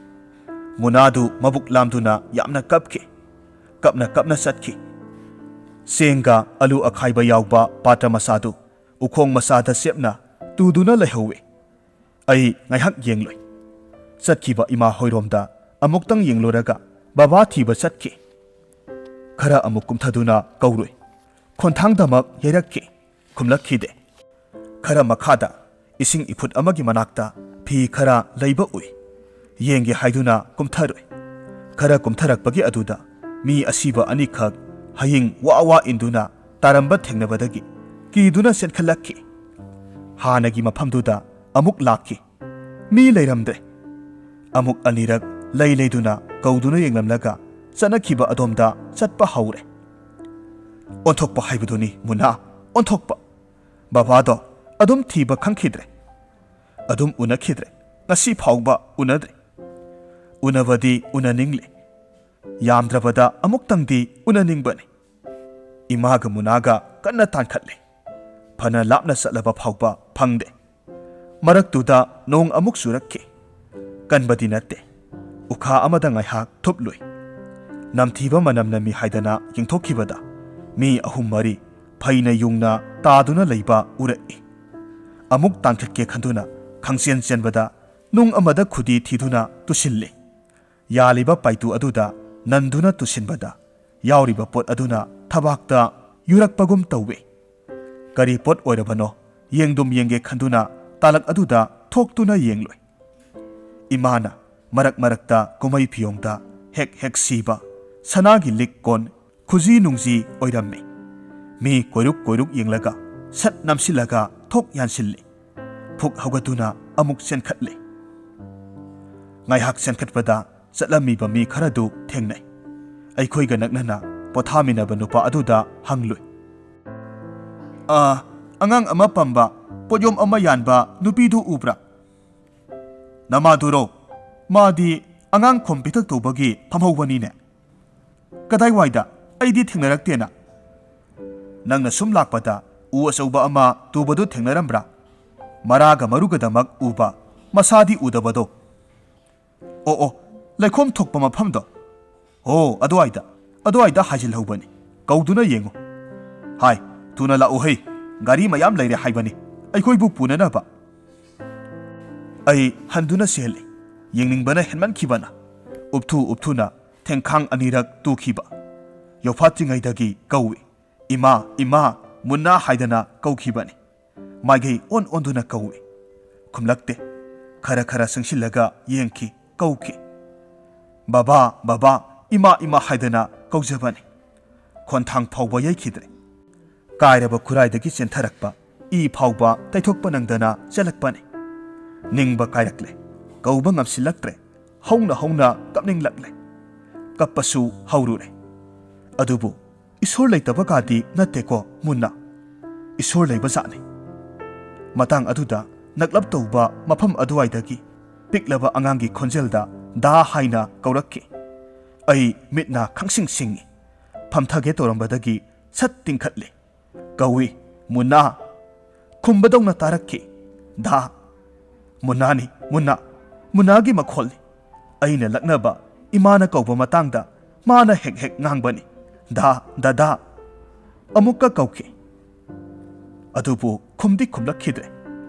ꯃꯨꯅꯥꯗꯨ ꯃꯕꯨꯛ ꯂꯥꯝꯗꯨꯅ ꯌꯥꯝꯅ ꯀꯞꯈꯤ꯫ ꯀꯞꯅ ꯀꯞꯅ ꯆꯠꯈꯤ꯫ ꯆꯦꯡꯒ ꯑꯂꯨ ꯑꯈꯥꯏꯕ ꯌꯥꯎꯕ ꯄꯥꯇ꯭ꯔ ꯃꯆꯥꯗꯨ ꯎꯈꯣꯡ ꯃꯆꯥꯗ ꯆꯦꯞꯅ ꯇꯨꯗꯨꯅ ꯂꯩꯍꯧꯏ꯫ ꯑꯩ ꯉꯥꯏꯍꯥꯛ ꯌꯦꯡꯂꯨꯏ꯫ ꯆꯠꯈꯤꯕ ꯏꯃꯥ ꯍꯣꯏꯔꯣꯝꯗ ꯑꯃꯨꯛꯇꯪ ꯌꯦꯡꯂꯨꯔꯒ ꯕꯕꯥ ꯊꯤꯕ ꯆꯠꯈꯤ꯫ ꯈꯔ ꯑꯃꯨꯛ ꯀꯨꯝꯊꯗꯨꯅ ꯀꯧꯔꯨꯏ꯫ ꯈꯣꯟꯊꯥꯡꯗꯃꯛ ꯌꯩꯔꯛꯈꯤ꯫ ꯈꯨꯝꯂꯛꯈꯤꯗꯦ꯫ ꯈꯔ ꯃꯈꯥꯗ ꯏꯁꯤꯡ ꯏꯐꯨꯠ ꯑꯃꯒꯤ ꯃꯅꯥꯛꯇ ꯐꯤ ꯈꯔ ꯂꯩꯕ ꯎꯏ꯫ ꯌꯦꯡꯒꯦ ꯍꯥꯏꯗꯨꯅ ꯀꯨꯝꯊꯔꯨꯏ꯫ ꯈꯔ ꯀꯨꯝꯊꯔꯛꯄꯒꯤ ꯑꯗꯨꯗ ꯃꯤ ꯑꯁꯤꯕ ꯑꯅꯤꯈꯛ ꯍꯌꯤꯡ ꯋꯥ ꯋꯥ ꯏꯟꯗꯨꯅ ꯇꯥꯔꯝꯕ ꯊꯦꯡꯅꯕꯗꯒꯤ ꯀꯤꯗꯨꯅ ꯆꯦꯟꯈꯠꯂꯛꯈꯤ꯫ ꯍꯥꯟꯅꯒꯤ ꯃꯐꯝꯗꯨꯗ ꯑꯃꯨꯛ ꯂꯥꯛꯈꯤ꯫ ꯃꯤ ꯂꯩꯔꯝꯗ꯭ꯔꯦ꯫ ꯑꯃꯨꯛ ꯑꯅꯤꯔꯛ ꯂꯩ ꯂꯩꯗꯨꯅ ꯀꯧꯗꯨꯅ ꯌꯦꯡꯂꯝꯂꯒ ꯆꯠꯅꯈꯤꯕ ꯑꯗꯣꯝꯗ ꯆꯠꯄ ꯍꯧꯔꯦ꯫ ꯑꯣꯟꯊꯣꯛꯄ ꯍꯥꯏꯕꯗꯨꯅꯤ ꯃꯨꯅꯥ, ꯑꯣꯟꯊꯣꯛꯄ꯫ ꯕꯕꯥꯗꯣ ꯑꯗꯨꯝ ꯊꯤꯕ ꯈꯪꯈꯤꯗ꯭ꯔꯦ, ꯑꯗꯨꯝ ꯎꯅꯈꯤꯗ꯭ꯔꯦ, ꯉꯁꯤ ꯐꯥꯎꯕ ꯎꯅꯗ꯭ꯔꯤ꯫ ꯎꯅꯕꯗꯤ ꯎꯅꯅꯤꯡꯂꯤ, ꯌꯥꯝꯗ꯭ꯔꯕꯗ ꯑꯃꯨꯛꯇꯪꯗꯤ ꯎꯅꯅꯤꯡꯕꯅꯤ꯫ ꯏꯃꯥꯒ ꯃꯨꯅꯥꯒ ꯀꯟꯅ ꯇꯥꯟꯈꯠꯂꯤ꯫ ꯐꯅ ꯂꯥꯞꯅ ꯆꯠꯂꯕ ꯐꯥꯎꯕ ꯐꯪꯗꯦ꯫ ꯃꯔꯛꯇꯨꯗ ꯅꯣꯡ ꯑꯃꯨꯛ ꯆꯨꯔꯛꯈꯤ꯫ ꯀꯟꯕꯗꯤ ꯅꯠꯇꯦ꯫ ꯎꯈꯥ ꯑꯃꯗ ꯉꯥꯏꯍꯥꯛ ꯊꯨꯞꯂꯨꯏ꯫ ꯅꯝꯊꯤꯕ ꯃꯅꯝ ꯅꯝꯃꯤ ꯍꯥꯏꯗꯅ ꯌꯦꯡꯊꯣꯛꯈꯤꯕꯗ ꯃꯤ ꯑꯍꯨꯝ ꯃꯔꯤ ꯐꯩꯅ ꯌꯨꯡꯅ ꯇꯥꯗꯨꯅ ꯂꯩꯕ ꯎꯔꯛꯏ꯫ ꯑꯃꯨꯛ ꯇꯥꯟꯈꯠꯀꯦ ꯈꯟꯗꯨꯅ ꯈꯪꯆꯦꯟ ꯆꯦꯟꯕꯗ ꯅꯨꯡ ꯑꯃꯗ ꯈꯨꯗꯤ ꯊꯤꯗꯨꯅ ꯇꯨꯁꯤꯜꯂꯤ꯫ ꯌꯥꯜꯂꯤꯕ ꯄꯥꯏꯇꯨ ꯑꯗꯨꯗ ꯅꯟꯗꯨꯅ ꯇꯨꯁꯤꯟꯕꯗ ꯌꯥꯎꯔꯤꯕ ꯄꯣꯠ ꯑꯗꯨꯅ ꯊꯕꯥꯛꯇ ꯌꯨꯔꯛꯄꯒꯨꯝ ꯇꯧꯏ꯫ ꯀꯔꯤ ꯄꯣꯠ ꯑꯣꯏꯔꯕꯅꯣ ꯌꯦꯡꯗꯨꯝ ꯌꯦꯡꯒꯦ ꯈꯟꯗꯨꯅ ꯇꯥꯂꯛ ꯑꯗꯨꯗ ꯊꯣꯛꯇꯨꯅ ꯌꯦꯡꯂꯨꯏ꯫ ꯏꯃꯥꯅ ꯃꯔꯛ ꯃꯔꯛꯇ ꯀꯨꯝꯍꯩ ꯐꯤꯌꯣꯡꯗ ꯍꯦꯛ ꯍꯦꯛ ꯁꯤꯕ ꯁꯅꯥꯒꯤ ꯂꯤꯛ ꯀꯣꯟ, ꯈꯨꯖꯤ ꯅꯨꯡꯖꯤ ꯑꯣꯏꯔꯝꯃꯤ꯫ ꯃꯤ ꯀꯣꯏꯔꯨꯛ ꯀꯣꯏꯔꯨꯛ ꯌꯦꯡꯂꯒ ꯁꯠ ꯅꯝꯁꯤꯜꯂꯒ ꯊꯣꯛ ꯌꯥꯟꯁꯤꯜꯂꯤ꯫ ꯐꯨꯛ ꯍꯧꯒꯠꯇꯨꯅ ꯑꯃꯨꯛ ꯆꯦꯟꯈꯠꯂꯤ꯫ ꯉꯥꯏꯍꯥꯛ ꯆꯦꯟꯈꯠꯄꯗ ꯆꯠꯂꯝꯃꯤꯕ ꯃꯤ ꯈꯔꯗꯨ ꯊꯦꯡꯅꯩ꯫ ꯑꯩꯈꯣꯏꯒ ꯅꯛꯅꯅ ꯄꯣꯊꯥꯃꯤꯟꯅꯕ ꯅꯨꯄꯥ ꯑꯗꯨꯗ ꯍꯪꯂꯨꯏ꯫ "ꯑꯥ, ꯑꯉꯥꯡ ꯑꯃ ꯄꯝꯕ, ꯄꯣꯠꯌꯣꯝ ꯑꯃ ꯌꯥꯟꯕ ꯅꯨꯄꯤꯗꯨ ꯎꯕ꯭ꯔꯥ?" "ꯅꯃꯥꯗꯨꯔꯣ? ꯃꯥꯗꯤ ꯑꯉꯥꯡ ꯈꯣꯝ ꯄꯤꯊꯛ ꯇꯧꯕꯒꯤ ꯐꯝꯍꯧꯕꯅꯤꯅꯦ꯫ ꯀꯗꯥꯏꯋꯥꯏꯗ? ꯑꯩꯗꯤ ꯊꯦꯡꯅꯔꯛꯇꯦꯅ꯫" "ꯅꯪꯅ ꯁꯨꯝ ꯂꯥꯛꯄꯗ ꯎ ꯑꯆꯧꯕ ꯑꯃ ꯇꯨꯕꯗꯨ ꯊꯦꯡꯅꯔꯝꯕ꯭ꯔꯥ? ꯃꯔꯥꯒ ꯃꯔꯨꯒꯗꯃꯛ ꯎꯕ, ꯃꯁꯥꯗꯤ ꯎꯗꯕꯗꯣ?" "ꯑꯣ ꯑꯣ, ꯂꯩꯈꯣꯝ ꯊꯣꯛꯄ ꯃꯐꯝꯗꯣ?" "ꯑꯣ, ꯑꯗꯨꯋꯥꯏꯗ, ꯑꯗꯨꯋꯥꯏꯗ ꯍꯥꯏꯖꯤꯜꯍꯧꯕꯅꯤ꯫ ꯀꯧꯗꯨꯅ ꯌꯦꯡꯉꯨ꯫ ꯍꯥꯏ, ꯊꯨꯅ ꯂꯥꯛꯎ ꯍꯩ, ꯒꯥꯔꯤ ꯃꯌꯥꯝ ꯂꯩꯔꯦ ꯍꯥꯏꯕꯅꯤ ꯑꯩꯈꯣꯏꯕꯨ ꯄꯨꯅꯅꯕ꯫" ꯑꯩ ꯍꯟꯗꯨꯅ ꯆꯦꯜꯂꯤ꯫ ꯌꯦꯡꯅꯤꯡꯕꯅ ꯍꯦꯟꯃꯟꯈꯤꯕꯅ ꯎꯞꯊꯨ ꯎꯞꯊꯨꯅ ꯊꯦꯡꯈꯥꯡ ꯑꯅꯤꯔꯛ ꯇꯨꯈꯤꯕ꯫ ꯌꯧꯐꯥꯠꯇ꯭ꯔꯤꯉꯩꯗꯒꯤ ꯀꯧꯏ꯫ "ꯏꯃꯥ, ꯏꯃꯥ, ꯃꯨꯟꯅꯥ" ꯍꯥꯏꯗꯅ ꯀꯧꯈꯤꯕꯅꯤ꯫ ꯃꯥꯏꯒꯩ ꯑꯣꯟ ꯑꯣꯟꯗꯨꯅ ꯀꯧꯏ꯫ ꯈꯨꯝꯂꯛꯇꯦ꯫ ꯈꯔ ꯈꯔ ꯆꯪꯁꯤꯜꯂꯒ ꯌꯦꯡꯈꯤ, ꯀꯧꯈꯤ꯫ "ꯕꯕꯥ, ꯕꯕꯥ, ꯏꯃꯥ, ꯏꯃꯥ" ꯍꯥꯏꯗꯅ ꯀꯧꯖꯕꯅꯤ꯫ ꯈꯣꯟꯊꯥꯡ ꯐꯥꯎꯕ ꯌꯩꯈꯤꯗ꯭ꯔꯦ꯫ ꯀꯥꯏꯔꯕ ꯈꯨꯔꯥꯏꯗꯒꯤ ꯆꯦꯟꯊꯔꯛꯄ ꯏ ꯐꯥꯎꯕ ꯇꯩꯊꯣꯛꯄ ꯅꯪꯗꯅ ꯆꯦꯜꯂꯛꯄꯅꯤ꯫ ꯅꯤꯡꯕ ꯀꯥꯏꯔꯛꯂꯦ꯫ ꯀꯧꯕ ꯉꯝꯁꯤꯜꯂꯛꯇ꯭ꯔꯦ꯫ ꯍꯧꯅ ꯍꯧꯅ ꯀꯞꯅꯤꯡꯂꯛꯂꯦ꯫ ꯀꯞꯄꯁꯨ ꯍꯧꯔꯨꯔꯦ꯫ ꯑꯗꯨꯕꯨ "ꯏꯁꯣꯔ ꯂꯩꯇꯕꯒꯗꯤ ꯅꯠꯇꯦꯀꯣ ꯃꯨꯟꯅ, ꯏꯁꯣꯔ ꯂꯩꯕꯖꯥꯠꯅꯤ"꯫ ꯃꯇꯥꯡ ꯑꯗꯨꯗ ꯅꯛꯂꯞ ꯇꯧꯕ ꯃꯐꯝ ꯑꯗꯨꯋꯥꯏꯗꯒꯤ ꯄꯤꯛꯂꯕ ꯑꯉꯥꯡꯒꯤ ꯈꯣꯟꯖꯦꯜꯗ "ꯗꯥ" ꯍꯥꯏꯅ ꯀꯧꯔꯛꯈꯤ꯫ ꯑꯩ ꯃꯤꯠ ꯅꯥ ꯈꯪꯁꯤꯡ ꯁꯤꯡꯉꯤ꯫ ꯐꯝꯊꯒꯦ ꯇꯧꯔꯝꯕꯗꯒꯤ ꯁꯠ ꯇꯤꯡꯈꯠꯂꯦ꯫ ꯀꯧꯏ, "ꯃꯨꯟꯅꯥ!" ꯈꯨꯝꯕꯗꯧꯅ ꯇꯥꯔꯛꯈꯤ, "ꯗꯥ"꯫ "ꯃꯨꯟꯅꯥꯅꯤ, ꯃꯨꯟꯅꯥ, ꯃꯨꯟꯅꯥꯒꯤ ꯃꯈꯣꯜꯅꯤ꯫ ꯑꯩꯅ ꯂꯛꯅꯕ ꯏꯃꯥꯅ ꯀꯧꯕ ꯃꯇꯥꯡꯗ ꯃꯥꯅ ꯍꯦꯛ ꯍꯦꯛ ꯉꯥꯡꯕꯅꯤ, 'ꯗꯥ, ꯗꯥꯗꯥ!'" ꯑꯃꯨꯛꯀ ꯀꯧꯈꯤ꯫ ꯑꯗꯨꯕꯨ ꯈꯨꯝꯗꯤ ꯈꯨꯝꯂꯛꯈꯤꯗ꯭ꯔꯦ꯫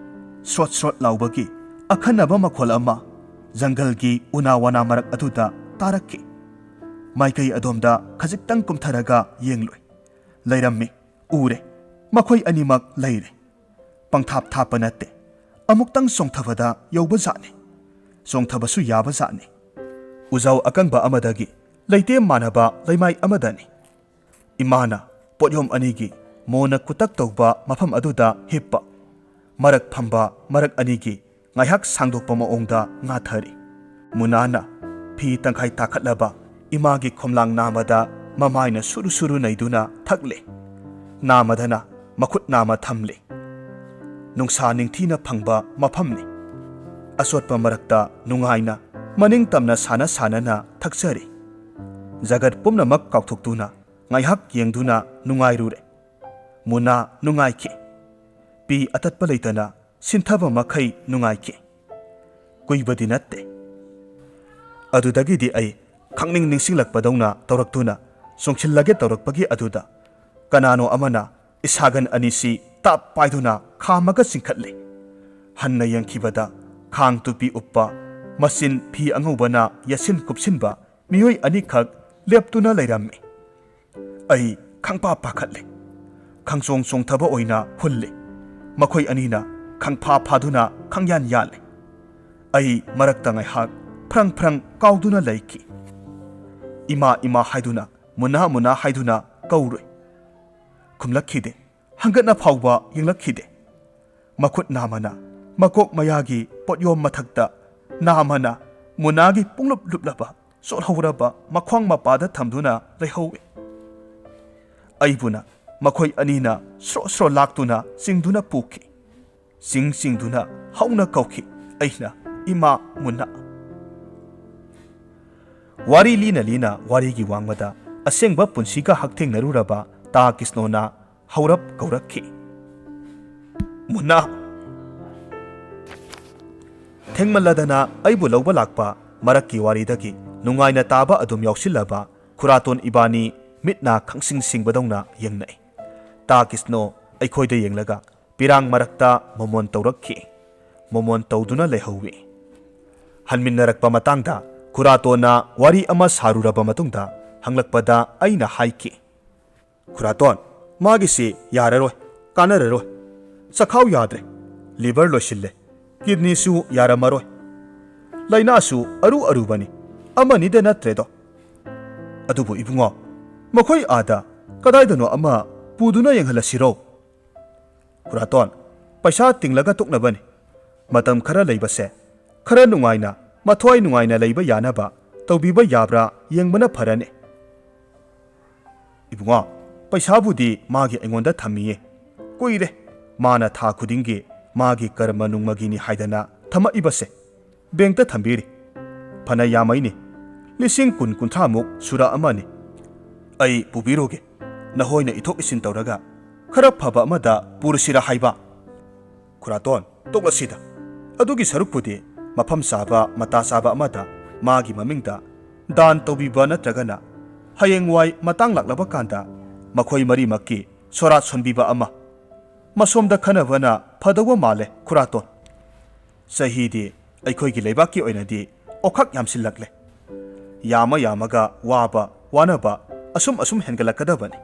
ꯁ꯭ꯔꯣꯠ ꯁ꯭ꯔꯣꯠ ꯂꯥꯎꯕꯒꯤ ꯑꯈꯟꯅꯕ ꯃꯈꯣꯜ ꯑꯃ ꯖꯪꯒꯜꯒꯤ ꯎꯅꯥ ꯋꯥꯅꯥ ꯃꯔꯛ ꯑꯗꯨꯗ ꯇꯥꯔꯛꯈꯤ꯫ ꯃꯥꯏꯀꯩ ꯑꯗꯣꯝꯗ ꯈꯖꯤꯛꯇꯪ ꯀꯨꯝꯊꯔꯒ ꯌꯦꯡꯂꯨꯏ꯫ ꯂꯩꯔꯝꯃꯤ꯫ ꯎꯔꯦ꯫ ꯃꯈꯣꯏ ꯑꯅꯤꯃꯛ ꯂꯩꯔꯦ꯫ ꯄꯪꯊꯥꯞ ꯊꯥꯞꯄ ꯅꯠꯇꯦ꯫ ꯑꯃꯨꯛꯇꯪ ꯆꯣꯡꯊꯕꯗ ꯌꯧꯕꯖꯥꯠꯅꯤ꯫ ꯆꯣꯡꯊꯕꯁꯨ ꯌꯥꯕꯖꯥꯠꯅꯤ꯫ ꯎꯖꯥꯎ ꯑꯀꯪꯕ ꯑꯃꯗꯒꯤ ꯂꯩꯇꯦꯝ ꯃꯥꯟꯅꯕ ꯂꯩꯃꯥꯏ ꯑꯃꯗꯅꯤ꯫ ꯏꯃꯥꯅ ꯄꯣꯠꯌꯣꯝ ꯑꯅꯤꯒꯤ ꯃꯣꯟꯅ ꯀꯨꯇꯛ ꯇꯧꯕ ꯃꯐꯝ ꯑꯗꯨꯗ ꯍꯤꯞꯄ, ꯃꯔꯛ ꯐꯝꯕ ꯃꯔꯛ ꯑꯅꯤꯒꯤ ꯉꯥꯏꯍꯥꯛ ꯁꯥꯡꯗꯣꯛꯄ ꯃꯑꯣꯡꯗ ꯉꯥꯊꯔꯤ꯫ ꯃꯨꯅꯥꯅ ꯐꯤ ꯇꯪꯈꯥꯏ ꯇꯥꯈꯠꯂꯕ ꯏꯃꯥꯒꯤ ꯈꯣꯝꯂꯥꯡ ꯅꯥꯃꯗ ꯃꯃꯥꯏꯅ ꯁꯨꯔꯨ ꯁꯨꯔꯨ ꯅꯩꯗꯨꯅ ꯊꯛꯂꯦ꯫ ꯅꯥꯃꯗꯅ ꯃꯈꯨꯠ ꯅꯥꯃ ꯊꯝꯂꯦ꯫ ꯅꯨꯡꯁꯥ ꯅꯤꯡꯊꯤꯅ ꯐꯪꯕ ꯃꯐꯝꯅꯤ꯫ ꯑꯆꯣꯠꯄ ꯃꯔꯛꯇ ꯅꯨꯡꯉꯥꯏꯅ ꯃꯅꯤꯡ ꯇꯝꯅ ꯁꯥꯟꯅ ꯁꯥꯟꯅꯅ ꯊꯛꯆꯔꯤ꯫ ꯖꯒꯠ ꯄꯨꯝꯅꯃꯛ ꯀꯥꯎꯊꯣꯛꯇꯨꯅ ꯉꯥꯏꯍꯥꯛ ꯌꯦꯡꯗꯨꯅ ꯅꯨꯡꯉꯥꯏꯔꯨꯔꯦ꯫ ꯃꯨꯅꯥ ꯅꯨꯡꯉꯥꯏꯈꯤ꯫ ꯄꯤ ꯑꯇꯠꯄ ꯂꯩꯇꯅ ꯁꯤꯟꯊꯕ ꯃꯈꯩ ꯅꯨꯡꯉꯥꯏꯈꯤ꯫ ꯀꯨꯏꯕꯗꯤ ꯅꯠꯇꯦ꯫ ꯑꯗꯨꯗꯒꯤꯗꯤ ꯑꯩ ꯈꯪꯅꯤꯡ ꯅꯤꯡꯁꯤꯡꯂꯛꯄꯗꯧꯅ ꯇꯧꯔꯛꯇꯨꯅ ꯆꯣꯡꯁꯤꯜꯂꯒꯦ ꯇꯧꯔꯛꯄꯒꯤ ꯑꯗꯨꯗ ꯀꯅꯥꯅꯣ ꯑꯃꯅ ꯏꯁꯥꯒꯟ ꯑꯅꯤꯁꯤ ꯇꯥꯞ ꯄꯥꯏꯗꯨꯅ ꯈꯥꯝꯃꯒ ꯆꯤꯡꯈꯠꯂꯦ꯫ ꯍꯟꯅ ꯌꯦꯡꯈꯤꯕꯗ ꯈꯥꯡ ꯇꯨꯄꯤ ꯎꯞꯄ, ꯃꯆꯤꯟ ꯐꯤ ꯑꯉꯧꯕꯅ ꯌꯦꯠꯁꯤꯟ ꯀꯨꯞꯁꯤꯟꯕ ꯃꯤꯑꯣꯏ ꯑꯅꯤꯈꯛ ꯂꯦꯞꯇꯨꯅ ꯂꯩꯔꯝꯃꯤ꯫ ꯑꯩ ꯈꯪꯄꯥ ꯄꯥꯈꯠꯂꯦ꯫ ꯈꯪꯆꯣꯡ ꯆꯣꯡꯊꯕ ꯑꯣꯏꯅ ꯍꯨꯜꯂꯦ꯫ ꯃꯈꯣꯏ ꯑꯅꯤꯅ ꯈꯪꯐꯥ ꯐꯥꯗꯨꯅ ꯈꯪꯌꯥꯟ ꯌꯥꯜꯂꯦ꯫ ꯑꯩ ꯃꯔꯛꯇ ꯉꯥꯏꯍꯥꯛ ꯐ꯭ꯔꯪ ꯐ꯭ꯔꯪ ꯀꯥꯎꯗꯨꯅ ꯂꯩꯈꯤ꯫ "ꯏꯃꯥ, ꯏꯃꯥ" ꯍꯥꯏꯗꯨꯅ, "ꯃꯨꯅꯥ, ꯃꯨꯅꯥ" ꯍꯥꯏꯗꯨꯅ ꯀꯧꯔꯨꯏ꯫ ꯈꯨꯝꯂꯛꯈꯤꯗꯦ꯫ ꯍꯪꯒꯠꯅ ꯐꯥꯎꯕ ꯌꯦꯡꯂꯛꯈꯤꯗꯦ꯫ ꯃꯈꯨꯠ ꯅꯥꯃꯅ ꯃꯀꯣꯛ ꯃꯌꯥꯒꯤ ꯄꯣꯠꯌꯣꯝ ꯃꯊꯛꯇ, ꯅꯥꯃꯅ ꯃꯨꯅꯥꯒꯤ ꯄꯨꯡꯂꯨꯞ ꯂꯨꯞꯂꯕ ꯆꯣꯠꯍꯧꯔꯕ ꯃꯈ꯭ꯋꯥꯡ ꯃꯄꯥꯗ ꯊꯝꯗꯨꯅ ꯂꯩꯍꯧꯏ꯫ ꯑꯩꯕꯨꯅ ꯃꯈꯣꯏ ꯑꯅꯤꯅ ꯁ꯭ꯔꯣ ꯁ꯭ꯔꯣ ꯂꯥꯛꯇꯨꯅ ꯆꯤꯡꯗꯨꯅ ꯄꯨꯈꯤ꯫ ꯆꯤꯡ ꯆꯤꯡꯗꯨꯅ ꯍꯧꯅ ꯀꯧꯈꯤ꯫ ꯑꯩꯅ, "ꯏꯃꯥ ꯃꯨꯟꯅ!" ꯋꯥꯔꯤ ꯂꯤꯅ ꯂꯤꯅ ꯋꯥꯔꯤꯒꯤ ꯋꯥꯡꯃꯗ ꯑꯁꯦꯡꯕ ꯄꯨꯟꯁꯤꯒ ꯍꯛꯊꯦꯡꯅꯔꯨꯔꯕ ꯇꯥ ꯀ꯭ꯔꯤꯁꯅꯣꯅ ꯍꯧꯔꯞ ꯀꯧꯔꯛꯈꯤ, "ꯃꯨꯟꯅ!" ꯊꯦꯡꯃꯜꯂꯗꯅ ꯑꯩꯕꯨ ꯂꯧꯕ ꯂꯥꯛꯄ ꯃꯔꯛꯀꯤ ꯋꯥꯔꯤꯗꯒꯤ ꯅꯨꯡꯉꯥꯏꯅ ꯇꯥꯕ ꯑꯗꯨꯝ ꯌꯥꯎꯁꯤꯜꯂꯕ ꯈꯨꯔꯥꯇꯣꯟ ꯏꯕꯥꯅꯤ ꯃꯤꯠ ꯅꯥ ꯈꯪꯁꯤꯡ ꯁꯤꯡꯕꯗꯧꯅ ꯌꯦꯡꯅꯩ꯫ ꯇꯥ ꯀ꯭ꯔꯤꯁꯅꯣ ꯑꯩꯈꯣꯏꯗ ꯌꯦꯡꯂꯒ ꯄꯤꯔꯥꯡ ꯃꯔꯛꯇ ꯃꯣꯃꯣꯟ ꯇꯧꯔꯛꯈꯤ꯫ ꯃꯣꯃꯣꯟ ꯇꯧꯗꯨꯅ ꯂꯩꯍꯧꯏ꯫ ꯍꯟꯃꯤꯟꯅꯔꯛꯄ ꯃꯇꯥꯡꯗ ꯈꯨꯔꯥꯇꯣꯟꯅ ꯋꯥꯔꯤ ꯑꯃ ꯁꯥꯔꯨꯔꯕ ꯃꯇꯨꯡꯗ ꯍꯪꯂꯛꯄꯗ ꯑꯩꯅ ꯍꯥꯏꯈꯤ, "ꯈꯨꯔꯥꯇꯣꯟ, ꯃꯥꯒꯤꯁꯤ ꯌꯥꯔꯔꯣꯏ, ꯀꯥꯟꯅꯔꯔꯣꯏ꯫ ꯆꯈꯥꯎ ꯌꯥꯗ꯭ꯔꯦ, ꯂꯤꯚꯔ ꯂꯣꯏꯁꯤꯜꯂꯦ, ꯀꯤꯗꯅꯤꯁꯨ ꯌꯥꯔꯝꯃꯔꯣꯏ꯫ ꯂꯥꯏꯅꯥꯁꯨ ꯑꯔꯨ ꯑꯔꯨꯕꯅꯤ, ꯑꯃꯅꯤꯗ ꯅꯠꯇ꯭ꯔꯦꯗꯣ꯫ ꯑꯗꯨꯕꯨ ꯏꯕꯨꯡꯉꯣ, ꯃꯈꯣꯏ ꯑꯥꯗ ꯀꯗꯥꯏꯗꯅꯣ ꯑꯃ ꯄꯨꯗꯨꯅ ꯌꯦꯡꯍꯜꯂꯁꯤꯔꯣ?" "ꯈꯨꯔꯥꯇꯣꯟ, ꯄꯩꯁꯥ ꯇꯤꯡꯂꯒ ꯇꯣꯛꯅꯕꯅꯤ꯫ ꯃꯇꯝ ꯈꯔ ꯂꯩꯕꯁꯦ ꯈꯔ ꯅꯨꯡꯉꯥꯏꯅ, ꯃꯊ꯭ꯋꯥꯏ ꯅꯨꯡꯉꯥꯏꯅ ꯂꯩꯕ ꯌꯥꯅꯕ ꯇꯧꯕꯤꯕ ꯌꯥꯕ꯭ꯔꯥ ꯌꯦꯡꯕꯅ ꯐꯔꯅꯤ꯫" "ꯏꯕꯨꯡꯉꯣ, ꯄꯩꯁꯥꯕꯨꯗꯤ ꯃꯥꯒꯤ ꯑꯩꯉꯣꯟꯗ ꯊꯝꯃꯤꯌꯦ꯫ ꯀꯨꯏꯔꯦ ꯃꯥꯅ ꯊꯥ ꯈꯨꯗꯤꯡꯒꯤ ꯃꯥꯒꯤ ꯀꯔꯃ ꯅꯨꯡꯃꯒꯤꯅꯤ ꯍꯥꯏꯗꯅ ꯊꯝꯃꯛꯏꯕꯁꯦ꯫ ꯕꯦꯡꯛꯇ ꯊꯝꯕꯤꯔꯤ꯫ ꯐꯅ ꯌꯥꯝꯃꯩꯅꯤ, ꯂꯤꯁꯤꯡ ꯀꯨꯟ ꯀꯨꯟꯊ꯭ꯔꯥꯃꯨꯛ ꯁꯨꯔꯛꯑꯃꯅꯤ꯫ ꯑꯩ ꯄꯨꯕꯤꯔꯨꯒꯦ, ꯅꯍꯣꯏꯅ ꯏꯊꯣꯛ ꯏꯁꯤꯟ ꯇꯧꯔꯒ ꯈꯔ ꯐꯕ ꯑꯃꯗ ꯄꯨꯔꯁꯤꯔ ꯍꯥꯏꯕ꯫" "ꯈꯨꯔꯥꯇꯣꯟ, ꯇꯣꯛꯂꯁꯤꯗ꯫ ꯑꯗꯨꯒꯤ ꯁꯔꯨꯛꯄꯨꯗꯤ ꯃꯐꯝ ꯆꯥꯕ, ꯃꯇꯥ ꯆꯥꯕ ꯑꯃꯗ ꯃꯥꯒꯤ ꯃꯃꯤꯡꯗ ꯗꯥꯟ ꯇꯧꯕꯤꯕ ꯅꯠꯇ꯭ꯔꯒꯅ ꯍꯌꯦꯡꯋꯥꯏ ꯃꯇꯥꯡ ꯂꯥꯛꯂꯕ ꯀꯥꯟꯗ ꯃꯈꯣꯏ ꯃꯔꯤꯃꯛꯀꯤ ꯁꯣꯔꯥꯠ ꯁꯣꯟꯕꯤꯕ ꯑꯃ꯫ ꯃꯁꯣꯝꯗ ꯈꯟꯅꯕꯅ ꯐꯗꯧꯕ ꯃꯥꯜꯂꯦ, ꯈꯨꯔꯥꯇꯣꯟ꯫ ꯆꯍꯤꯗꯤ ꯑꯩꯈꯣꯏꯒꯤ ꯂꯩꯕꯥꯛꯀꯤ ꯑꯣꯏꯅꯗꯤ ꯑꯣꯈꯥꯛ ꯌꯥꯝꯁꯤꯜꯂꯛꯂꯦ꯫ ꯌꯥꯝꯃ ꯌꯥꯝꯃꯒ ꯋꯥꯕ, ꯋꯥꯅꯕ ꯑꯁꯨꯝ ꯑꯁꯨꯝ ꯍꯦꯟꯒꯠꯂꯛꯀꯗꯕꯅꯤ꯫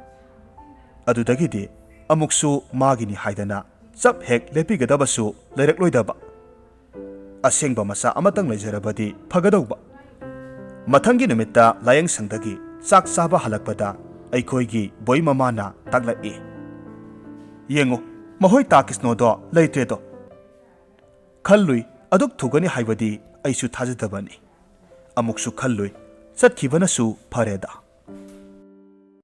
ꯑꯗꯨꯗꯒꯤꯗꯤ ꯑꯃꯨꯛꯁꯨ ꯃꯥꯒꯤꯅꯤ ꯍꯥꯏꯗꯅ ꯆꯞ ꯍꯦꯛ ꯂꯦꯞꯄꯤꯒꯗꯕꯁꯨ ꯂꯩꯔꯛꯂꯣꯏꯗꯕ꯫ ꯑꯁꯦꯡꯕ ꯃꯆꯥ ꯑꯃꯇꯪ ꯂꯩꯖꯔꯕꯗꯤ ꯐꯒꯗꯧꯕ꯫" ꯃꯊꯪꯒꯤ ꯅꯨꯃꯤꯠꯇ ꯂꯥꯌꯦꯡꯁꯪꯗꯒꯤ ꯆꯥꯛ ꯆꯥꯕ ꯍꯜꯂꯛꯄꯗ ꯑꯩꯈꯣꯏꯒꯤ ꯕꯣꯏ ꯃꯃꯥꯅ ꯇꯥꯛꯂꯛꯏ, "ꯌꯦꯡꯉꯨ, ꯃꯈꯣꯏ ꯇꯥ ꯀ꯭ꯔꯤꯁꯅꯣꯗꯣ ꯂꯩꯇ꯭ꯔꯦꯗꯣ꯫ ꯈꯜꯂꯨꯏ, ꯑꯗꯨꯛ ꯊꯨꯒꯅꯤ ꯍꯥꯏꯕꯗꯤ ꯑꯩꯁꯨ ꯊꯥꯖꯗꯕꯅꯤ꯫ ꯑꯃꯨꯛꯁꯨ ꯈꯜꯂꯨꯏ, ꯆꯠꯈꯤꯕꯅꯁꯨ ꯐꯔꯦꯗ꯫"